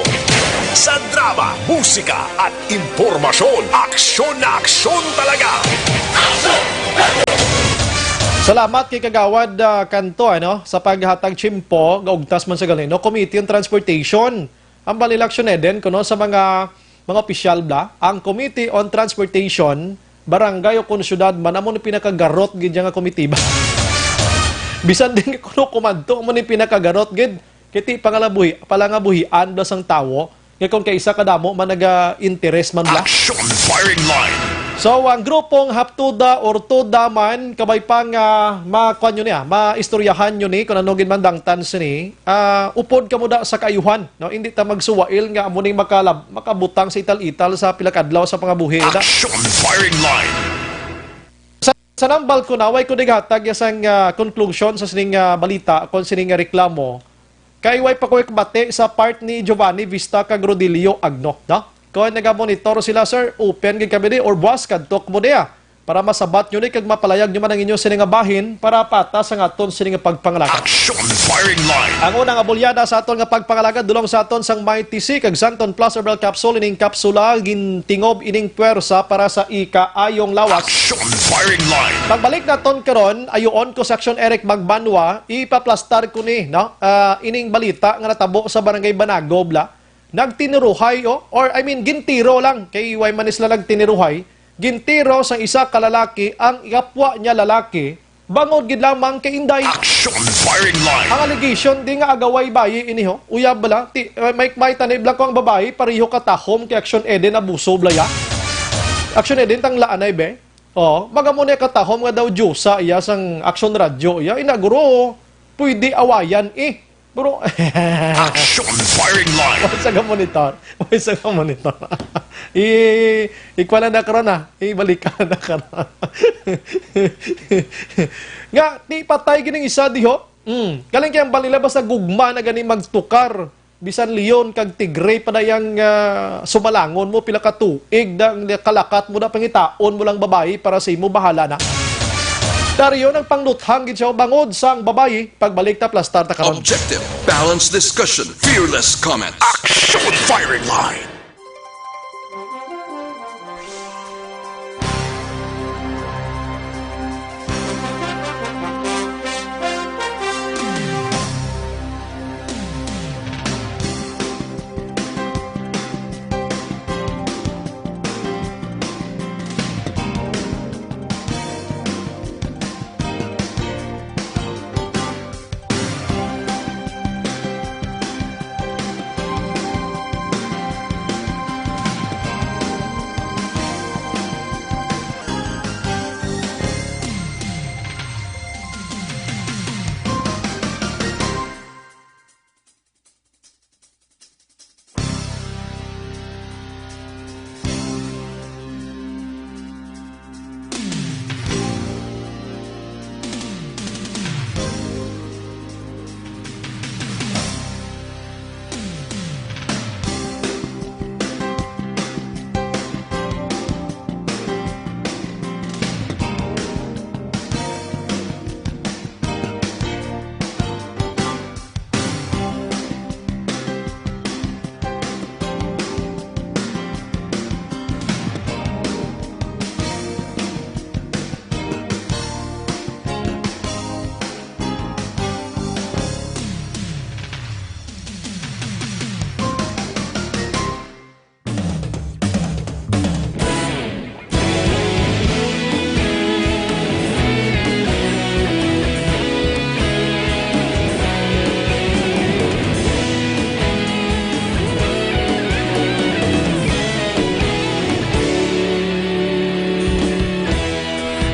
Sa drama, musika, at impormasyon, aksyon na aksyon talaga. Salamat kay Kagawad, ah, Kanto, ano, sa paghatag tiyempo, gaugtas man sa gali, no? Committee on Transportation. Ang Balila Action Eden, kuno sa mga, mga opisyal bla, ang Committee on Transportation, barangay o kon syudad man, amo ni pinakagarot gid nga komitiba. Bisan din kuno kumadto, amo ni pinakagarot gid. Kiti pangalabuhi, palangabuhian bla sang tawo, nga kung kaisa kadamo man naga-interes man bla. Action firing line. So, ang grupong Haptuda or Tuda man, kabay pa nga makuan nyo niya, maistoryahan nyo ni kung ano gid man dangtan sini, ah, upod kamo da sa kaayuhan, no? Hindi ta magsuwail nga amo ning makalab-, makabutang sa ital-ital sa pila ka adlaw sa pangabuhi na. Action firing line. Sa, sa nang balkon, away ko naghatag ya sang, ah, conclusion sa sining, ah, balita, kung sining, ah, reklamo. Kay way pa ko ikabati sa part ni Giovanni Vista kag Rodilio Agno, no? Kung nagamonitor sila, sir, open gid kami di, or buwas, kadto mo diya. Para masabat nyo ni kag mapalayag nyo man ang inyo sini nga bahin para patas ang aton sini nga pagpangalagad. Action Firing Line. Ang una nga bulyada sa aton nga pagpangalagad, dulong sa aton sang Mighty C kag Santon Plus Herbal Capsule. Ining kapsula gintingob ining pwersa para sa ikaayong lawas. Action Firing Line. Pagbalik naton karon, ayoon ko sa Action Eric Magbanwa, ipaplastar ko ni, no? Ah, ining balita nga natabo sa Barangay Banagob la. Nagtiniruhay, oh, or I mean, gintiro lang, kay way man sila nagtiniruhay. Gintiro sang isa ka lalaki ang ikapwa niya lalaki, bangod gid lamang kay inday. Action Firing Line. Ang allegation di nga agaway bayi ini, ho. Uyab bala, ti, eh, may, may tanib lang ko ang babayi, pareho ka tahom kay Action Eden abuso bala ya. Action Eden tang laanay, be. Oh, magamo ni katahom nga daw diyosa iya sang Action Radio iya. Ina guro, pwede awayan, eh. Bro. Action Firing Line. Way sa ka monitor. Way sa ka monitor. I, ikuha lang na karon, ah. Ibalik ka na karon. Nga, di patay gining isa diho. Mm. Galing kay ang balila basta gugma na gani magtukar. Bisan leon kag tigre pa na yang, ah, sumalangon mo, pila ka tuig na ang kalakat mo na pangitaon mo lang babayi para sa imo, bahala na. Taryo nang pangluthang gid siya bangod sang babayi. Pagbalik ta, plastar ta karon. Objective, balanced discussion, fearless comment. Action Firing Line.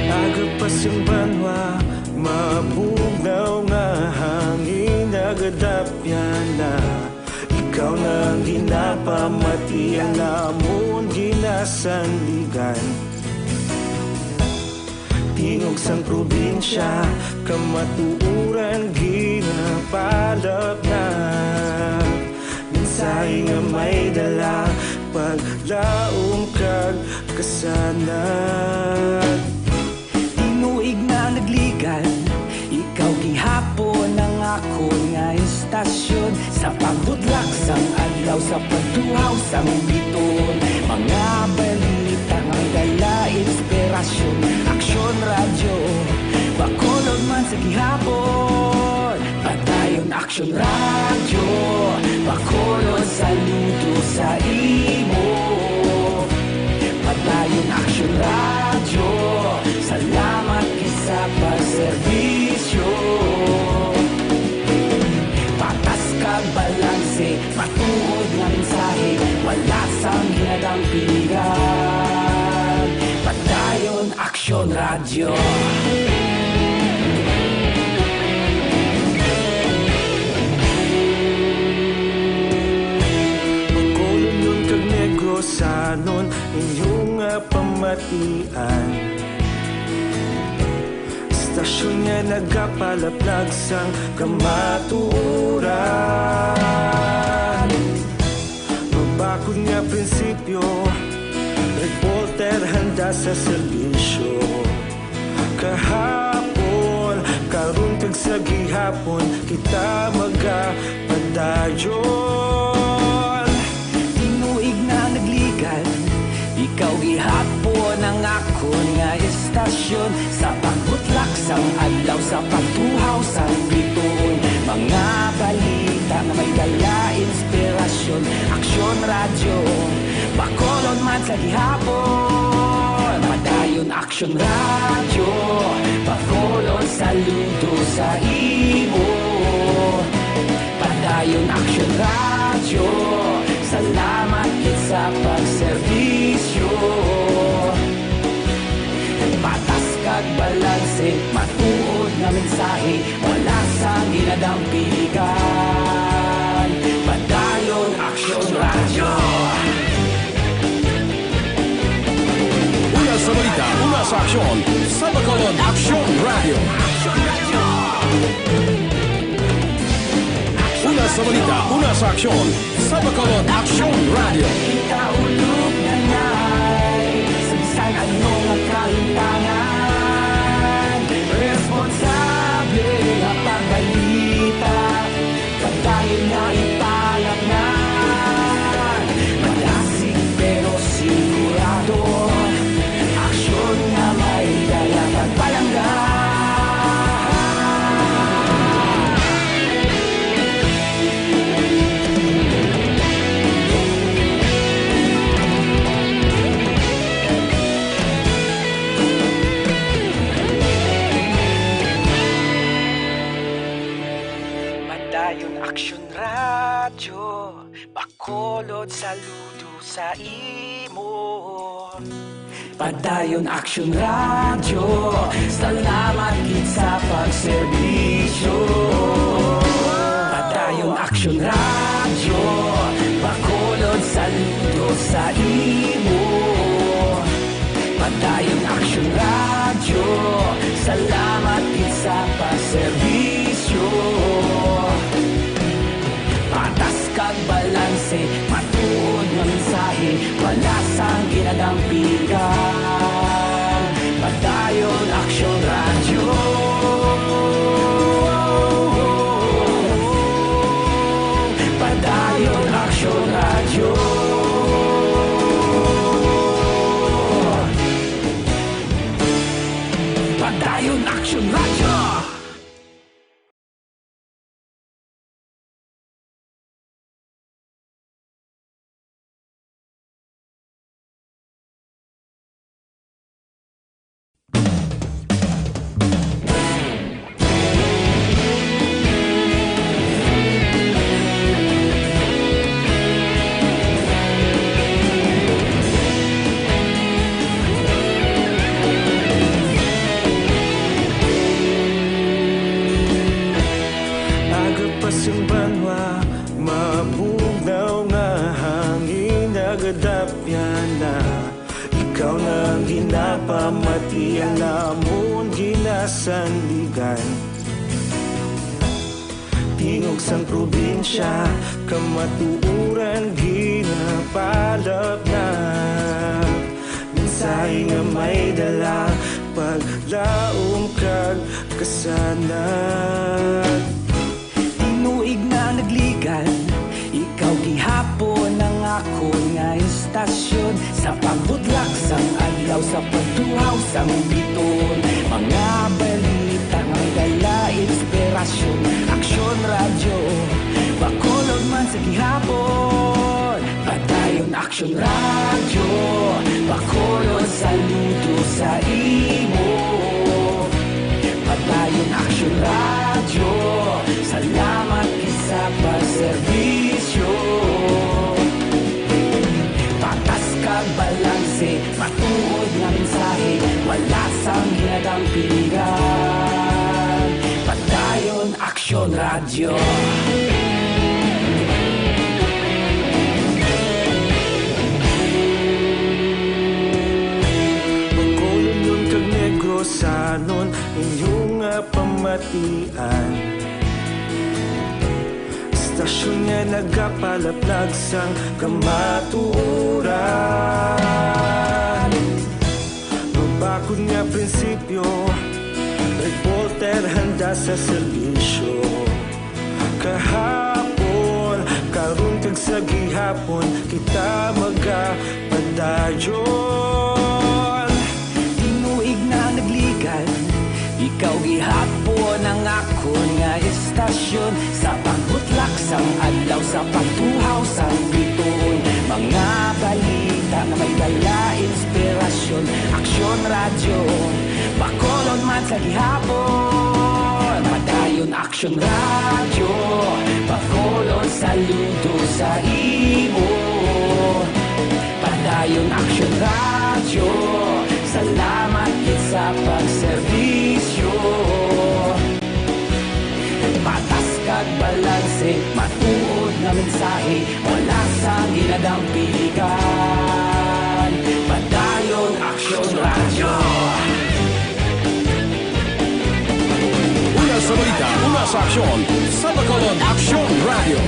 Agapas ang banwa, mabugnaw nga hangin, nagadapyan na. Ikaw na ang ginapamati, ang amon ginasandigan. Tingog sang probinsya, kamatuoran ginapalapnag. Mensahe nga may dala, paglaom kag kasanag. Tinuig na nagligan, ikaw gihapon ang akon nga istasyon. Sa pagbudlak sang adlaw, sa pagtuhaw sang biton, mga balita nga dala inspirasyon. Aksyon Radyo, Bacolod man sa gihapon. Padayon Aksyon Radyo, Bacolod, saludo sa imo. Padayon Aksyon Radyo, salamat gid sa pagserbisyo. Patas kag balanse, matuod nga mensahe, wala sang ginadampingan. Padayon Aksyon Radyo. Bacolod kag Negrosanon, inyo nga pamatian. Sa Istasyon nga nagapalaplag sang kamatuoran. Mabakod nga prinsipyo, reporter handa sa serbisyo. Kahapon, karon kag sa gihapon, kita magapadayon. Tinuig na nagligan, ikaw gihapon ang akon nga istasyon. Sa pagbutlak sang adlaw, sa pagtuhaw sang bituon, mga balita nga may dala inspirasyon. Aksyon Radyo, Bacolod man sa gihapon. Padayon Aksyon Radyo, Bacolod, saludo sa imo. Padayon Aksyon Radyo, salamat gid sa pagserbisyo. Patas kag balanse, matuod nga mensahe, wala sang ginadampigan. Padayon Aksyon Radyo. Una sa balita, una sa aksyon, sa Bacolod Aksyon Radyo. Una sa balita, una sa aksyon, sa Bacolod Aksyon Radyo. Kaulog na ngay, sa bisan ano nga kahintangan, responsable nga pagbalita, padayon nga ipalatngan. Madasig pero sigurado, aksyon nga may dala pagpalangga. Padayon Aksyon Radyo, Bacolod, saludo sa imo. Padayon Aksyon Radyo, salamat gid sa pagserbisyo. Padayon Aksyon Radyo, Bacolod, saludo sa imo. Padayon Aksyon Radyo, salamat gid sa pagserbisyo. Patas kag balanse, matuod nga mensahe, wala sang ginadampigan. Padayon Aksyon Radyo. Padayon Aksyon Radyo. Padayon Aksyon Radyo. Aga pa sing banwa, mabugnaw nga hangin nagadapyan na. Ikaw na ang ginapamati, ang namon ginasandigan. Tingog sang probinsya, kamatuoran ginapalapnag. Mensahe nga may dala, paglaom kag kasanag. Tinuig na nagligan, ikaw gihapon ang akon nga istasyon. Sa pagbutlak sang adlaw, sa pagtuhaw sang bituon, mga balita nga may dala inspirasyon. Aksyon Radyo, Bacolod man sa gihapon. Padayon Aksyon Radyo, Bacolod, saludo sa imo. Padayon Aksyon Radyo, salamat gid sa pagserbisyo. Patas kag balanse, matuod nga mensahe, wala sang ginadampigan. Padayon Aksyon Radyo. Bacolodnon kag Negrosanon, inyong Matian. Istasyon nga nagapalaplag sang kamatuoran. Mabakod nga prinsipyo, reporter handa sa serbisyo. Kahapon, karon kag sa gihapon, kita magapadayon. Tinuig na nagligad, ikaw gihapon ang akon nga istasyon. Sa pagbutlak sang adlaw, sa pagtuhaw sang bituon, mga balita nga may dala inspirasyon. Aksyon Radyo, Bacolod man sa gihapon. Padayon Aksyon Radyo, Bacolod, saludo sa imo. Padayon Aksyon Radyo, salamat gid sa pagserbisyo. Patas kag balanse, matuod nga mensahe, wala sang ginadampigan. Padayon Aksyon Radyo. Una sa balita, una sa aksyon, sa Bacolod, Aksyon Radyo.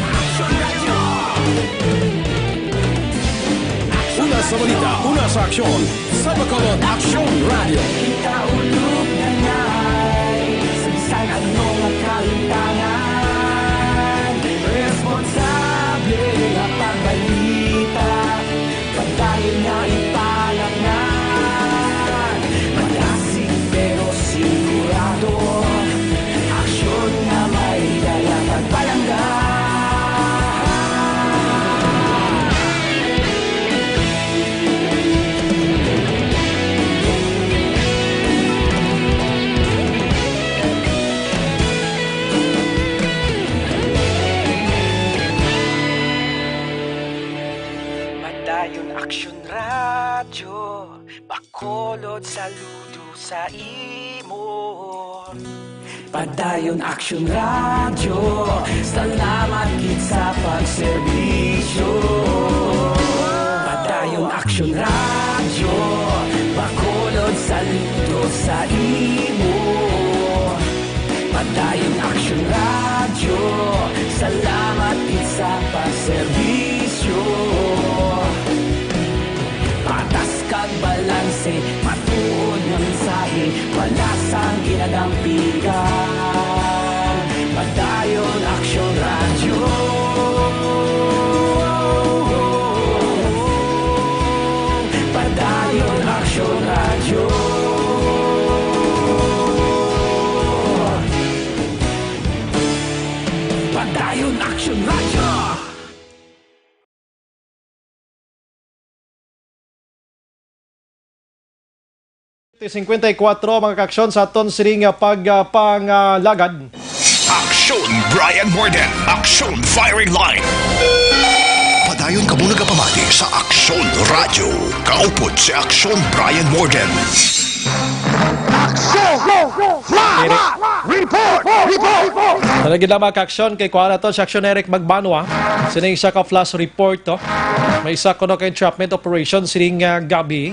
Una sa balita, una sa aksyon, sa Bacolod, Aksyon Radyo. Kita ulog na ngay, sa bisan ano nga kalutangan, responsable nga pagbalita. Padayon nga ipalangnan, madasig pero sigurado. Aksyon nga may dala pagpalangga. Padayon Aksyon Radyo, Bacolod, saludo sa imo. Padayon Aksyon Radyo, salamat gid sa pagserbisyo. Padayon Aksyon Radyo, Bacolod, saludo sa imo. Padayon Aksyon Radyo, salamat gid sa pagserbisyo. Patas kag balanse, matuod nga mensahe, wala sang ginadampigan. Padayon Aksyon Radyo. Padayon Aksyon Radyo. Padayon Aksyon Radyo. Singkwenta y kuwatro, mga kaaksyon, sa aton sining, ah, pag, ah, pangalagad. Aksyon Brian Morden, Aksyon Firing Line. Padayon kamo nagapamati sa Aksyon Radyo. Kaupod si Aksyon Brian Morden. Aksyon! Fire! Report! Report! Talaga lang, mga kaaksyon, kay kuha na to si Aksyon Eric Magbanwa. Sini isa ka flash report, to. May isa kuno ka entrapment operation sining, ah, gabi.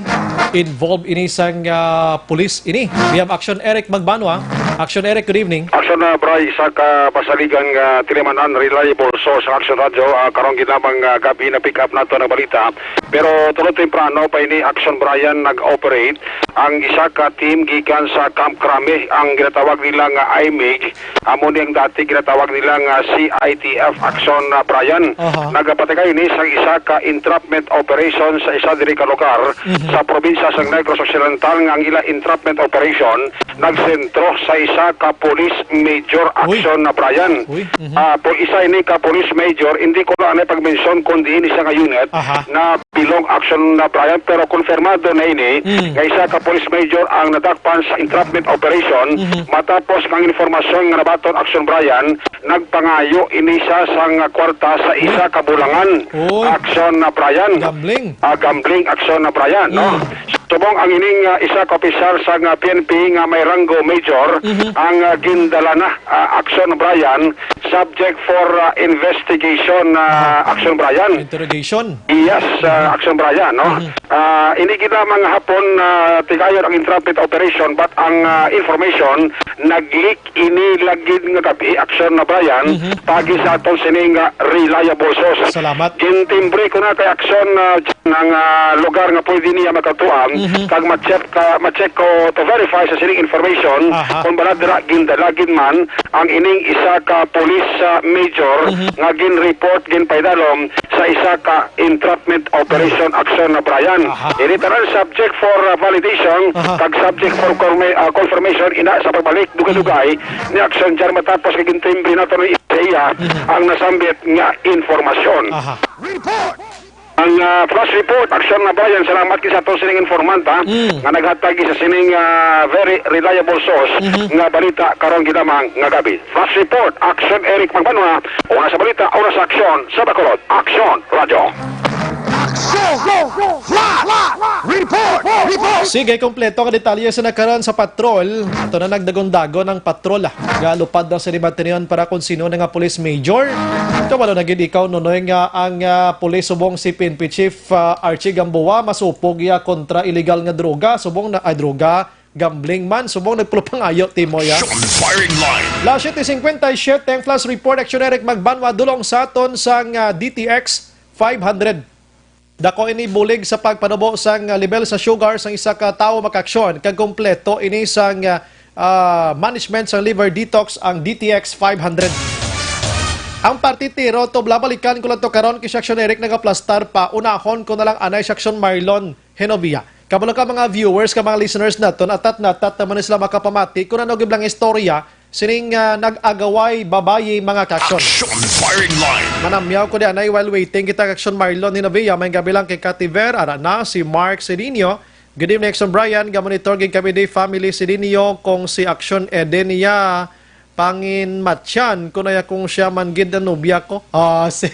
Involved ini sang, ah, pulis ini. We have Aksyon Eric Magbanwa. Aksyon Eric, good evening. Aksyon na, Bray, isa ka pasaligan nga tilimanan, reliable source sa Aksyon Radyo, ah, karong ginamang, ah, gabi na pick up nato ang balita. Pero tulo temprano pa ini, Aksyon Brian, nag-operate ang isa ka team gikan sa Camp Crame, ang ginatawag nila nga I M E G, amo ni ang dati ginatawag nila nga C I T F Aksyon, ah, Brian. Aha. Nagapatikay ini sa isa ka entrapment operation sa isa diri ka lugar Mhm. sa probinsya sa Negros Occidental, nga ang ila entrapment operation nagsentro sa isa ka police major Uy. Aksyon na Brian. Uy, mhm. Ah, po, isa ini ka police major, hindi ko na anay pag-mention kung diin siya nga unit Aha. na bilong Aksyon na Brian, pero konfirmado na ini Mm. nga isa ka police major ang nadakpan sa entrapment operation Mhm. matapos ang informasyon nga nabaton Aksyon Brian, nagpangayo ini siya sang kwarta sa isa Uy. ka bulangan Uy. Aksyon na Brian. Gambling. Ah, gambling Aksyon na Brian, no? Mm. Subong ang ining, ah, isa ka opisyal sa nga P N P nga may ranggo major Mhm. ang, ah, gindala na, ah, action, Brian, subject for, ah, investigation, ah, action, Brian. Interrogation. Yes, ah, action, Brian, no? Mhm. Ah, ini gid lamang hapon, ah, tigayon ang entrapment operation, but ang, ah, information nag-leak ini lagid nga gabi, action, na, Brian, Mhm. pagi sa aton sining, ah, reliable source. Salamat. Gintimbre ko na kay action, ah, ang, ah, lugar nga pwede niya makatuan, Mhm. kag ma-check ka, ma-check ko to verify sa sining information Aha. kung bala dira gindala gid man ang ining isa ka police, ah, major Mhm. nga gin-report, ginpaidalom sa isa ka entrapment operation action, na, Brian. Aha. Ini tanan subject for, ah, validation Aha. kag subject for corme-, ah, confirmation ina sa pagbalik dugay-dugay ni action dyan matapos kay gintimbre nato ni sa iya Mhm. ang nasambit nga informasyon. Aha. Report! Ang, ah, flash report, action, na, Brian, salamat kay sa aton sining informant, ha, Mm. nga naghatag sa sining, ah, very reliable source Mhm. nga balita karon gid lamang nga gabi. Flash report, action, Eric Magbanwa, oras sa balita, oras sa aksyon sa Bacolod. Aksyon, Radyo. Aksyon! Flash! Report! Report! Sige, kompleto ang detalye sa nakaron sa patrol. Ito na nagdagon-dagon ang patrol, ah. Galupad daw sa Dimaterion para kung sino na nga police major. Kabalo na gid ikaw, Nonoy, nga ang, ah, police subong si P N P Chief, ah, Archie Gamboa masupog iya kontra illegal nga droga, subong na, ay, droga, gambling man, subong nagpulo pangayo, Timoy, ah. Action firing line. Las siete cincuenta y siete ang flash report, action, Eric Magbanwa, dulong sa aton sang, ah, D T X five hundred. Dako ini bulig sa pagpanubo sang, ah, level sa sugar sang isa ka tawo makaaksyon, kag kompleto ini sang, ah, ah, management sang liver detox ang D T X five hundred. Ang parte tiro, tubla, balikan ko lang to karon kay si Action Eric nagaplastar pa. Unahon ko na lang anay si Action Marlon Genovia. Kabalo ka, mga viewers, ka mga listeners naton, atat na atat naman sila makapamati kung ano gid lang istorya sining, ah, nag-agaway babayi, mga ka-action. Action firing line. Manamyaw ko di anay while waiting kita, ka-action Marlon Hinabia. May gabi lang kay Kativer, ara na si Mark Sedinio. Good evening, Action Brian. Gamonitor gid kami di family Sedinio, kung si Action Edenia Panginmatyan, kung naya kung siya man gid ang nobya ko. Oh, si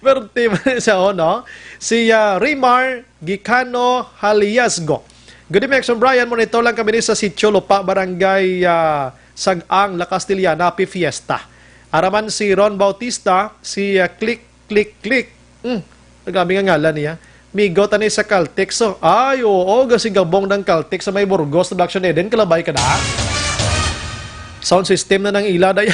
Perte man siya, oh, no? Si, ah, Rimar Gicano Haliasgo. Good evening, Action Brian. Monitor lang kami ni sa Sitio Lupa, Barangay, ah, Sag-ang, La Castellana. Happy Fiesta. Araman si Ron Bautista, si, ah, Click, Click, Click. Hmm, nagami nga ngalan niya. Migo tani sa Caltex, oh. Ay, oo, gasigabong ng Caltex sa may Burgos, sa Action Eden, kalabay ka na. Sound system na nang ila, day.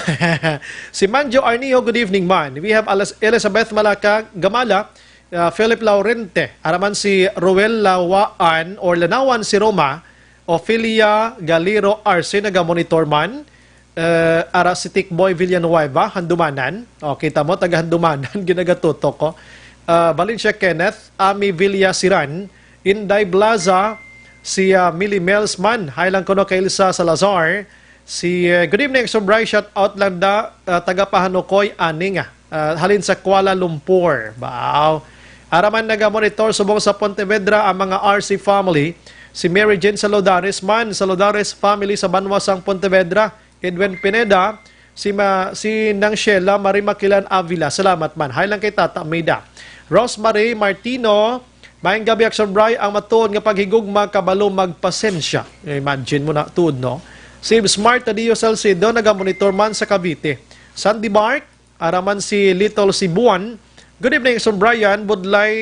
Si Manjo Arnio, good evening, man. We have Elis-, Elizabeth Malaka Gamala, ah, Philip Laurente, araman si Ruel Lawaan or Lanawan si Roma, Ophelia Galiro Arce, naga-monitor man, eh, ara si Tikboy Villanueva, Handumanan. O, kita mo, taga Handumanan, ginagatutok ko. Ah, Valencia Kenneth, Ami Villa Siran, Inday Blaza, si, ah, Millie Mels man, hi lang kuno kay Elsa Salazar, Si, eh, good evening, Action Brian. Shout out lang da, ah, taga Pahanukoy, ani nga, ah, halin sa Kuala Lumpur. Wow. Araman naga-monitor subong sa Pontevedra ang mga R C family. Si Mary Jane Saludares man, Saludares family sa banwa sang Pontevedra. Edwin Pineda, si ma-, si Nang Sheila Marie Makilan Avila. Salamat man. Hi lang kay Tata Mida. Rosemary Martino, Maayong gabi, Action Bri. Ang matuod nga paghigugma, kabalo magpasensya. Imagine mo na, tuod, no? Si Smart Tadio Salcedo, nagamonitor man sa Cavite. Sandy Mark, araman si Little Cebuan. Good evening, Action Brian. Budlay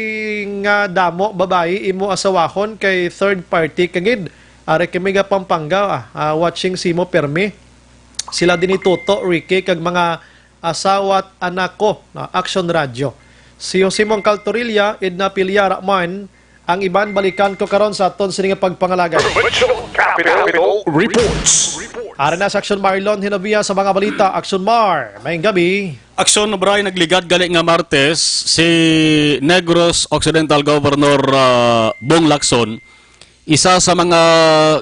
nga damo, babayi, imo asawahon kay third party kagid. Ari kami ga Pampanga, ah, ah, watching simo permi. Sila din ni Toto, Ricky, kag mga asawa't anak ko, ah, Action Radio. Si Jose Mongcal Torilla, Edna Pilyara man, ang iban balikan ko karon sa aton sini nga pagpangalagad. Provincial Capital Reports. Ara na sa Action Marlon Hinovia sa mga balita. Action Mar, maayong gabi. Action Bri, nagligad gali nga Martes si Negros Occidental Governor, ah, Bong Lacson, isa sa mga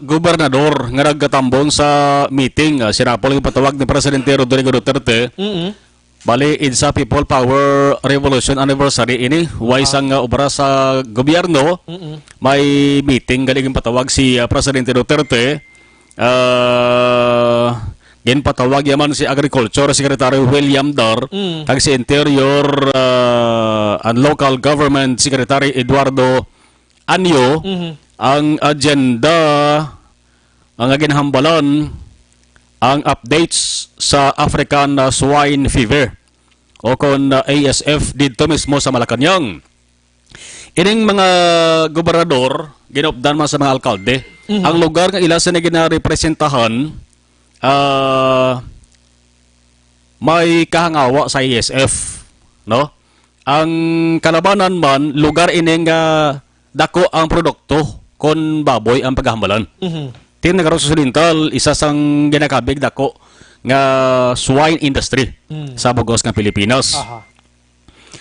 gobernador nga nagatambong sa meeting, ah, sinapol nga patawag ni Presidente Rodrigo Duterte. Mm-mm. Bali, EDSA People Power Revolution Anniversary ini. Way Ah. sang, ah, obra sa gobyerno, Mm-mm. may meeting gali ginpatawag si, ah, Presidente Duterte. Ah, Ginpatawag ya man si Agriculture Secretary William Dar Mm. kag si Interior, ah, and Local Government Secretary Eduardo Anyo. Mhm. Ang agenda nga ginhambalan ang updates sa African, ah, Swine Fever o kon, ah, A S F didto mismo sa Malacañang. Ining mga gobernador, ginupdan man sa mga alkalde, Mhm. ang lugar nga ila sini ginarepresentahan, ah, may kahangawa sa A S F, no? Ang kalabanan man, lugar ini nga dako ang produkto kon baboy ang paghambalan. Mhm. Ti Negros Occidental, isa sang ginakabig dako nga swine industry Mm. sa bug-os nga Pilipinas. Aha.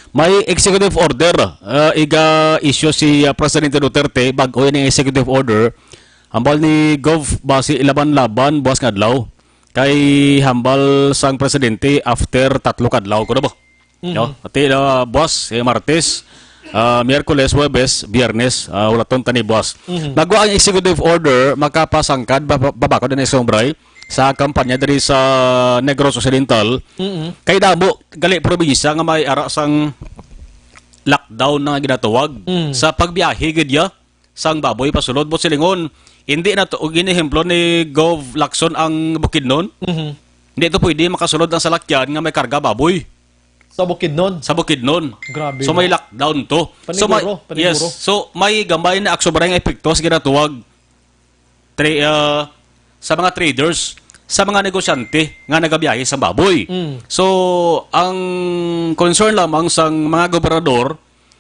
May executive order, ah, iga-issue si, ah, Presidente Duterte, bag-o ini executive order, hambal ni Gov Basi Laban-Laban buwas nga adlaw. Kay hambal sang presidente after tatlo ka adlaw, kuno ba? Mhm. No? Ati na buwas, eh, Martes, ah, Miyerkules, Huwebes, Biyernes, ah, hulaton ta ni buwas. Mhm. Nagwa ang executive order, makapasangkad, baba-, babakod na sa Umbray, sa kampanya diri sa Negros Occidental. Mhm. Kay damo, gali probinsya nga may ara sang lockdown na nga ginatawag Mm. sa pagbiyahe gid ya sang baboy pasulod. But silingon, hindi na to, og ginehemplo ni Gov Lacson ang Bukidnon. Mhm. Hindi to pwede makasulod ang salakyan nga may karga baboy Sa Bukidnon. sa Bukidnon. Grabe, So, may no? lockdown to. So, may, Paniguro, paniguro. yes. So, may gamay na aksyon nga epekto sa ginatuwag tra-, ah, sa mga traders, sa mga negosyante nga nagabiyahe sa baboy. Mm. So, ang concern lamang sang mga gobernador,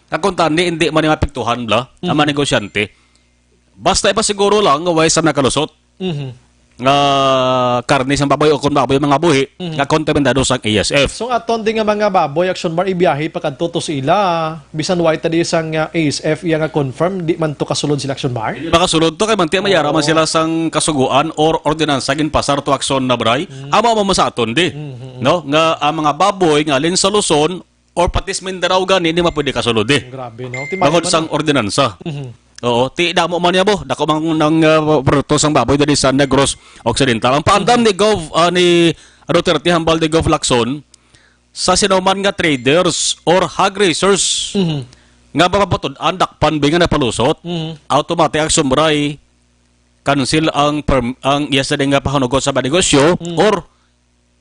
nga kung tani, hindi man yung apektuhan bla, ang mga Mhm. negosyante. Basta ipasiguro lang nga way sa nakalusot Mhm. nga karne sang baboy o kung baboy ang mga buhi, Mhm. nga kontaminado sang A S F. So, aton di nga mga baboy, Action Bar, ibiyahe pa kadto to sa ila, bisan way ta di sang, ah, A S F, iya nga confirm, di man to kasulod sila, Action Bar? Hindi makasulod to, kay manti mayara man Oo. sila sang kasuguan or ordinansa ginpasar to Action na, Bray. Mm. Amo mo sa aton di, Mm, mm, mm. no? Nga ang mga baboy nga alin sa Luzon or pati sa Mindanao gani, hindi mapwede kasulod di. Grabe, no? Ti Bangod maayo man sang na. ordinansa. Mhm. Oo, ti damo man niya mo. Dako man nang, ah, produkto sang baboy diri sa Negros Occidental. Ang paandam Mhm. ni Gov, ah, ni Duterte hambal ni Gov Lacson, sa sinuman nga traders or hog raisers Mhm. nga mapapatud-an dakpan bi nga napalusot, Mhm. automatic ang Action Bar, cancel ang perm-, ang iya sa nga pahunugot sa negosyo Mhm. or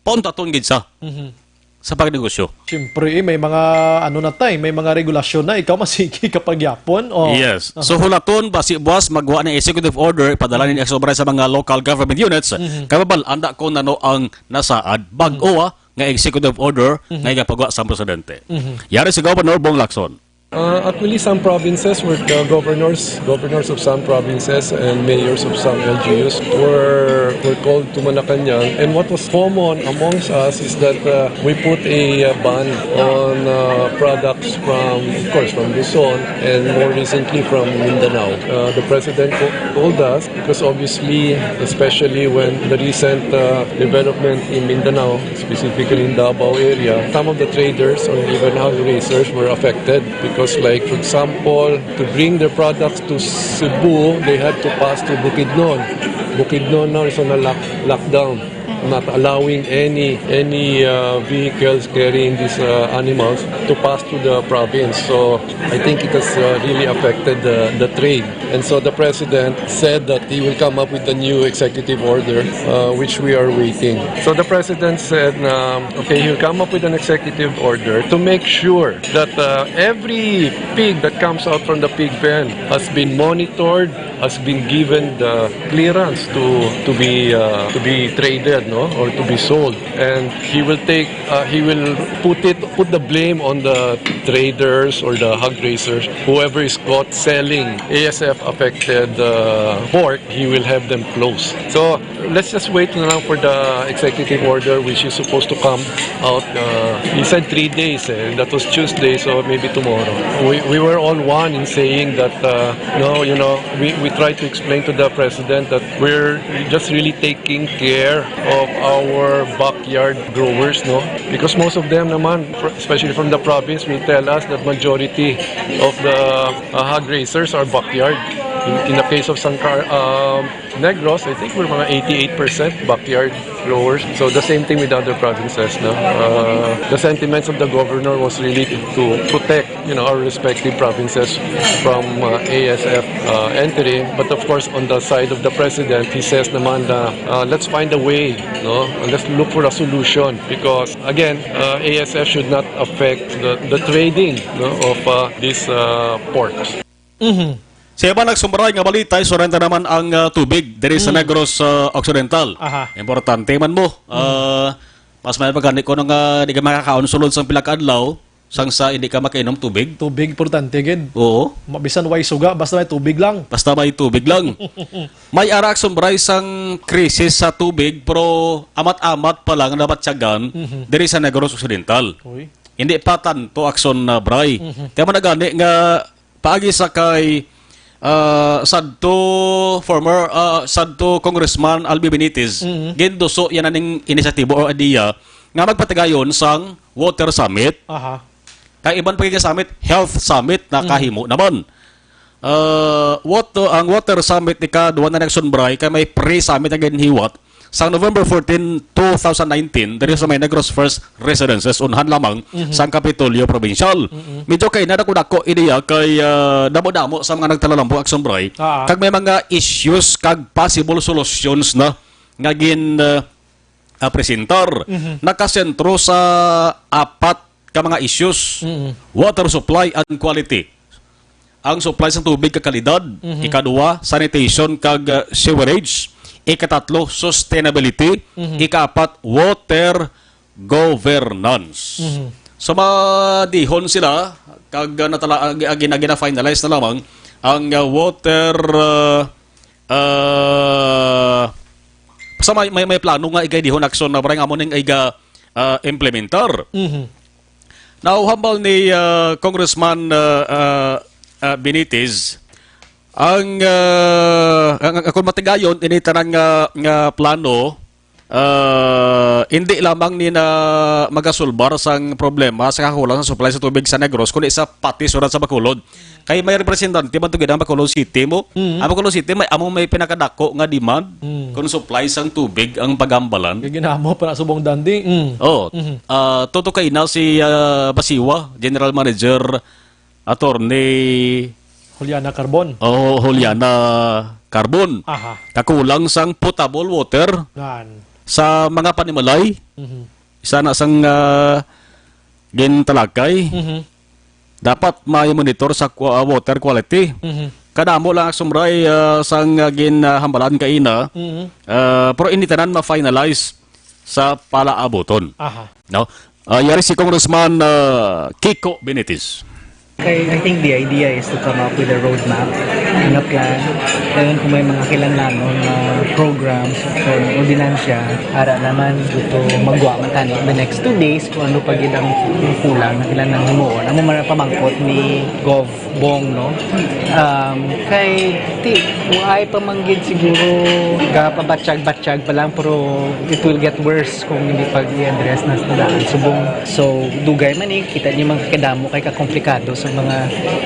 pauntaton gid sa Mhm. sa pagnegosyo. Siyempre, eh, may mga ano na tay, may mga regulasyon na. Ikaw masigi ka pagyapon, o Yes. Aha. So, hulaton, basi buwas, magwa ng executive order, ipadala ni Mhm. Action Bar sa mga local government units. Mhm. Kababal, anda ko nano ang nasaad. Bag-o, Mhm. ah, nga executive order Mhm. nga igapagwa sa presidente. Mhm. Yari si Governor Bong Lacson. Uh, actually, some provinces were, uh, governors, governors of some provinces and mayors of some L G Us were, were called to Malacañang. And what was common amongst us is that, uh, we put a, uh, ban on, uh, products from, of course, from Luzon and more recently from Mindanao. Uh, the president co-, told us because obviously, especially when the recent, uh, development in Mindanao, specifically in Davao area, some of the traders or even hog raisers were affected because, like, for example, to bring their products to Cebu, they had to pass through Bukidnon. Bukidnon now is on a lock-, lockdown, not allowing any, any, uh, vehicles carrying these, uh, animals to pass to the province. So I think it has, uh, really affected the, the trade. And so the president said that he will come up with a new executive order, uh, which we are waiting. So the president said, um, okay, he'll come up with an executive order to make sure that, uh, every pig that comes out from the pig pen has been monitored, has been given the clearance to, to be, uh, to be traded, no, or to be sold. And he will take, uh, he will put it, put the blame on the traders or the hog raisers. Whoever is caught selling A S F affected, uh, pork, he will have them closed. So let's just wait na lang for the executive order, which is supposed to come out. Uh, he said three days. Eh. That was Tuesday, so maybe tomorrow. We, we were all one in saying that, uh, no, you know, we, we tried to explain to the president that we're just really taking care of our backyard growers, no? Because most of them naman, fr-, especially from the province, will tell us that majority of the, uh, hog raisers are backyard. In the case of Sangkar, um, Negros, I think we're mga eighty-eight percent backyard growers. So the same thing with other provinces, no? Uh, the sentiments of the governor was really to, to protect, you know, our respective provinces from uh, A S F uh, entry. But of course, on the side of the president, he says naman na, uh, let's find a way, no? Let's look for a solution because again, uh, A S F should not affect the, the trading, no, of uh, these uh, ports. Mhm. Sa iban nagsumbray nga balita, isurenta naman ang ah, tubig diri sa Mm. Negros ah, Occidental. Aha. Importante man mo. Ah, mas may pagani ko nga di ka makakaon sulod sang pila ka adlaw sang sa hindi ka makainom tubig. Tubig, importante gid. Oo. Mabisan way suga, basta may tubig lang. Basta may tubig lang. May ara sumbray sang krisis sa tubig, pero amat-amat pa lang nabatyagan Mhm. diri sa Negros Occidental. Uy. Hindi pa tanto aksyon na bray. Mhm. Kaya man gani nga paagi sa kay ah, sadto former ah, sadto Congressman Albi Benitez, Mhm. ginduso yan aning inisyatibo o idea nga magpatigayon sang water summit. Aha. Kay iban pa gyud nga summit, health summit na Mhm. kahimo naman. Ah, water, ang water summit ni kadwa na nagsunbray kay may pre-summit na ginhiwat sang November fourteen, two thousand nineteen, diri sa may Negros First Residences, unhan lamang Mhm. sang Kapitolyo Provincial. Mhm. Medyo kay nadako-dako ideya kay ah, damo-damo sa mga nagtalalambong agsumbray Ah. kag may mga issues kag possible solutions na nga gin ah, ah, presentar. Mhm. Nakasentro sa apat ka mga issues. Mhm. Water supply and quality. Ang supply sa tubig ka kalidad, Mhm. ikaduha, sanitation kag uh, sewerage, ikatatlo, sustainability, Mhm. ikaapat, water governance. Mhm. So madihon sila kag uh, natala agi na gina-finalize na lamang ang uh, water uh, uh, sa may, may, may plano nga igay dihon aksyon na barang amo ning iga uh, implementar. Mhm. Now, hambal ni ah, Congressman ah, ah, ah, Benitez, ang, ah, ang, ang, kung matigayon, ini tanan nga, nga plano, ah, hindi lamang ni na magasulbar sang problema sa kakulang sa supply sa tubig sa Negros, kundi sa pati surat sa Bacolod. Kay may representante man to gid ang Bacolod City mo. Mm. Ang Bacolod City may amo may pinakadako nga demand Mm. kung supply sang tubig ang pagambalan. Kay ginamo pa na subong dandi. Mm. Oh, Mhm. ah, tuto kay na si ah, Basiwa, General Manager, Attorney Juliana Carbon. Oh, Juliana Carbon. Aha. Kakulang sang potable water Nan. sa mga panimalay. Mhm. Isa na sang ah, gintalakay. Mhm. Dapat may monitor sa kwa- ah, water quality. Mhm. Kadamo lang ang sumray ah, sang ah, ginhambalan kaina. Mhm. Ah, pero ini tanan ma-finalize sa palaabuton. Aha. No? Ah, yari si Congressman ah, Kiko Benitez. I, I think the idea is to come up with a roadmap and a plan. Dayon kung may mga kinahanglanon nga programs o ordinansya, ara naman ito magwa man tani the next two days kung ano pa gid ang kulang na kinahanglan himuon. Amo man ang pamangkot ni Gov Bong, no? Um, kay ti, ay pa man gid siguro gapabatyag-batyag pa lang, pero it will get worse kung hindi pag i-address na sa daan subong. So, dugay man eh, kita niyo man kadamo kay kakomplikado sa mga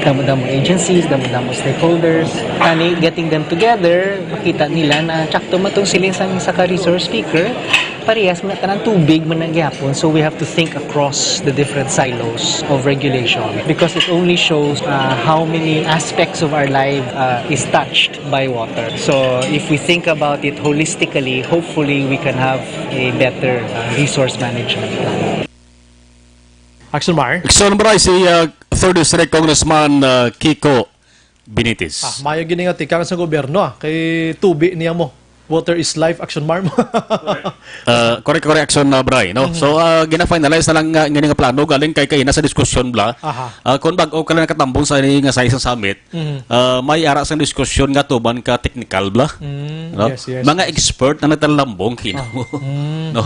damo-damo agencies, damo-damo stakeholders. Tani, getting them together, makita nila na tsakto man tong siling sang isa ka resource speaker, parehas man na tanan tubig man na gyapon. So we have to think across the different silos of regulation because it only shows uh, how many aspects of our life uh, is touched by water. So if we think about it holistically, hopefully we can have a better uh, resource management plan. Action Mar. Action Mar, si uh, third District Congressman uh, Kiko Benitez. Ah, mayo gini nga tikang sa gobyerno ah, kay tubi niya mo. Water is life, Action Mar. Uh, correct, correct, Action na Bray, no? Mhm. So, uh, gina-finalize na lang nga, nga nga plano galing kay kaina sa diskusyon bla. Aha. Uh, kung bag-o ka lang nakatambong sa ini nga size sa summit, Mhm. uh, may ara sang diskusyon nga tuban ka technical bla. Mm, no? Yes, yes, Mga yes. expert na nagtalambong kino. Ah. Mm. No?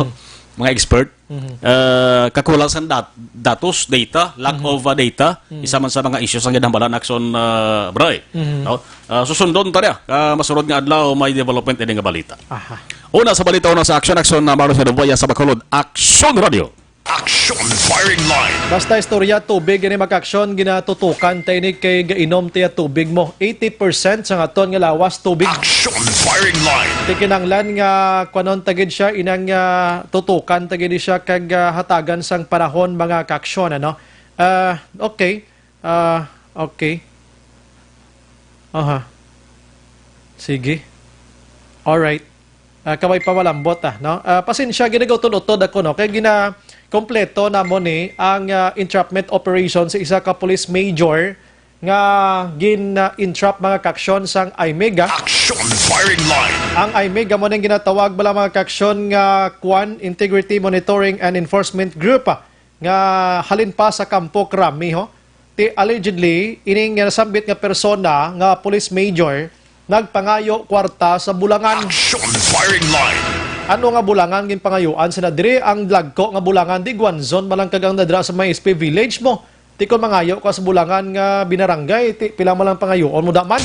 Mga expert. Mhm. Uh, kakulang sa dat- datos, data, lack Mhm. of uh, data, Mhm. isa man sa mga issues ang ginhambalan action uh, Bray. Mhm. No? Uh, susundon ta niya, uh, masunod nga adlaw may development ini nga balita. Aha. Una sa balita, una sa action, action na Mario Sedovoya sa Bacolod, Action Radio. Action Firing Line. Basta istorya tubig ini, mga kaaksyon, ginatutukan ta ini kay gainom tiya tubig mo. Eighty percent sang aton nga lawas tubig. Action Firing Line. Ti kinahanglan nga kuanon ta gid siya, inang, ah, tutukan ta gid siya kag, ah, hatagan sang panahon, mga kaaksyon, ano? Ah, okay. Ah, okay. Aha. Sige. Alright. Ah, kabay pa malambot, ah, no? Ah, pasensya, ginautod-utod ako, no? Kay gina-, kompleto namo ni ang, ah, entrapment operation sa isa ka police major nga gin, ah, entrap, mga kaaksyon, sang IMEG, ah. Action Firing Line. Ang IMEG amo ning ginatawag bala, mga kaaksyon, nga Kwan Integrity Monitoring and Enforcement Group, ah, nga halin pa sa Kampo Krami, ho. Ti allegedly, ining nasambit nga persona nga police major nagpangayo kwarta sa bulangan. Action Firing Line. Ano nga bulangan ginpangayuan sila diri? Ang dagko nga bulangan, di Guanzon man lang kag ang nadra sa may S P Village mo. Ti kon mangayo ka sa bulangan nga binaranggay, ti pila man lang pangayuon mo da man?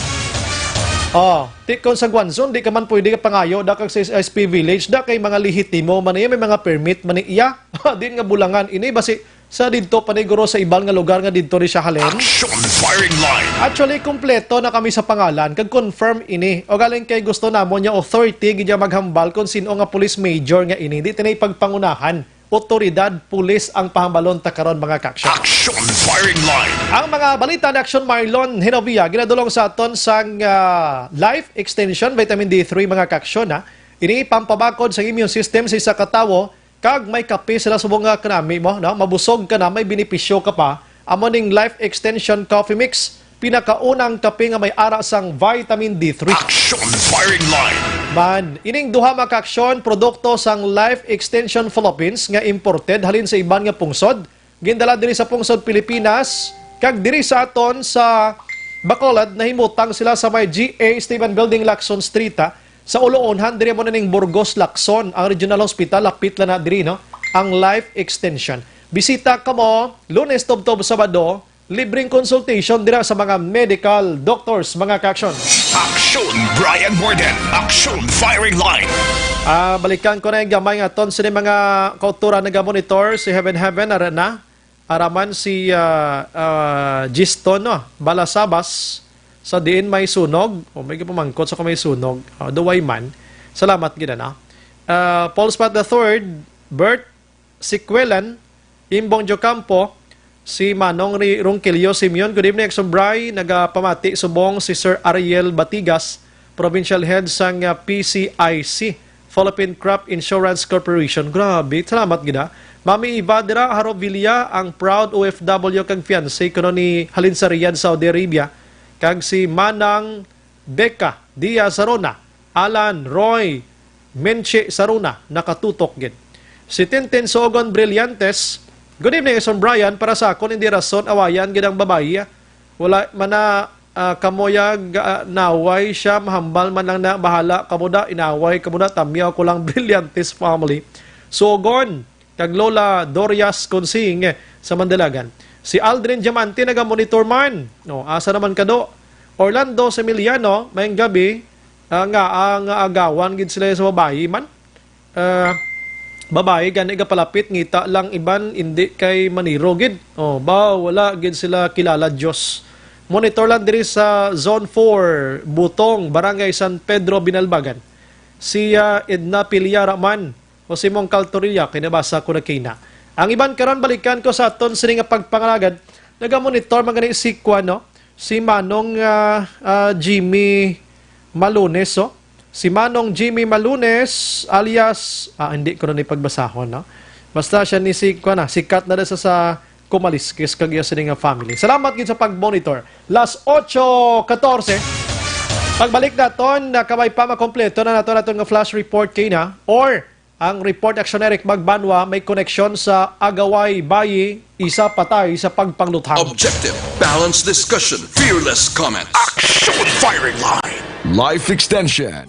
Oh, ti kon sa Guanzon, di ka man pwede ka pangayo da kag sa S P Village da, kay mga lehitimo man iya, may mga permit man iya. Din nga bulangan ini, basi sa didto pa ni guro sa iban nga lugar nga didto ni siya halin. Action Firing Line. Actually, kompleto na kami sa pangalan kag confirm ini. O galing kay gusto namon nga authority gid nga maghambal kung sin-o nga police major nga ini. Di tinay pagpangunahan. Otoridad, pulis ang pahambalon ta karon, mga kaaksyon. Action Firing Line. Ang mga balita ni Action Marlon Hinovia ginadulong sa aton sang, ah, Life Extension Vitamin D three, mga kaaksyon, ha. Ini pampabakod sa immune system sa isa ka tawo. Kag may kape sila subong nga kanami mo, no? Mabusog ka na, may benepisyo ka pa. Amo ning Life Extension Coffee Mix, pinakaunang kape nga may ara sang vitamin D three. Action Firing Line. Man, ining duha, mga kaaksyon, produkto sang Life Extension Philippines nga imported halin sa iban nga pungsod. Gindala diri sa pungsod Pilipinas, kag diri sa aton sa Bacolod, nahimutang sila sa may G A Esteban Building, Lacson Street, ha. Sa Oloonhan, diri mo na ning Burgos, Lacson, ang Regional Hospital, lapit lang na diri, no? Ang Life Extension. Bisita kamo, Lunes tubtob Sabado, libreng consultation dira sa mga medical doctors, mga kaaksyon. Action Brian Morden, Action Firing Line. Ah, balikan ko na yung gamay nga aton sini mga kauturan nagamonitor, si Heaven Heaven, ara na. Araman si, ah, ah, Giston, no? Balasabas, sa diin may sunog, o may gipamangkot sa kung may sunog, ah, duway man. Salamat gid, ano? Ah, Paul Spot the third, Bert Siquelan, Imbong Jocampo, si Manong Ri-, Ronquillo Simeon. Good evening, Exombray. Nagapamati subong si Sir Ariel Batigas, Provincial Head sang, ah, P C I C, Philippine Crop Insurance Corporation. Grabe, salamat gid, ha. Mami Eva dira, Harovilla, ang proud O F W kag fiancé kuno ni halin sa Riyadh, Saudi Arabia, kag si Manang Becca Diaz Sarona, Alan Roy Menche Sarona, nakatutok gid. Si Tintin Sogon Brillantes, "Good evening, Exon Brian. Para sa akon, hindi rason awayan gid ang babayi. Wala man na, ah, kamo ya ga-, naway siya, mahambal man lang na, bahala kamo da, inaway kamo da, tamyaw ko lang." Brillantes family. Sogon, kag Lola Dorias Consing sa Mandalagan. Si Aldrin Diamante nagamonitor man. No, asa naman kado? Orlando Semiliano, maayong gabi, ah, nga ang agawan gid sila sa babayi man. Ah, babayi gani gapalapit, ngita lang iban, indi kay maniro gid. Oh, ba, wala gid sila kilala Dios. Monitor lang diri sa Zone four, Butong, Barangay San Pedro, Binalbagan. Si, ah, Edna Pilyara man, o si Mong Kaltorilla, kinabasa ko na kina. Ang iban karon, balikan ko sa aton sini nga pagpangalagad. Nagamonitor man gani si Kwan, no? Si Manong, ah, ah, Jimmy Malunes, oh. Si Manong Jimmy Malunes, alias, ah, hindi ko na ni pagbasahon, no? Basta siya ni si Kwan, ah, sikat na sa, sa Kumaliskis kag iya sini nga family. Salamat gid sa pag-monitor. Las ocho catorce. Pagbalik naton, na kabay pa makompleto na nato naton nga flash report kay na, or ang report, Action Eric Magbanwa, may koneksyon sa Agaway Bayi, isa patay sa pagpangluthang. Objective, balanced discussion, fearless comment. Action Firing Line. Life Extension.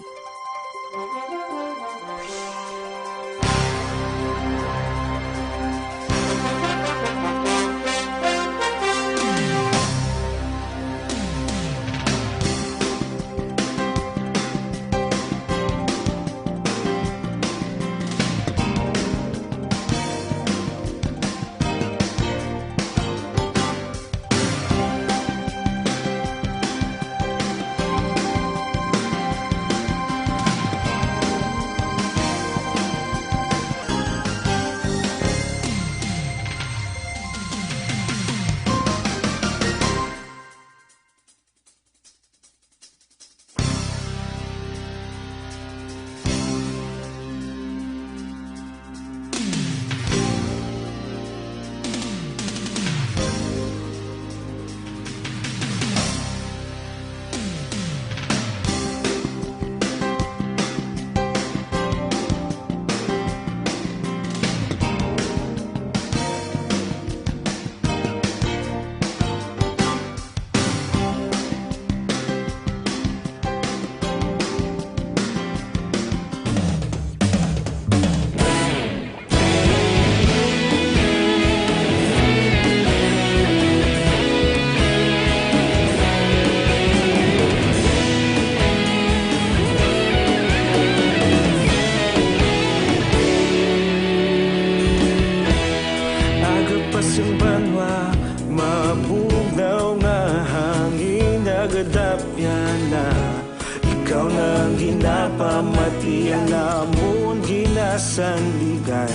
Pamati ang amon ginasandigan.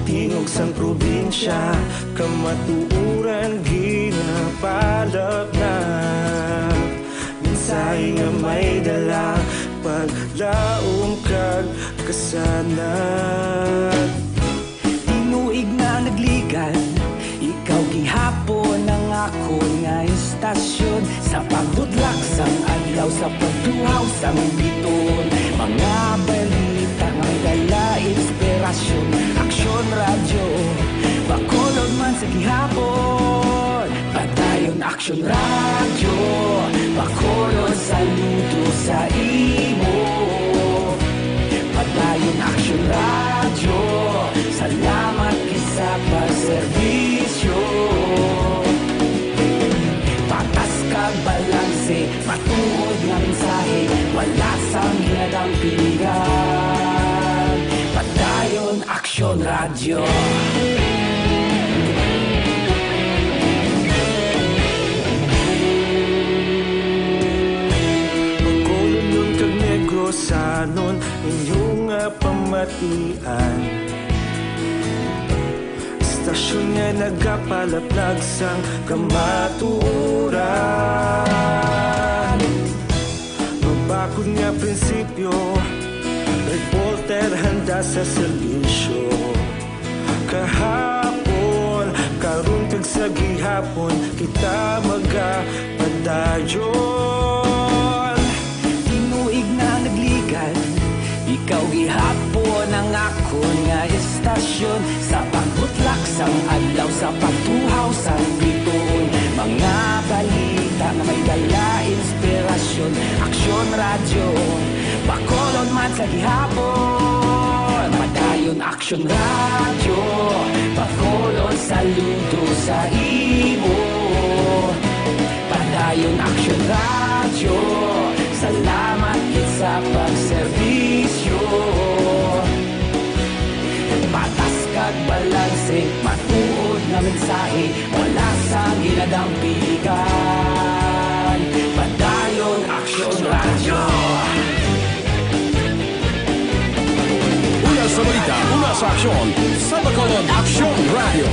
Tingog sang probinsya, kamatuoran ginapalapnap. Mensahe nga may dala, paglaom kag kasanag. Tinuig na nagligad, ikaw gihapon ang akon nga istasyon. Sa pagbudlak sang adlaw, sa pagtuhaw sang bituon, mga balita nga may dala inspirasyon. Aksyon Radyo, Bacolod man sa gihapon. Padayon Aksyon Radyo, Bacolod, saludo sa imo. Padayon Aksyon Radyo, salamat gid sa pagserbisyo. Patas kag balanse, matuod nga mensahe, wala sang ginadampigan. Padayon Aksyon Radyo. Bacolodnon kag Negrosanon, inyo nga pamatian. Istasyon nga nagapalaplag sang kamatuoran. Mabakod nga prinsipyo, reporter handa sa serbisyo. Kahapon, karon kag sa gihapon, kita magapadayon. Tinuig na nagligad, ikaw gihapon ang akon nga istasyon. Sa pagbutlak sang adlaw, sa pagtuhaw sang bituon, mga balita nga may dala inspirasyon. Aksyon Radyo, Bacolod man sa gihapon. Padayon Aksyon Radyo, Bacolod, saludo sa imo. Padayon Aksyon Radyo, salamat gid sa pagserbisyo. Patas kag balanse, matuod nga mensahe, wala sang ginadampigan. Padayon Aksyon Radyo. Una sa balita, una sa aksyon, sa Bacolod Aksyon Radyo.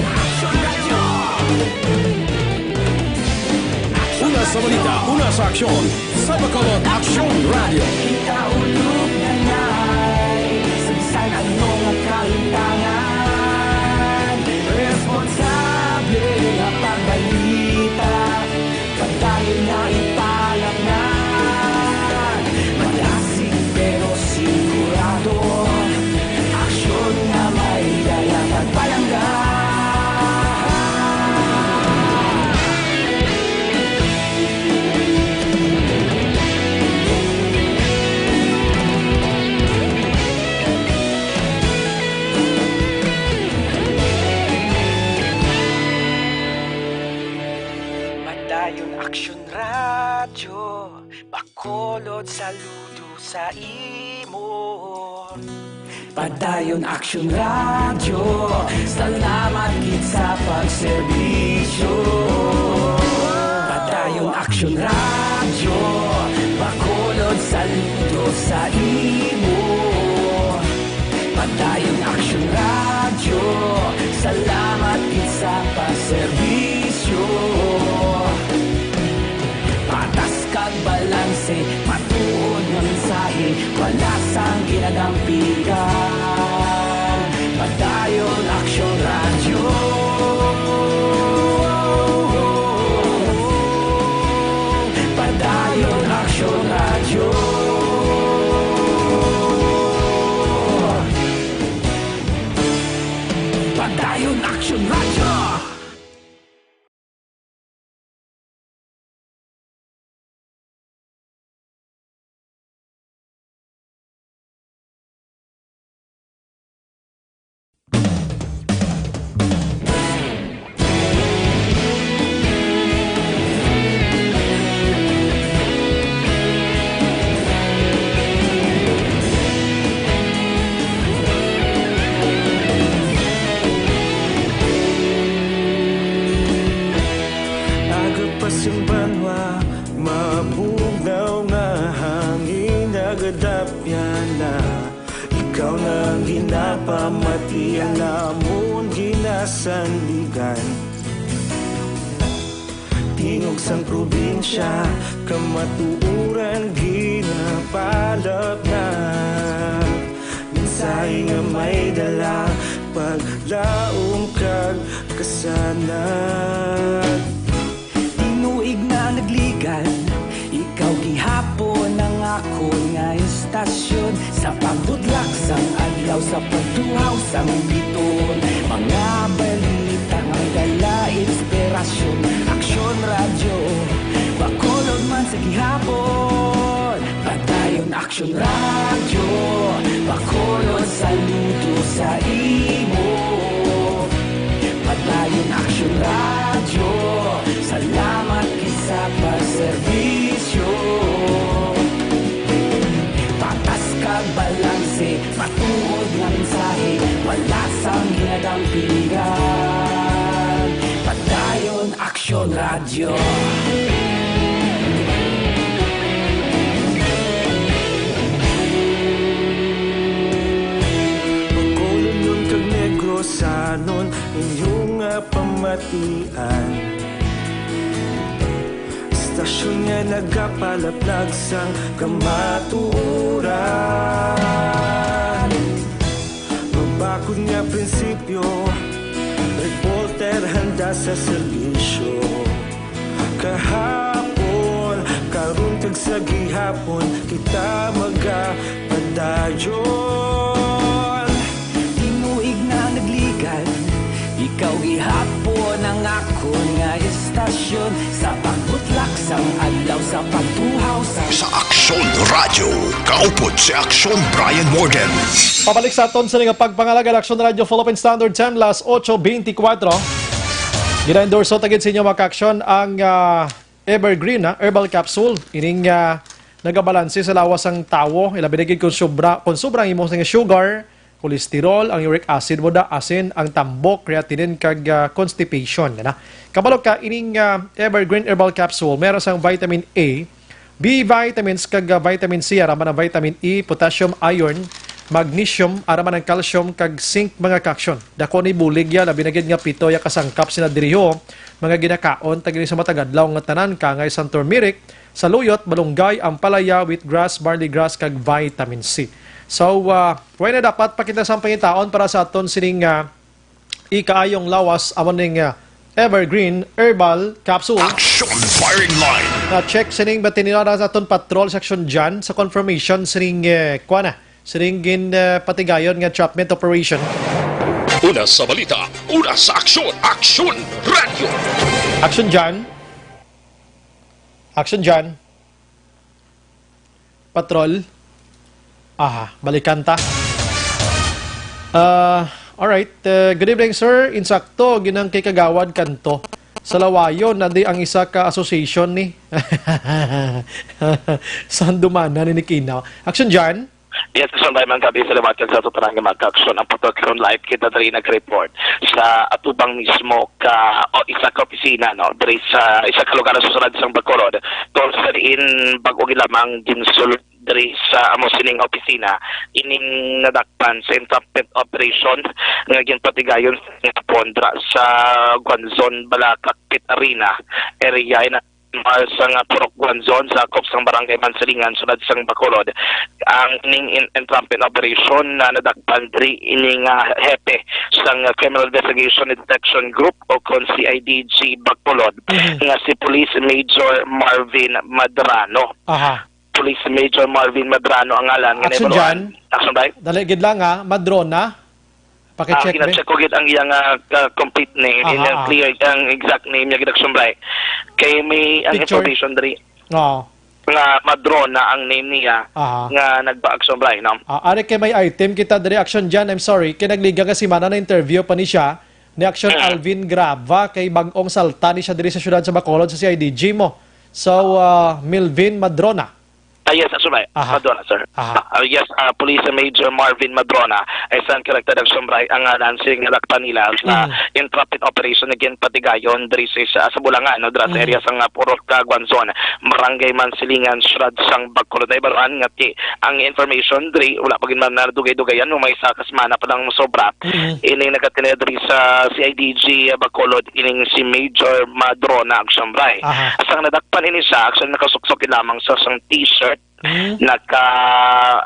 Una sa balita, una sa aksyon, sa Bacolod Aksyon Radyo. Kita ulog na nay, sa bisan ano nga kalimtangan, responsable nga pagbalita. Padayon na ipalapngan, madasig pero sigurado. Aksyon nga may dala pagpalangga. Padayon Aksyon Radyo, Bacolod, saludo sa imo. Padayon Aksyon Radyo, salamat gid sa pagserbisyo. Padayon Aksyon Radyo, Bacolod, saludo sa imo. Padayon Aksyon Radyo, salamat gid sa pagserbisyo. Patas kag balanse, matuod nga mensahe, wala sang ginadampigan. Padayon Aksyon Radyo. Padayon Aksyon Radyo. Padayon Aksyon Radyo. Iya namon ginasandigan. Tingog sang probinsya, kamatuoran ginapalapnag. Mensahe nga may dala, paglaom kag kasanag. Tinuig na nagligad, ikaw gihapon ang akon nga istasyon. Sa pagbutlak sang adlaw, sa pagduhaw sang biton, mga balita nga dala inspirasyon. Aksyon Radyo, Bacolod man sa gihapon. Padayon Aksyon Radyo, Bacolod saludo sa imo. Padayon Aksyon Radyo, salamat kita sa pagserbisyo. Patas kag balanse, matuod nga mensahe, wala sang ginadampingan. Padayon Aksyon Radyo. Bacolodnon kag Negrosanon, inyo nga pamatian. Istasyon nga nagapalaplag sang kamatuoran. Mabakod nga prinsipyo, reporter handa sa serbisyo. Kahapon, karon kag sa gihapon, kita magapadayon. Tinuig na nagligad, ikaw gihapon ang akon nga istasyon. Sa pagbutlak sang adlaw, sa pagtuhaw sa Sa Aksyon Radyo, kaupod si Aksyon Brian Warden. Pabalik sa aton sa nga pagpangalagad, Aksyon Radyo Philippine Standard Time, las ocho veinticuatro. Gina-endorso ta gid sa inyo, mga ka-aksyon, ang, ah, Evergreen, ah, Herbal Capsule. Ining, ah, nagabalanse sa lawas sang tawo. Ilabi na gid kung sobra, kung sobra ang imong sugar, cholesterol, ang uric acid mo da, asin, ang tambok, creatinine, kag, ah, constipation, na. Kabalo ka, ining, ah, Evergreen Herbal Capsule, meron sang vitamin A, B vitamins kag, ah, vitamin C, ara man ang vitamin E, potassium, iron, magnesium, ara man ang calcium kag zinc, mga ka-aksyon. Dako ni bulig ya, labi na gid nga pito ya kasangkap sina diri ho, mga ginakaon ta gid sa matag adlaw nga tanan, kaangay sang turmeric, saluyot, malunggay, ampalaya, wheatgrass, barley grass kag vitamin C. So, ah, pwede dapat pakita sang pangitaon para sa aton sining, ah, ikaayong lawas, amo ning, ah, Evergreen Herbal Capsule. Action Firing Line. Na-check sining batinila na sa aton patrol section dyan sa confirmation sining, eh, kuha na, sining gin, eh, patigayon nga entrapment operation. Una sa balita, una sa aksyon, Aksyon Radyo. Action dyan. Action dyan. Patrol. Aha, balikan ta. Ah, alright. Uh, good evening, sir. Insakto, ginang kay Kagawad Kanto. Sa Lawayon, na di ang isa ka association ni. Sa Handumanan ni Kinaw. Action dyan. Yes, Aksyon Brian, mga gabi. Salamat kag sa tanan nga mga ka-aksyon. Ang Patrol Live, kita diri nag-report sa atubang mismo ka, o isa ka opisina, no, diri sa isa ka lugar sa sulod sang Bacolod. Tungod sa diin bag-o lamang ginsulod diri sa amo sining opisina ining nadakpan sa entrapment operation nga ginpatigayon sa gihapon dira sa Guanzon, Balakak, Pit Arena area, ina, sang Purok Guanzon, sakop sang Barangay Mansilingan, sulod sang Bacolod. Ang ining en-, entrapment operation na nadakpan diri ini nga hepe sang Criminal Investigation and Detection Group o kon C I D G Bacolod, Mhm. nga si Police Major Marvin Madrano. Aha. Police Major Marvin Madrano ang ngalan nga Action nahibaluan. Dyan. Action, bay? Dali gid lang, ha. Madrona. Ah, Paki-check, be. Gina-check ko gid ang iyang, ah, ah, complete name. Aha, And, ah, ah. Clear ang exact name niya gid, Action, bay. Kay may ang Picture. Information diri Oo. nga Madrona ang name niya Aha. nga nagpa-Action, bay, no? Ah, ari kay may item kita diri, Action dyan. I'm sorry. Kay nagliga nga semana na interview pa ni siya ni Action Mm. Alvin Grava kay bag-ong salta ni siya diri sa syudad sa Bacolod sa C I D G mo. So, ah, Melvin Madrona. Ah, yes, Action Bright. Aha. Madrona, sir. Aha. Ah, yes, ah, Police Major Marvin Madrona, ay sang Director Action Bright ang ngalan sing nadakpan nila sa Mm. intrepid operation nga ginpatigayon diri sa, sa Bulangan, no, dira sa Mm. area sang, ah, Purok, ah, Guanzon, Barangay Mansilingan, Siyudad sang Bacolod. Nahibaluan nga ti-, ang information diri, wala pa gid man nadugay-dugayan, no, may isa ka semana pa lang sobra. Mm. Ining nagkatiniya diri sa C I D G Bacolod, ining si Major Madrona Action Bright. Aha. Sang nadakpan ini siya, actually nakasuksok lamang sa sang t-shirt, Mm. naka,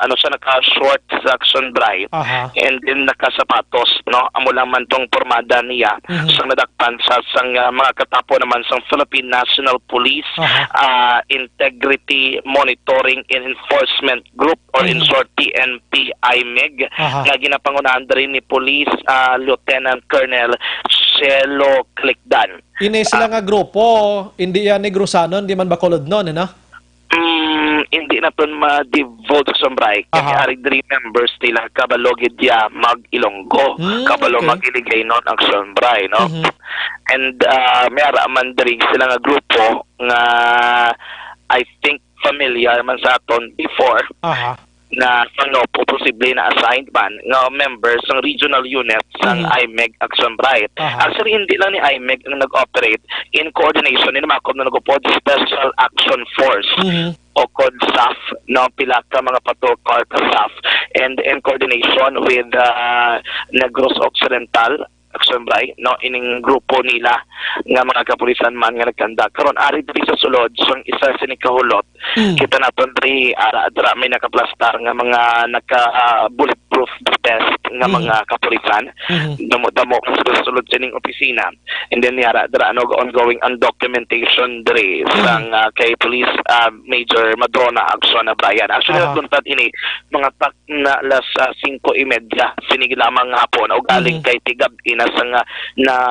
ano siya, naka-shorts Action Bright, Aha. and then naka-sapatos, no? Amo lang man tong pormada niya. Mhm. Sang nadakpan sa, sang, ah, mga katapo naman sang Philippine National Police, Aha. ah, Integrity Monitoring and Enforcement Group, or in Mhm. short, P N P I MEG, Aha. nga ginapangunahan diri ni Police, ah, Lieutenant Colonel Shelo Clicdan. Ini sila Ah. nga grupo, hindi yan Negrosanon, di man Bacolodnon, ano? Mm, hindi naton ma-divulge, Action Bright. Kay Aha. ari diri members nila, kabalo gid ya mag-Ilonggo, Mm, kabalo okay. mag-Hiligaynon, Action Bright, no? Mhm. And, ah, may ara man diri sila nga grupo nga I think familiar man sa aton before Aha. na, ano, po, posible na assigned man nga member sang regional unit sang Mhm. I MEG Action Bright. Aha. Actually, hindi lang ni I MEG ang nag-operate in coordination ni naman ako na nagupod Special Action Force Mhm. o kon saf, no, pila ka mga patrol car ka saf, and in coordination with, uh, Negros Occidental, Action Bright, no, ining grupo nila nga mga kapulisan man nga nagkanda. Karon, ari diri sa sulod, sang isa sini kahulot, Mm. kita naton diri, ara, dira may nakaplastar nga mga naka, ah, bulletproof vest nga Mm. mga kapulisan. Mhm. Damo-damo sa sulod sining opisina. And then, yara, dira, ano, ongoing ang documentation diri Mhm. sang, ah, kay Police, ah, Major Madrona Action Brian. Actually, Aha. nagbuntag ini, mga tak na alas, ah, singko y media, sining lamang nga hapon, ugaling Mhm. kay tigab-i na sang, ah,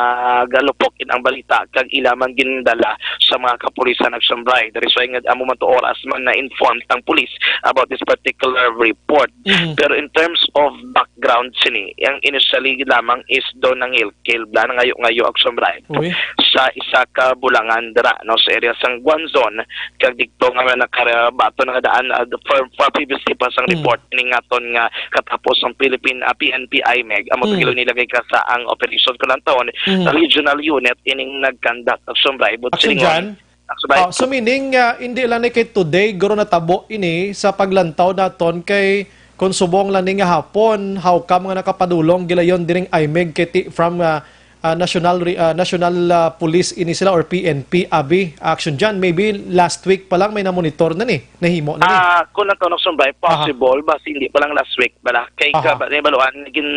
nagalupok in ang balita, kag ila man gindala sa mga kapulisan Action Bright. That is why nga amo man to oras man na-informed ang pulis about this particular report. Mhm. Pero in terms of background sini, ang initially lamang is daw nangilkil, bala nangayo-ngayo Action Bright Uy. sa isa ka bulangan dira, no, sa area sang Guanzon, kag dito nga nakabato na nga daan, ah, for, for previously pa sang Mm. report, ining aton nga katapos ang Philippine, ah, P N P I MEG, amo Mm. tagilo nila kay kasa ang operation ko lang taon, Mm. sa regional unit ining nag-conduct Action Bright. But Action silingon, Jan? Action Bright. Ah, so meaning, ah, hindi lang ni kay today, guro natabo ini sa paglantaw naton kay kung subong lang ni nga hapon, how come nga nakapadulong gilayon diring I MEG kay ti-, from, ah, ah, national re-, ah, national, ah, police ini sila or P N P, abi, Action Jan. Maybe last week pa lang may namonitor na ni, nahimo na ni. Ah, kung ang tanong, Action Bright, Aha. possible, basi hindi pa lang last week, bala. Kay Aha. ka, ba, baluan, naging,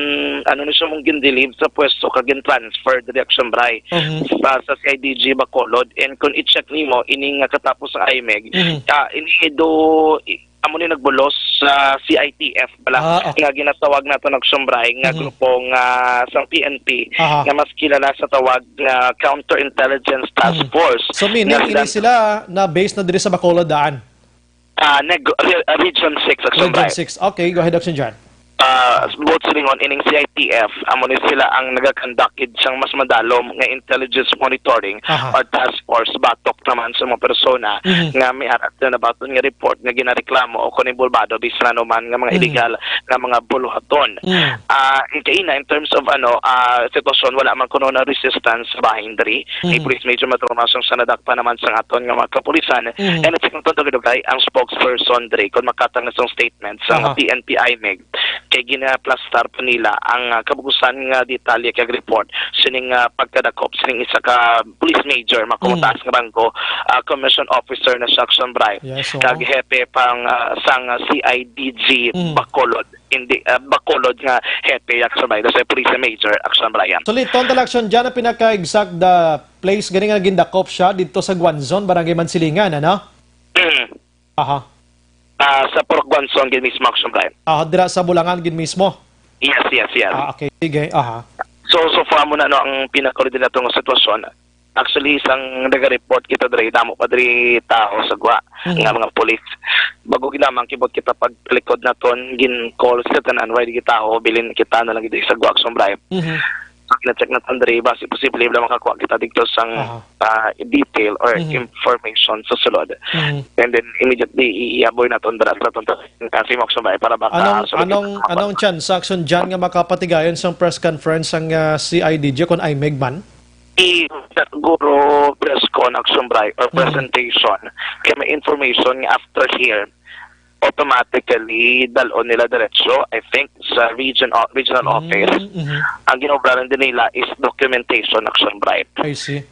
ano ni siya mong gin-relieve sa pwesto, kag gin-transfer diri Action Bright Mhm. pa sa C I D G Bacolod. And kung i-check nimo, ini nga katapos sa I MEG, Mhm. ah, ini do, i-, amo ni nagbulos sa C I T F bala, Ah, okay. nga ginatawag nato Action Bright nga Mhm. grupo nga sang P N P Aha. nga mas kilala sa tawag nga Counterintelligence Task Mhm. Force. So, meaning, Nga ini sila sila na base na diri sa Bacolod daan? Ah, neg-, re-, ah, Region six, Action Region Bright. six. Okay, go ahead, Action Jan. Ah, buot silingon, ining C I T F, amo ni sila ang nagakandak gid sang mas madalom nga intelligence monitoring Aha. or task force batok naman sa mga persona Mhm. nga may arat na nabaton nga report nga ginareklamo o kon involbado bisan ano man nga mga Mhm. illegal nga mga buluhaton. Mhm. Ah, in kaina, in terms of, ano, ah, sitwasyon, wala man kuno na resistance sa bahin diri ni Mhm. Police Major Madrona sang sa nadakpan naman sang aton nga mga kapulisan. Mhm. And at sa kung dugay-dugay, ang spokesperson diri, kung makatang na sang statement sa Aha. P N P I MEG, kay ginaplastar pa nila ang, ah, kabugusan nga detalye kag report sining, ah, pagkadakop sining isa ka police major, mga Mm. kumataas nga ranggo, ah, commission officer na siya, Action Bright, Yes, oo. kag hepe pang, ah, sang, ah, C I D G Mm. Bacolod, hindi, ah, Bacolod nga hepe, Action Bright, sa police major, Action Bright. So, Liton, tala, Action Jan, ang pinaka-exact the place gani nga gindakop siya dito sa Guanzon, Barangay Mansilingan, ano? Mm. Aha. Ah, sa Purok Guanzon gid mismo, Action Bright. Ah, dira sa Bulangan gid mismo? Yes, yes, yes. Ah, okay. Sige, aha. So, so far mo na, no, ang pinakauli din nato nga sitwasyon. Actually, isang nag-report kita diri, damo pa diri tao sa gwa Mhm. nga mga pulis. Bago ginamang kibot kita paglikod naton, gin-call sila tanan, why di kita, o bilin kita na lang dito sa gwa, Action Bright. Mhm. So, gina-check naton diri, basi posible lang makakuha kita dito sang, Aha. ah, detail or Mhm. information sa sulod. Mhm. And then, immediately, i-, i-aboy naton dira sa naton, ah, si Mox Bay para baka Anong, sulod anong, kita anong chance sa Action Jan nga makapatigayon sang press conference ang, ah, C I D G kon imeg man? I-, siguro press con, Action Bri, or Mm. presentation. Kay may information nga after here, automatically, dalon nila diretso, I think, sa region o-, regional Mm, office. mhm. Ang ginobra lang din nila is documentation, Action Bri. I see.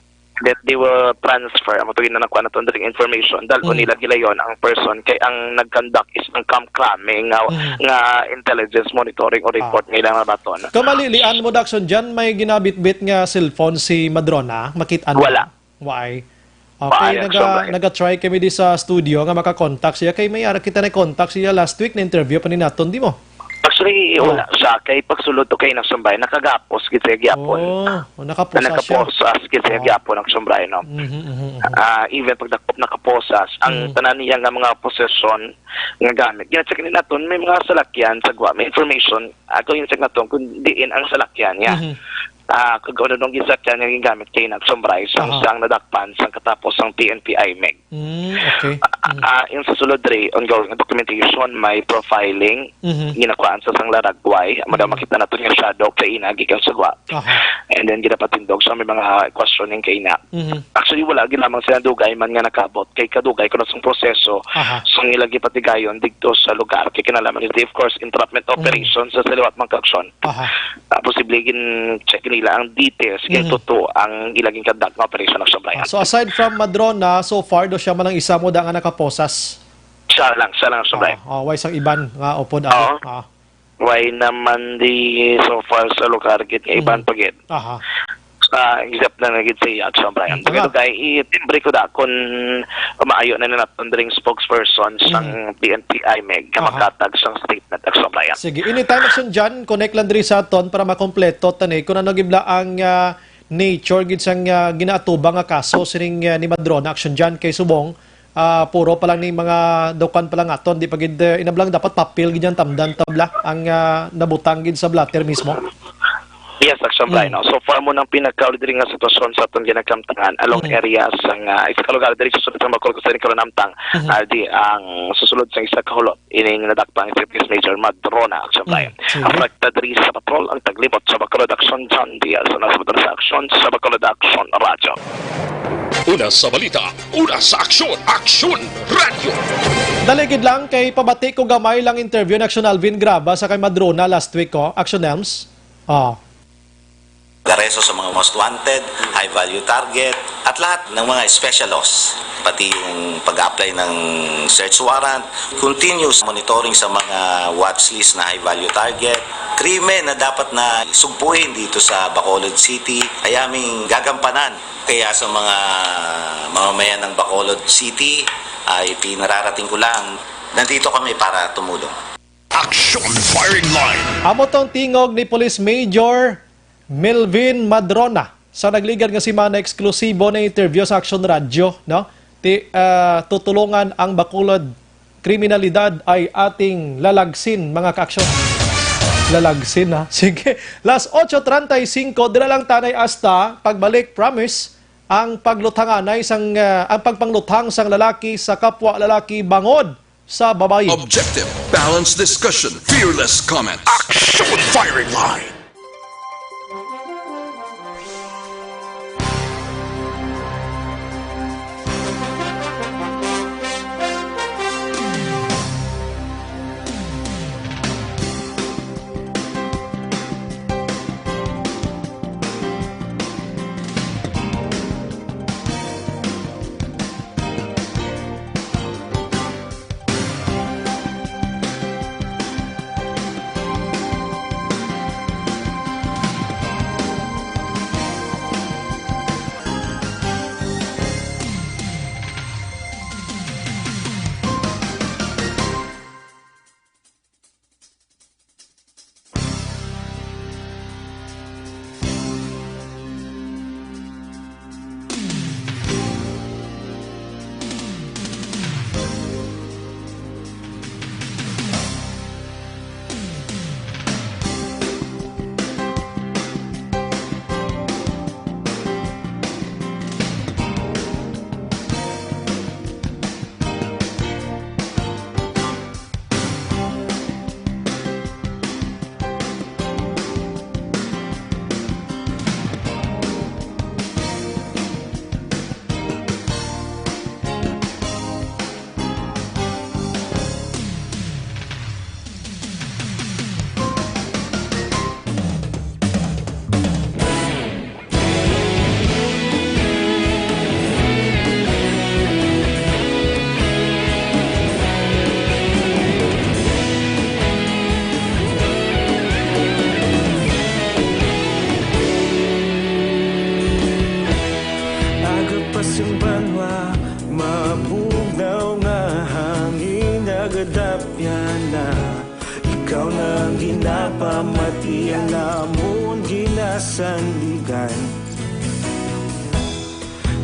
That they will transfer, amo to gid na nakuha naton diri information, dalon Mm. nila gilayon ang person, kay ang nag-conduct is ang CAMCRAME nga, Mm. nga intelligence monitoring o Ah. report nga ilang nabaton. Kamalilian mo, Daxon, dyan may ginabitbit nga cellphone si Madrona? Makit-an mo? Wala. Why? Okay, Wala, naga, Action Bri. naga-try kami di sa studio nga makakontak siya. Kay may ara kita na contact siya last week, na-interview pa ni naton, di mo? Actually, Oh. wala siya. Kay pagsulod to kay Action Bri, nakagapos gid siya gyapon. Oh, oh, nakaposas Na siya. nakaposas gid siya Oh. gyapon, Action Bri, no? Mhm, mhm, mhm. Ah, even pag nak-, nakaposas, ang Mm. tanan niya nga mga possession nga gamit, gina-check ni naton, may mga salakyan sa gwa, may information, ako yung check naton kung diin ang salakyan niya. Mhm. Ah, kung ano nung gisakyan nga gingamit kay Action Bri, sang, Aha. sang nadakpan, sang katapos sang P N P imeg. Mm, okay. Ah, Mm. ah, yung sa sulod diri, ongoing documentation, may profiling, Mhm. ginakuhaan sa sang laragway. Amo daw Mm. makita naton nga shadow kaina gikan sa gwa. Aha. And then, ginapatindog sa may mga questioning kaina. Mhm. Actually, wala gid lamang sila dugay man nga nakabot. Kay kadugay kuno sang proseso Aha. sang ilang gipatigayon didto sa lugar. Kay kinahanglan man, of course, entrapment Mm. operation sa saliwat man ka aksyon. Aha. Ah, posible gin-check nila ang details, Mhm. gintuto ang ilang ginkondak nga operation, Action Bri. Ah, so aside from Madrona, so far do siya man ang isa mo da nga nakaposas? Siya lang, siya lang, Action Bri. Ah, ah, way sang iban nga upod amo? Oo. Ah. Way naman di so far sa lugar gid nga iban Mhm. pa gid. Aha. Ah, except na na gid si Action Bri. Mm, Pero tama. kay i-timbre ko da kung maayo na na naton dring spokesperson sang Mhm. P N P imeg nga Aha. maghatag sang statement, Action Bri. Sige, anytime, Action Jan, connect lang diri sa aton para makompleto tani kung ano gid bala ang, ah, nature gid sang, ah, ginaatubang nga kaso sining, ah, ni Madrona, Action Jan, kay subong, ah, puro pa lang ni mga dukan pa lang aton, di pa gid, eh, inablang dapat papel gid yan, tamdan tabla ang, ah, nabutang gid sa blotter mismo. Yes, Action Bri, Mm. no? So far mo nang pinakauli diri nga sitwasyon sa aton ginakamtangan along Mm. area sang, ah, isa ka lugar diri sa sulod sa Bacolod sa Karanamtang, Mhm. ah, di ang susulod sa isa ka hulot ining nadakpang si Police Major Madrona, Action Bri. Mm, sige. Ang pagta diri sa patrol, ang taglibot sa Bacolod Action, John Diaz, sa nasa sa Action, sa Bacolod Action Radio. Una sa balita, una sa aksyon, Aksyon Radio. Dali gid lang kay pabati ko gamay lang interview ni Action Alvin Graba sa kay Madrona last week, oh. Action Elms. Oh. Gareso sa mga most wanted, high value target, at lahat ng mga special laws. Pati yung pag-apply ng search warrant, continuous monitoring sa mga watch list na high value target, krimen na dapat na sugpuin dito sa Bacolod City ay aming gagampanan. Kaya sa mga mamamayan ng Bacolod City ay pinararating ko lang, nandito kami para tumulong. Action Firing Line. Amo tong tingog ni Police Major Melvin Madrona sa nagligad nga semana, eksklusibo na interview sa Action Radio, no? Ti, ah, tutulungan ang Bacolod kriminalidad ay ating lalagsin, mga kaaksyon. Lalagsin, ha? Sige. Las ocho treinta y cinco, dira lang tanay hasta pagbalik, promise, ang pagluthanganay sang, ah, ang pagpangluthang sang lalaki sa kapwa lalaki bangod sa babayi. Objective, balanced discussion, fearless comment. Action Firing Line. Sang banwa, mabugnaw nga hangin nagadapyan na. Ikaw na ang ginapamati, ang amon ginasandigan.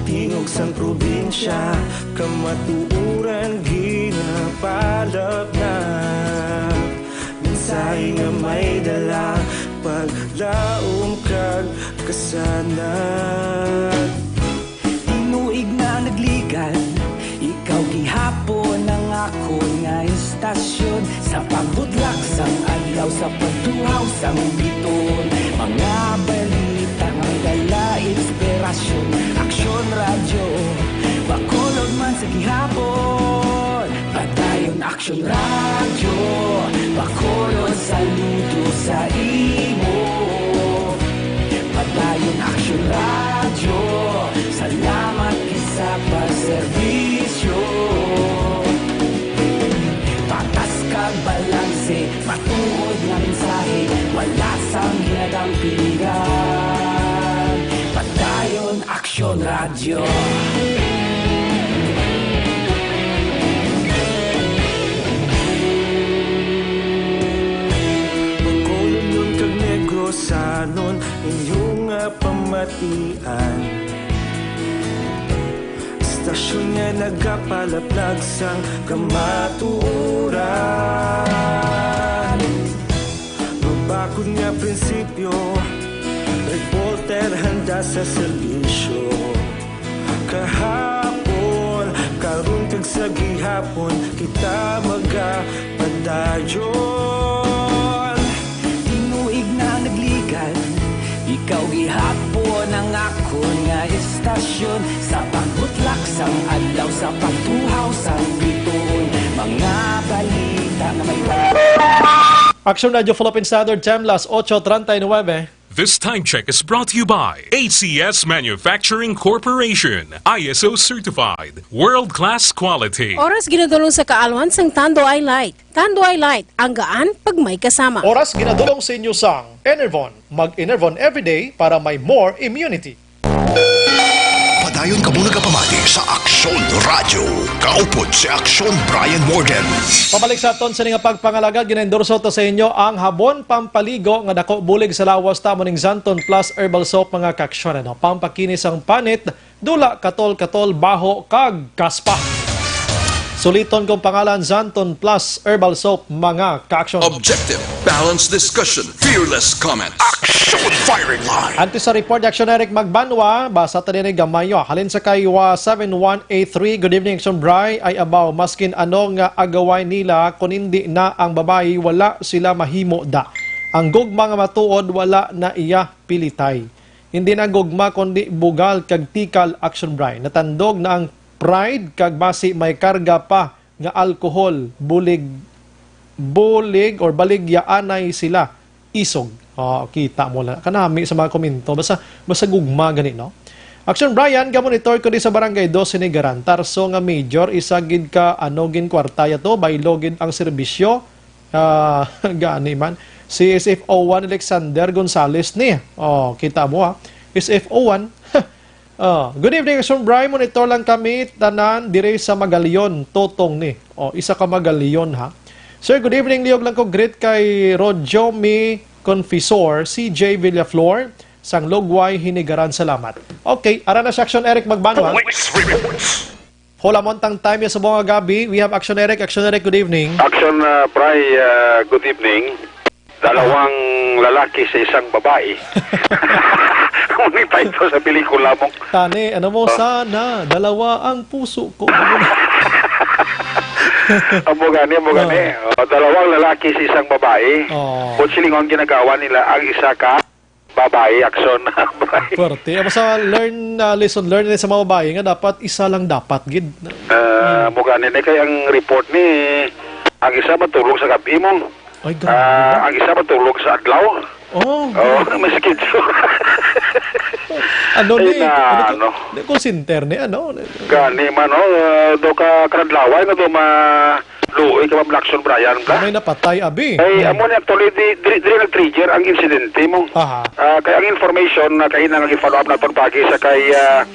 Tingog sang probinsya, kamatuoran ginapalapnap. Mensahe nga may dala, paglaom kag kasanag. Tinuig na nagligan, ikaw gihapon ang akon nga istasyon. Sa pagbutlak sang adlaw, sa pagtuhaw sang biton, mga balita nga dala inspirasyon. Aksyon Radyo, Bacolod man sa gihapon. Padayon Aksyon Radyo, Bacolod, saludo sa imo. Padayon Aksyon Radyo, salamat kisa pagserbisyo. Patas kag balanse, matuod nga mensahe, wala sang hinadampingan. Padayon Aksyon Radyo. Bacolod kag Negros, anon inyo nga pamatian. Istasyon nga nagapalaplag sang kamatuoran. Mabakod nga prinsipyo, reporter handa sa serbisyo. Kahapon, karon kag sa gihapon, kita magapadayon. Tinuig na nagligan, ikaw gihapon ang akon nga istasyon. Sa pagbutlak sang adlaw, sa pagtuhaw sang bituon, mga balita nga may Action Radio Philippine Standard Time, las ocho treinta y nueve. This time check is brought to you by A C S Manufacturing Corporation, I S O certified, world-class quality. Oras ginadulong sa kaalwan sang Tanduay Light. Tanduay Light, ang gaan pag may kasama. Oras ginadulong sa inyo sang Enervon. Mag-Enervon everyday para may more immunity. Padayon kamo nagapamati sa Aksyon Radyo. Kaupod si Aksyon Brian Morgan. Pabalik sa aton sini nga pagpangalagad, ginaendorso to sa inyo ang habon pampaligo nga dako bulig sa lawas, ta mo ning Xanthone Plus Herbal Soap, mga kaaksyon, ano, pampakinis ang panit, dula, katol-katol, baho, kag kaspa. Suliton kong pangalan, Xanthone Plus Herbal Soap, mga kaaksyon. Objective, balanced discussion, fearless comment. Action firing line. Antes sa report, Action Eric Magbanwa, basa ta din gamay, oh. Halin sa kay wa seven one eight three, "Good evening, Action Bri. Ay abaw, maskin ano nga agaway nila, kun hindi na ang babayi, wala sila mahimo da. Ang gugma nga matuod, wala na iya pilitay. Hindi na gugma, kundi bugal kag tikal, Action Bri. Natandog na ang pride, kag basi may karga pa nga alcohol, bulig, bulig or baligya anay sila isog." Oh, kita mo lang. Kanami sa mga komento. Basta, basta gugma gani, no? Action Brian, gamonitor ko di sa Barangay Dos, Sinigaran. Tarso nga major, isa gid ka, ano, gin kwarta ya to, baylo gid ang serbisyo. Ah, gani man. Si S F O one Alexander Gonzales ni. Oh, kita mo, ha. S F O one. Ah, good evening, Sir Bry. Monitor lang kami tanan dire sa Magalion, Totong ni. Oh, isa ka Magalion, ha. Sir, good evening. Liyog lang ko greet kay Rojomi Confisor, C J Villaflor, sang Lugway, Hinigaran. Salamat. Okay, ara na si Action Eric Magbanwa. Police reports. Hola, montang time ya sa mga gabi. We have Action Eric. Action Eric, good evening. Action, uh, Bry, uh, good evening. Dalawang lalaki sa isang babae. Ang title sa pelikula mo. Tani, ano mo, Oh. sana, dalawa ang puso ko. Amo gani, amo gani. Oh. Oh, dalawang lalaki sa isang babae. Oh. Kung silingon ginagawa nila ang isa ka babae, action. Bry. Pwerte. Amo sa learn, ah, lesson learned sa mga babae nga dapat isa lang dapat gid. Ah, Hmm. Amo gani ni kay ang report ni ang isa matulog sa gabi mo. Ay, grabe. Ah, ang isa matulog sa adlaw. Oh, Oh, may schedule. Ano Ay, ni? na, Ano to? ano? Ni call center ni, ano? Gani man, oh, uh, do ka karadlaway na do ma luoy ka Ma'am Lacson Brian ka. May napatay, abi. Ay, Hmm. amo ni actually, di, di, di nag-trigger ang insidente mo. Aha. Ah, kay ang information na kaina nga gi-follow up naton pagi sa kay, ah,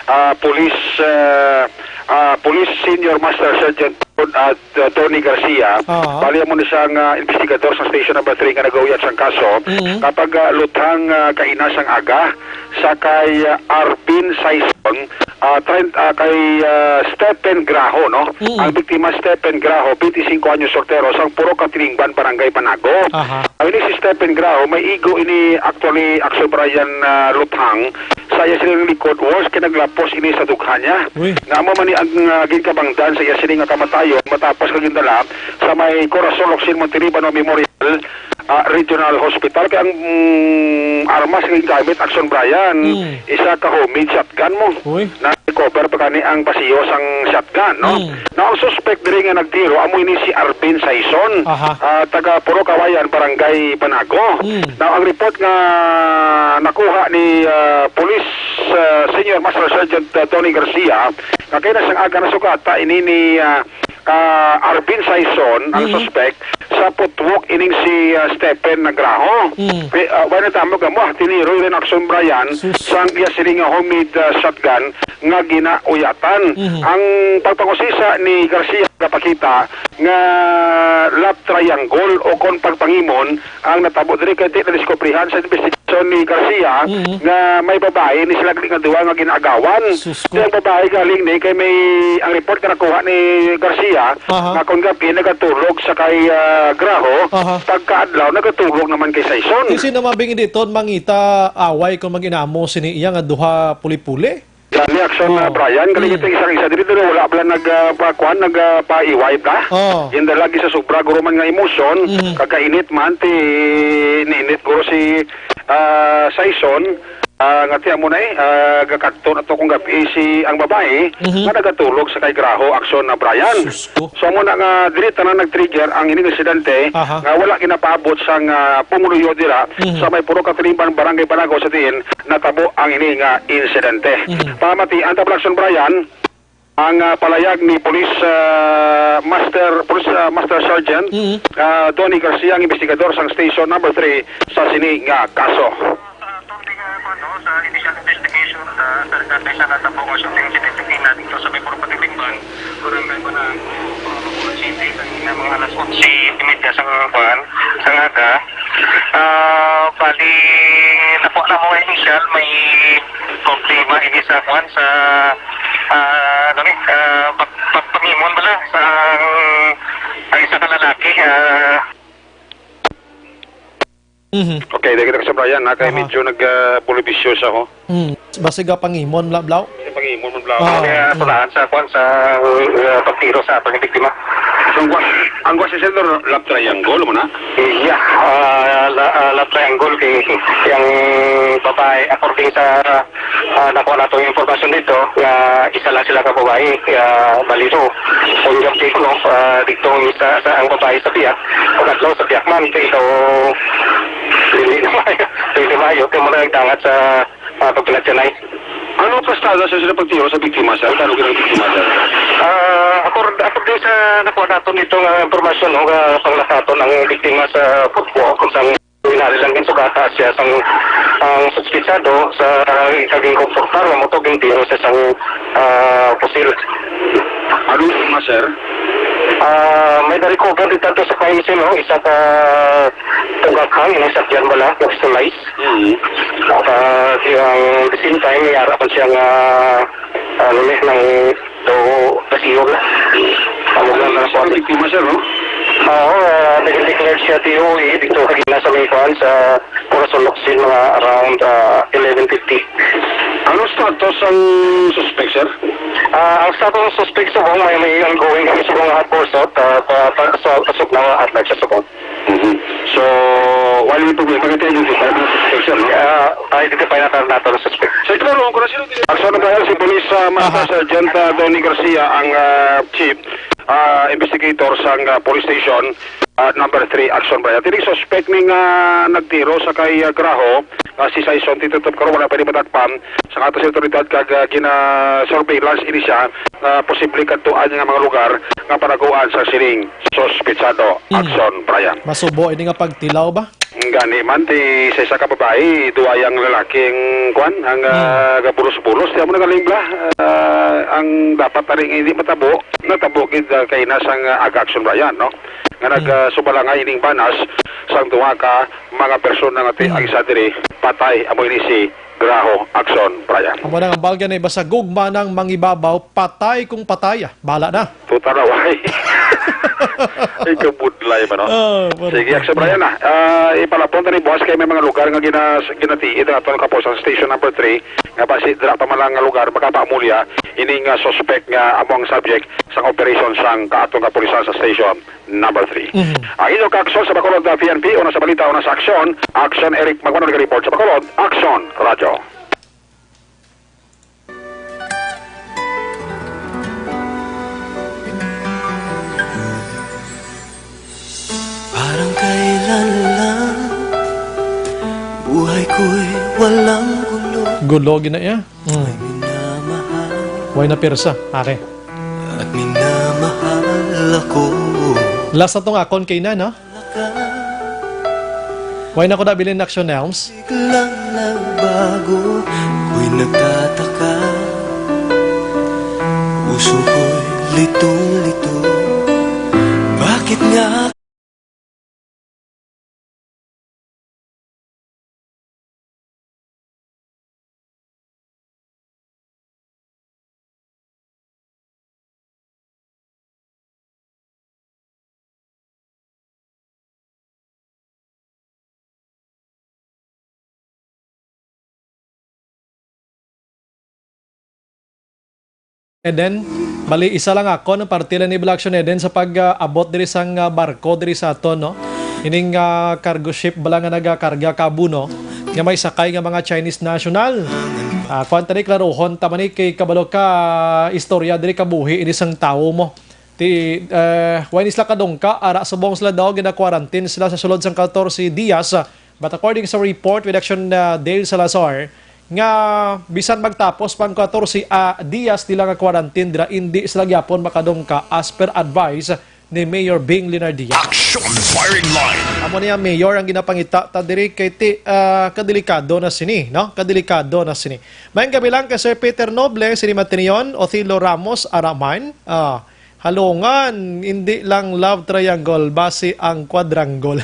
ah, Police, ah, ah, Police Senior Master Sergeant Ton-, ah, Tony Garcia. Aha. Bali, amo ni siya nga investigador sa Station Number Three nga nagauyan sang kaso. Mm. Kapag, ah, luthang, ah, kaina sang aga, sa kay, ah, Arvin Saison, ah, trent-, ah, kay, ah, Stephen Graho, no? Mm. Ang biktima, Stephen Graho, twenty-five anyos, soltero, sang Purok Katilingban, Barangay Banago. Aha. Ang ini si Stephen Graho, may igo ini actually, Action Brian, ah, luthang, sa iya sining likod, worse kay naglapos ini sa dughan niya. Uy. Nga amo man ni ang, ah, ginkabangdan sa iya sini nga kamatayon matapos nga gindala sa may Corazon Locsin Montelibano Memorial, ah, Regional Hospital. Kay ang, mm, armas nga gingamit, Action Brian, Mm. isa ka homemade shotgun mo. Uy. Na-recover pa kani ang basiyo sang shotgun, no? Mm. Now, ang suspect diri nga nagtiro, amo ini si Arvin Saison, Aha. ah, taga Purok Kawayan, Barangay Banago. Mm. Now, ang report nga nakuha ni, ah, Police, ah, Senior Master Sergeant, ah, Tony Garcia, nga kay na sang aga nasugata ini ni, ah, ah, Arvin Saison, ang Mhm. suspect, sa putwok ining si, ah, Stephen Nagraho. Mm. Pe-, ah, wala na tamo ka mo, ah, tiniro rin Action Brian Sus. sang iya sini nga homemade, ah, shotgun nga ginauyatan. Mhm. Ang pagpangusisa ni Garcia gapakita nga love triangle o kon pagpangimon ang natabo diri kay di nadiskubrihan sa investigasyon ni Garcia Mhm. nga may babae ni sila nga duha nga ginaagawan. Sus ko. Kay ang babae galing ni kay may ang report nga nakuha ni Garcia Aha. nga kung gabi nagatulog sa kay, ah, Graho, Aha. pagkaadlaw nagatulog naman kay Saison. Kasi na mabing dito, mangita away kung mag-inamo sini iya nga duha puli-puli. Gani, Action, Oh. ah, Brian, galing Mm. ito isang isa dito, wala pala nag, ah, pa, kuwan, nag, ah, paiway pa. Oh. Yun na lagi sa sobra, guro man nga emosyon, Mm. kagainit man, ti, niinit, guro si, ah, Saison, ah, nga tiyan mo na eh, ah, gakadto na to kung gabi si, ang babae, Mhm. nga nagatulog sa kay Graho, Action, ah, Brian. Sus ko. So, amo na nga, dili tanan nag-trigger ang ining insidente Aha. nga wala ginapaabot sang, ah, pumuluyo dira Mhm. sa may Purok Katilingban, Barangay Banago sa diin natabo ang ini nga insidente. Mhm. Pamati, ang Tablason, Brian, ang, ah, palayag ni Police, ah, Master, Police, ah, Master Sergeant, Mhm. ah, Donnie Garcia, ang investigador sang Station Number Three sa sini nga kaso. Sa atong nga, ano, sa initial investigation, sa, sa, sa, sa natabo nga shooting incident kanina dito sa may Purok Katilingban, Barangay Banago, Purok City, kanina mga alas otse y media sa kuwan, sa aga. Ah, bali, nakuha na mo initial, may problema ini sa kuwan, sa, ah, ano ni, ah, pag-, pagpangimon bala sa, ang isa ka lalaki, ah, Mhm. Okay, dili kita kasabayan, ha, kay Aha. medyo nag, ah, bulibisyo siya, ho. Mm. Basig ka pangimon, bla-, blaw? May pangimon man, blaw. Ah, Kaya mm. tulaan sa, kwan, sa, uh, pagtiro sa atong biktima. So, ang gwa-, ang gwa si Senator, love triangle mo na? Yeah, ah, la-, ah, love triangle kay yang babae, according sa, ah, nakuha nato yung impormasyon dito, nga isa lang sila ka babae, kaya baliso. Kung yung take off, ah, dito yung isa, sa, ang babae sa piyak, pag-adlaw sa piyak man, kay ikaw, hindi na mayo, hindi mayo, kaya mo na nagdangat sa, ah, pagpinagsanay. Ano pa status sa sila pagtiro sa biktima, sir? Ano ginang biktima, sir? Ah, ako, ako din sa nakuha nato nito nga impormasyon, no, nga panglakaton ang biktima sa football, kung saan pinali lang yung sugata siya sang, ang suspitsado sa kaging komportar nga mo to, gintiro siya sang, ah, pusil. Ano yung biktima, sir? Ah, may na-recover dito sa crime scene, no? Isa ka tugakhang, inisakyan mo lang, personalized. Mm. Ah, di ang the same time, may ara pa siya nga, ano ni, nang do, basihog na. Amo lang na Ano po. yung biktima, sir, no? Oo, ah, nag-declare siya T O A dito sa gina sa may kuwan, sa Corazon Locsin, mga around, ah, eleven fifty. Ano status ang suspect, sir? Ah, ang status ng suspect subong may, may ongoing kami subong nga hot pursuit, ah, pa, pa, sa, sa, sa, at large sa subong. Mhm. So, wala may problema. Kasi identify na ang suspect, sir, no? Ah, identify na nato ang suspect. Sir, klaro, ang kurasyon, Action na ba si Police, ah, Master Aha. Sergeant, ah, Donnie Garcia, ang, ah, chief, ah, investigator sa, ah, police station, ah, number three, Action Brian. Tining suspect ni nga nagtiro sa kay, ah, Graho, ah, si Saison, titutup karon, wala pa ni matakpan. Sa ato sa otoridad kag, ah, gina-surveillance ini siya, ah, posible kadtuan nga mga lugar nga panaguan sa sining suspetsado. Mm. Action, Brian. Masubo ini nga pagtilaw ba? Gani man, ti sa isa ka babayi, duwa yang lalaki ang, kwan, ang, Hmm. ah, gabulos-bulos. Di mo na galing bla. Ah, ang dapat taring hindi matabo, natabo gid, ah, kay nasang, ah, aga action ba yan, no? Nga nag, Hmm. ah, subalangay ining banas sang duha ka mga persona nga ti-, Hmm. ang isa diri patay, amo ini si Graho Action, Brian. Amo na nga, bawal gani, basta gugma nang mangibabaw, patay kung patay, ah. Bala na. Puta na, why? Ay, kabudlay man, no? Ah, pero Sige, Action Brian, ah. Ah, ipalapon tani buwas kay may mga lugar nga gina-, ginatiid ang aton kapulisan sa station number three, nga basi dira pa man lang nga lugar makapaamulya ining, ah, suspect nga amo ang subject sang operation sang ka-, aton kapulisan sa station number three. Mhm. Ang inyong ka-action sa Bacolod na P N P, una sa balita, una sa aksyon, Action Eric Magmano, nag-report sa Bacolod, Action Radio. Parang kailan lang, buhay ko'y walang gulo. Gulo gina iya. Mm. Minamahal. Way na pirsa, pare. At minamahal ako. Last na tong akon kay na, no? Way na ko nabilin action, Nelms. Biglang nagbago, ako'y nagtataka. Puso ko'y litong-lito. Bakit nga? Eden, bali, isa lang ako, no, parte lang ni Black Action Eden sa pag, ah, abot diri sang, ah, barko diri sa aton, no? Ining, ah, cargo ship bala nga nagakarga kabuno nga may sakay nga mga Chinese national. Ah, kuwan tani, klaruhon ta man ni kay kabalo ka, ah, istorya diri kabuhi ini sang tawo mo. Ti, eh, wala ni sila kadungka, ara subong sila daw gina-quarantine sila sa sulod sang katorse dias, ah, But according sa report with Action, uh, Dale Salazar, nga bisan magtapos pang katorse, ah, dias nila nga quarantine dira, indi sila gyapon makadungka as per advice ni Mayor Bing Leonardia. Action Firing Line. Amo niya, Mayor, ang ginapangita ta diri kay ti-, ah, kadelikado na sini, no? Kadelikado na sini. Maayong gabi lang kay Sir Peter Noble, sini Matinion, Othelio Ramos, Araman, ah, Halungan, hindi lang love triangle, basi ang quadrangle.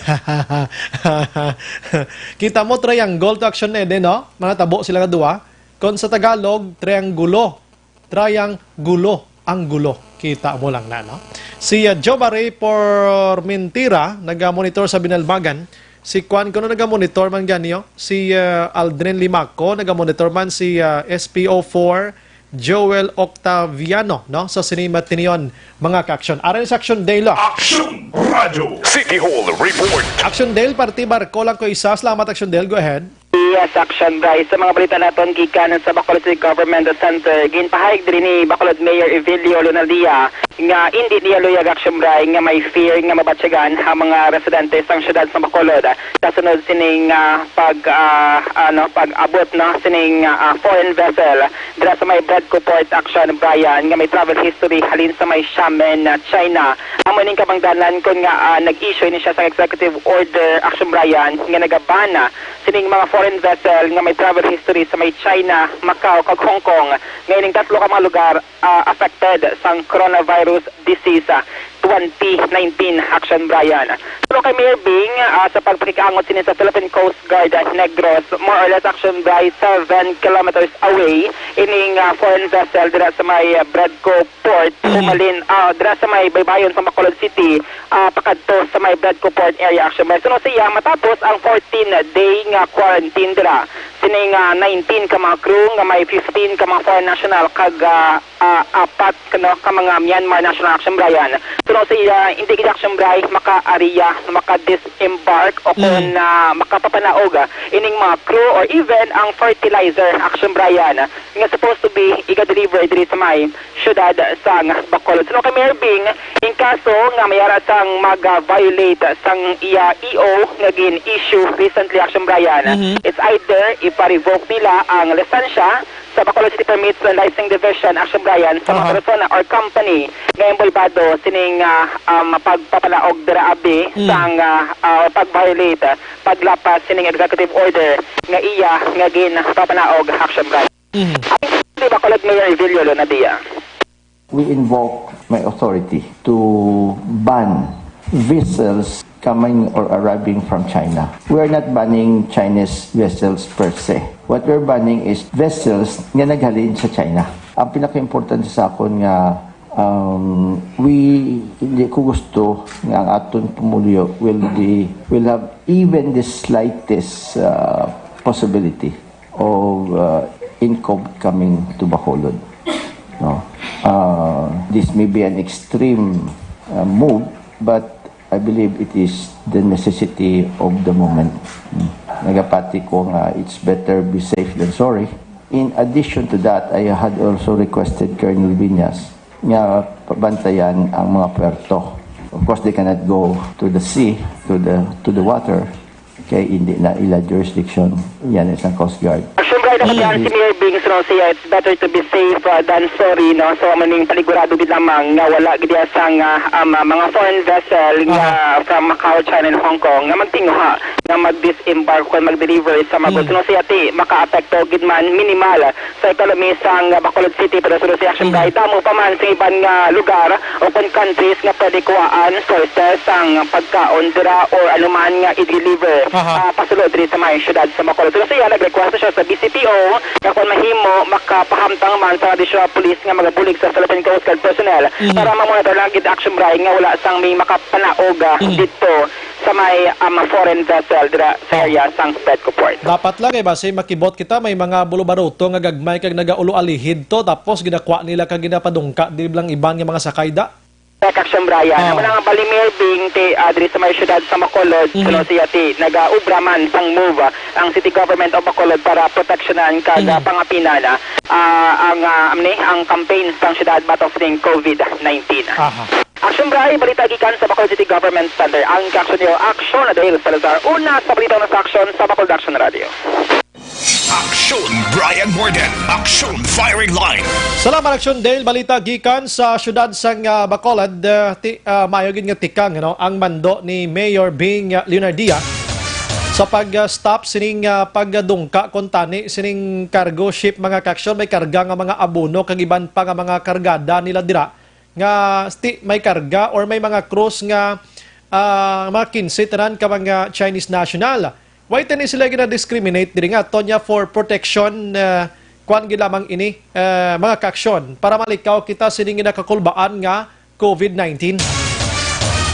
Kita mo, triangle to, Action Eden, no? Manatabo sila nga duha. Kon sa Tagalog, triangulo. Triangulo, anggulo. Kita mo lang na, no? Si, uh, Joe Marie Pormentira, naga-monitor sa Binalbagan. Si Kwan, kuno naga-monitor man gani, oh. Si, uh, Aldrin Limaco, naga-monitor man. Si, uh, S P O four, Joel Octaviano, no? Sa sini Matinion, mga ka-action. Aron sa Action Dale, ah. Action Radio. City Hall Report. Action Dale, parti barko lang ko isa. Salamat, Action Dale. Go ahead. Yes, Action Bryce. Sa mga balita naton gikan sa Bacolod City Government Center, ginpahayag diri ni Bacolod Mayor Evelio Lunaldia nga indi niya luyag, Action Bryce, nga may fear nga mabatyagan ang mga residente sang siyudad sa Bacolod. Kasunod sining, ah, pag, ah, ano, pag-abot, no, sining, ah, foreign vessel dira sa may Bradco Port, Action Brian, nga may travel history halin sa may Xiamen, ah, China. Amo ning kabangdanan kon nga, ah, nag-issue ni siya sa executive order, Action Brian, nga nagabana sining mga foreign vessel nga may travel history sa may China, Macau, kag Hong Kong, nga ining tatlo ka mga lugar ah, affected sang coronavirus disease, ah, twenty nineteen, Action Brian. Pero kay Mayor Bing, ah, sa pagpakig-angot sini sa Philippine Coast Guard, ah, Negros, more or less, Action Brian, seven kilometers away ining, ah, foreign vessel dira sa may, ah, Bradco Port, Mm. humalin, ah, dira sa may baybayon sa Bacolod City, ah, pakadto sa may Bradco Port area, Action Brian. Suno siya, matapos ang fourteen day nga quarantine dira, sining, ah, nineteen ka mga crew nga may fifteen ka mga foreign national kag, ah, ah, apat, kano, ka mga Myanmar national, Action Brian. Suno sa iya, hindi gid, Action Brian, maka-area, maka-disembark o kung, Mm. ah, makapapanaog, ah, ining mga crew or even ang fertilizer, Action Brian, nga supposed to be iga-deliver diri sa may siyudad sang Bacolod. Suno kay Mayor Bing, in kaso nga may ara sang mag-violate sang iya E O nga gin-issue recently, Action Brian, Mhm. it's either ipa-revoke nila ang lisensya sa Bacolod City Permits and Licensing Division, Action Brian, sa mga Aha. persona or company nga involbado sining, ah, um, pagpapalaog dira abi Mm. sang, ah, ah, pag-violate, paglapas sining executive order nga iya nga ginpapanaog, Action Brian. Mhm. Ang Bacolod Mayor Evelio Lonadia. We invoke my authority to ban vessels coming or arriving from China. We are not banning Chinese vessels per se. What we're banning is vessels nga naghalin sa China. Ang pinaka-importante sa akon nga, um, we, hindi ko gusto nga ang aton pumuluyo will be, will have even the slightest, uh, possibility of, uh, incob coming to Bacolod. No? Uh, this may be an extreme, uh, move, but I believe it is the necessity of the moment. Hmm. Nagapati ko nga it's better be safe than sorry. In addition to that, I had also requested Colonel Viñas nga pabantayan ang mga puerto. Of course, they cannot go to the sea, to the, to the water. Kay hindi na ila jurisdiction, yan isang Coast Guard. Action Brian, nakatian si Mayor Bing Sinosia, it's better to be safe, uh, than sorry, no? So, maning paligurado gid lamang nga wala gid sang, uh, um, uh, mga foreign vessel nga Aha. from Macau, China, and Hong Kong nga magtinguha nga mag-disembark o mag-deliver sa mga Mm. goods. No, siya ti makaapekto gid man minimal sa ekonomiya sang Bacolod City, pero suno si Action Mm. Brian, damo pa man sa iban nga lugar o kon countries nga pwede kuhaan sources sang pagkaon dira or anuman nga i-deliver, Aha. ah, pasulod diri sa may siyudad sa Bacolod. Pero siya, nag-request siya sa B C P O nga kung mahimo, makapahamtang man sa additional police nga magabulig sa Philippine Coast Guard personnel Mhm. para mamonitor lang gid, Action Brian, nga wala sang may makapanaog, ah, Mhm. didto sa may, um, foreign vessel dira sa Oh. area sang Petco Port. Dapat lang, eh, basi makibot kita, may mga bulubaruto nga gagmay kag nagaulo-alihid to, tapos ginakwa nila kag ginapadungka, di lang iban nga mga sakay da? Correct, Action Brian. Ah. Amo na nga, bali, Mayor Bing, ti, ah, diri sa may siyudad sa Bacolod, Mhm. kuno siya ti nagaobra man sang move, ah, ang City Government of Bacolod para proteksyonan kag, Mhm. ah, pangapinan, ah, ah, ang, ah, amni, ang campaign sang siyudad batok sining COVID nineteen. Aha. Action Brian, balita gikan sa Bacolod City Government Center. Ang Action Hero, Action Adail Salazar. Una sa balita na sa Action sa Bacolod Action Radio. Action Brian Morden, Action Firing Line. Salamat, Action Dale. Balita gikan sa siyudad sang, ah, Bacolod, ah, ti-, ah, maayo gid nga tikang, no, ang mando ni Mayor Bing, ah, Leonardia sa pag, ah, stop sining, ah, pagdungka kon tani sining cargo ship, mga ka-action. May karga nga mga abono kag iban pa nga mga kargada nila dira nga sti-, may karga or may mga krus nga, ah, mga kinse tanan ka mga Chinese national. Why tani sila gina-discriminate diri nga, Tonya, for protection, ah, kuan gid lamang ini, ah, mga ka-action, para malikaw kita sining ginakakulbaan nga COVID nineteen?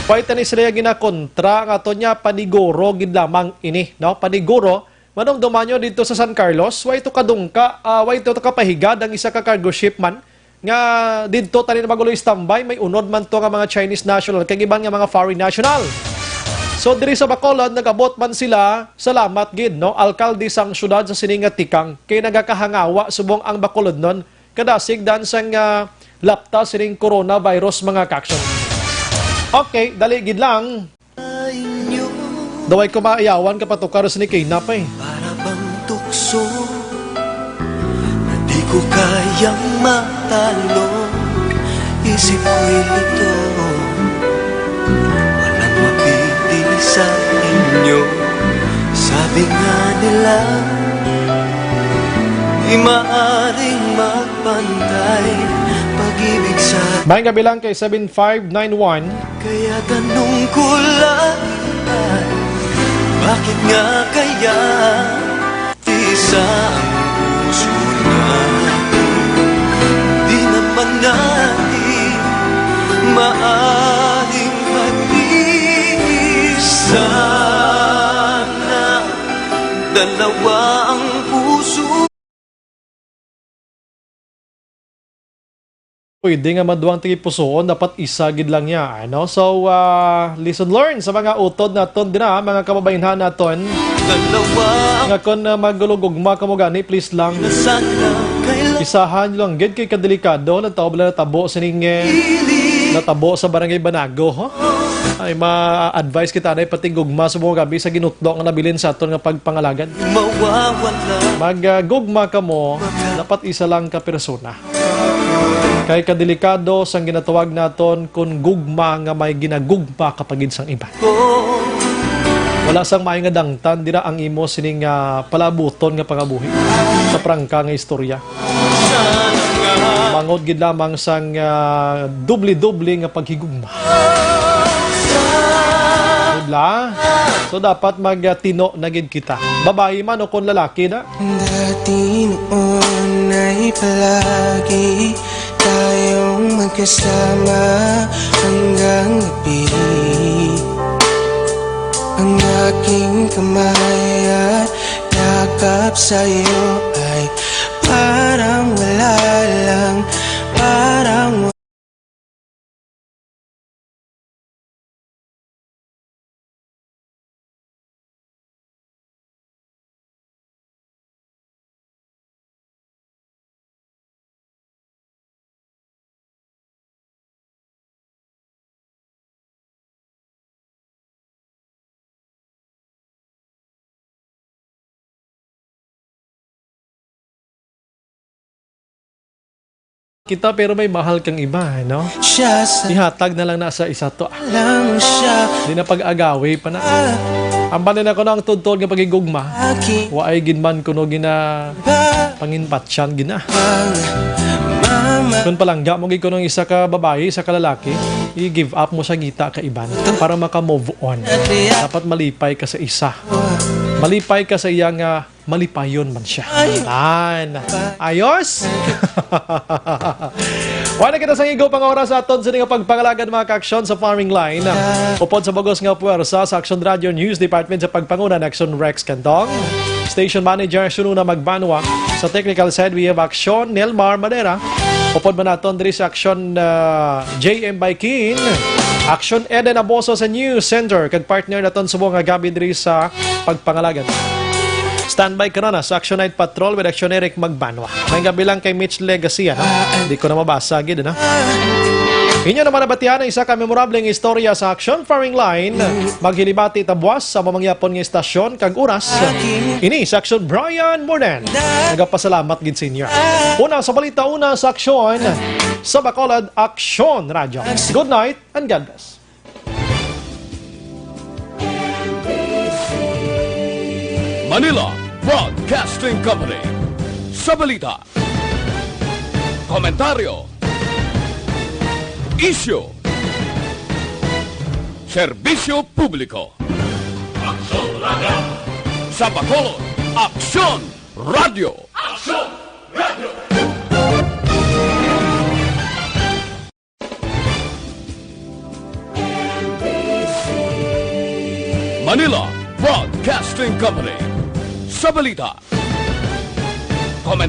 Why tani sila ginakontra nga, Tonya, paniguro gid lamang ini, no? Paniguro, manong dumanyo dito sa San Carlos, why to kadungka, ah, why to kapahigad ang isa ka cargo ship man? Nga didto tani na maguloy standby, may unod man to nga mga Chinese national kag iban nga mga foreign national. So, diri sa Bacolod, nag-abot man sila, salamat gid, no, alkalde sang syudad sa sini nga tikang, kay nagakahangawa subong ang Bacolodnon kadasig dan sang, ah, lapta sining coronavirus, mga ka-action. Okay, dali gid lang. Daway ko maayawan ka patukar sa ni Kay Napay. Para bang tukso na di ko kayang matalon, isip ko'y lito. Walang mapiti sa inyo, sabi nga nila, di maaring magpantay pag-ibig sa May gabi lang kay seven five nine one. Kaya tanong ko lang, bakit nga kaya tisa ang puso natin? Di naman natin maaring magtiis. Sana dalawa ang puso. Pwede nga maduang tagipusoon, dapat isa gid lang niya, ano? So, ah, lesson learned sa mga utod naton dira, mga kababaynhan naton. Nga kon, ah, magulugugma kamo gani, please lang. Isahan nyo lang gid kay kadelikado, nataob lang natabo sining, eh, natabo sa Barangay Banago, ho? Ay, ma-advise kita na ipatigugma sa mga gabi sa ginutlo nga nabilin sa aton nga pagpangalagad. Mawawala. Mag, ah, gugma kamo, dapat isa lang ka persona. Kay kadelikado sang ginatawag naton kun gugma nga may ginagugma ka pa gid sang iban. Wala sang maayo nga dangtan dira ang imo sining, ah, palabuton nga pangabuhi sa prangka nga istorya. Mangod gid lamang sang, ah, doble-doble nga paghigugma. Diba? So, dapat magtino na gid kita. Babayi man o kon lalaki na. Dati noon ay palagi tayong magkasama hanggang gabi. Ang aking kamay at yakap sa'yo ay parang wala lang, parang Kita, pero may mahal kang iba, eh, no? Siya sa Ihatag na lang na sa isa to, ah. Lang siya. Di na pag-agawi pa na. Ang banin ako na ang tudtod nga pagigugma. Aki. Wa ay gid man kuno gina Ba? Panginpatyan gina. Ang mama. Kung palangga mo gid kuno ang isa ka babayi, isa ka lalaki, i-give up mo sa gita ka iban para maka-move on. Dapat malipay ka sa isa. Malipay ka sa iya nga malipayon man siya. Ay. Tan. Ayos? Wala kita sa igo pang oras sa aton sa nga pagpangalagad, mga ka-aksyon, sa firing line. Upod sa bugos nga puwersa sa Aksyon Radio News Department sa pagpanguna ni Aksyon Rex Cantong, Station Manager Sununa Magbanwa, sa technical side we have Aksyon Nelmar Madera. Upod man naton diri sa Aksyon, ah, J M Baikin, Aksyon Eden Aboso sa News Center, kag partner naton subong nga gabi diri sa pagpangalagad. Standby ka na, na sa Action Night Patrol with Action Eric Magbanwa. May gabi lang kay Mitch Legacia, no? Di ko na mabasa gid, no? Inyo naman nabatian ang isa ka memorableng istorya sa Action Firing Line. Maghilibati ta buwas sa mamangyapon nga istasyon kag oras. Ini sa Action Brian Mornan. Nagapasalamat gid sa inyo. Una sa balita, una sa Aksyon sa Bacolod Aksyon Radyo. Good night and God bless. Manila Broadcasting Company. Sa balita, komentaryo, isyu, serbisyo publiko. Aksyon Radio. Sa Bacolod, Aksyon Radio. Aksyon Radio. Manila Broadcasting Company. Sa balita,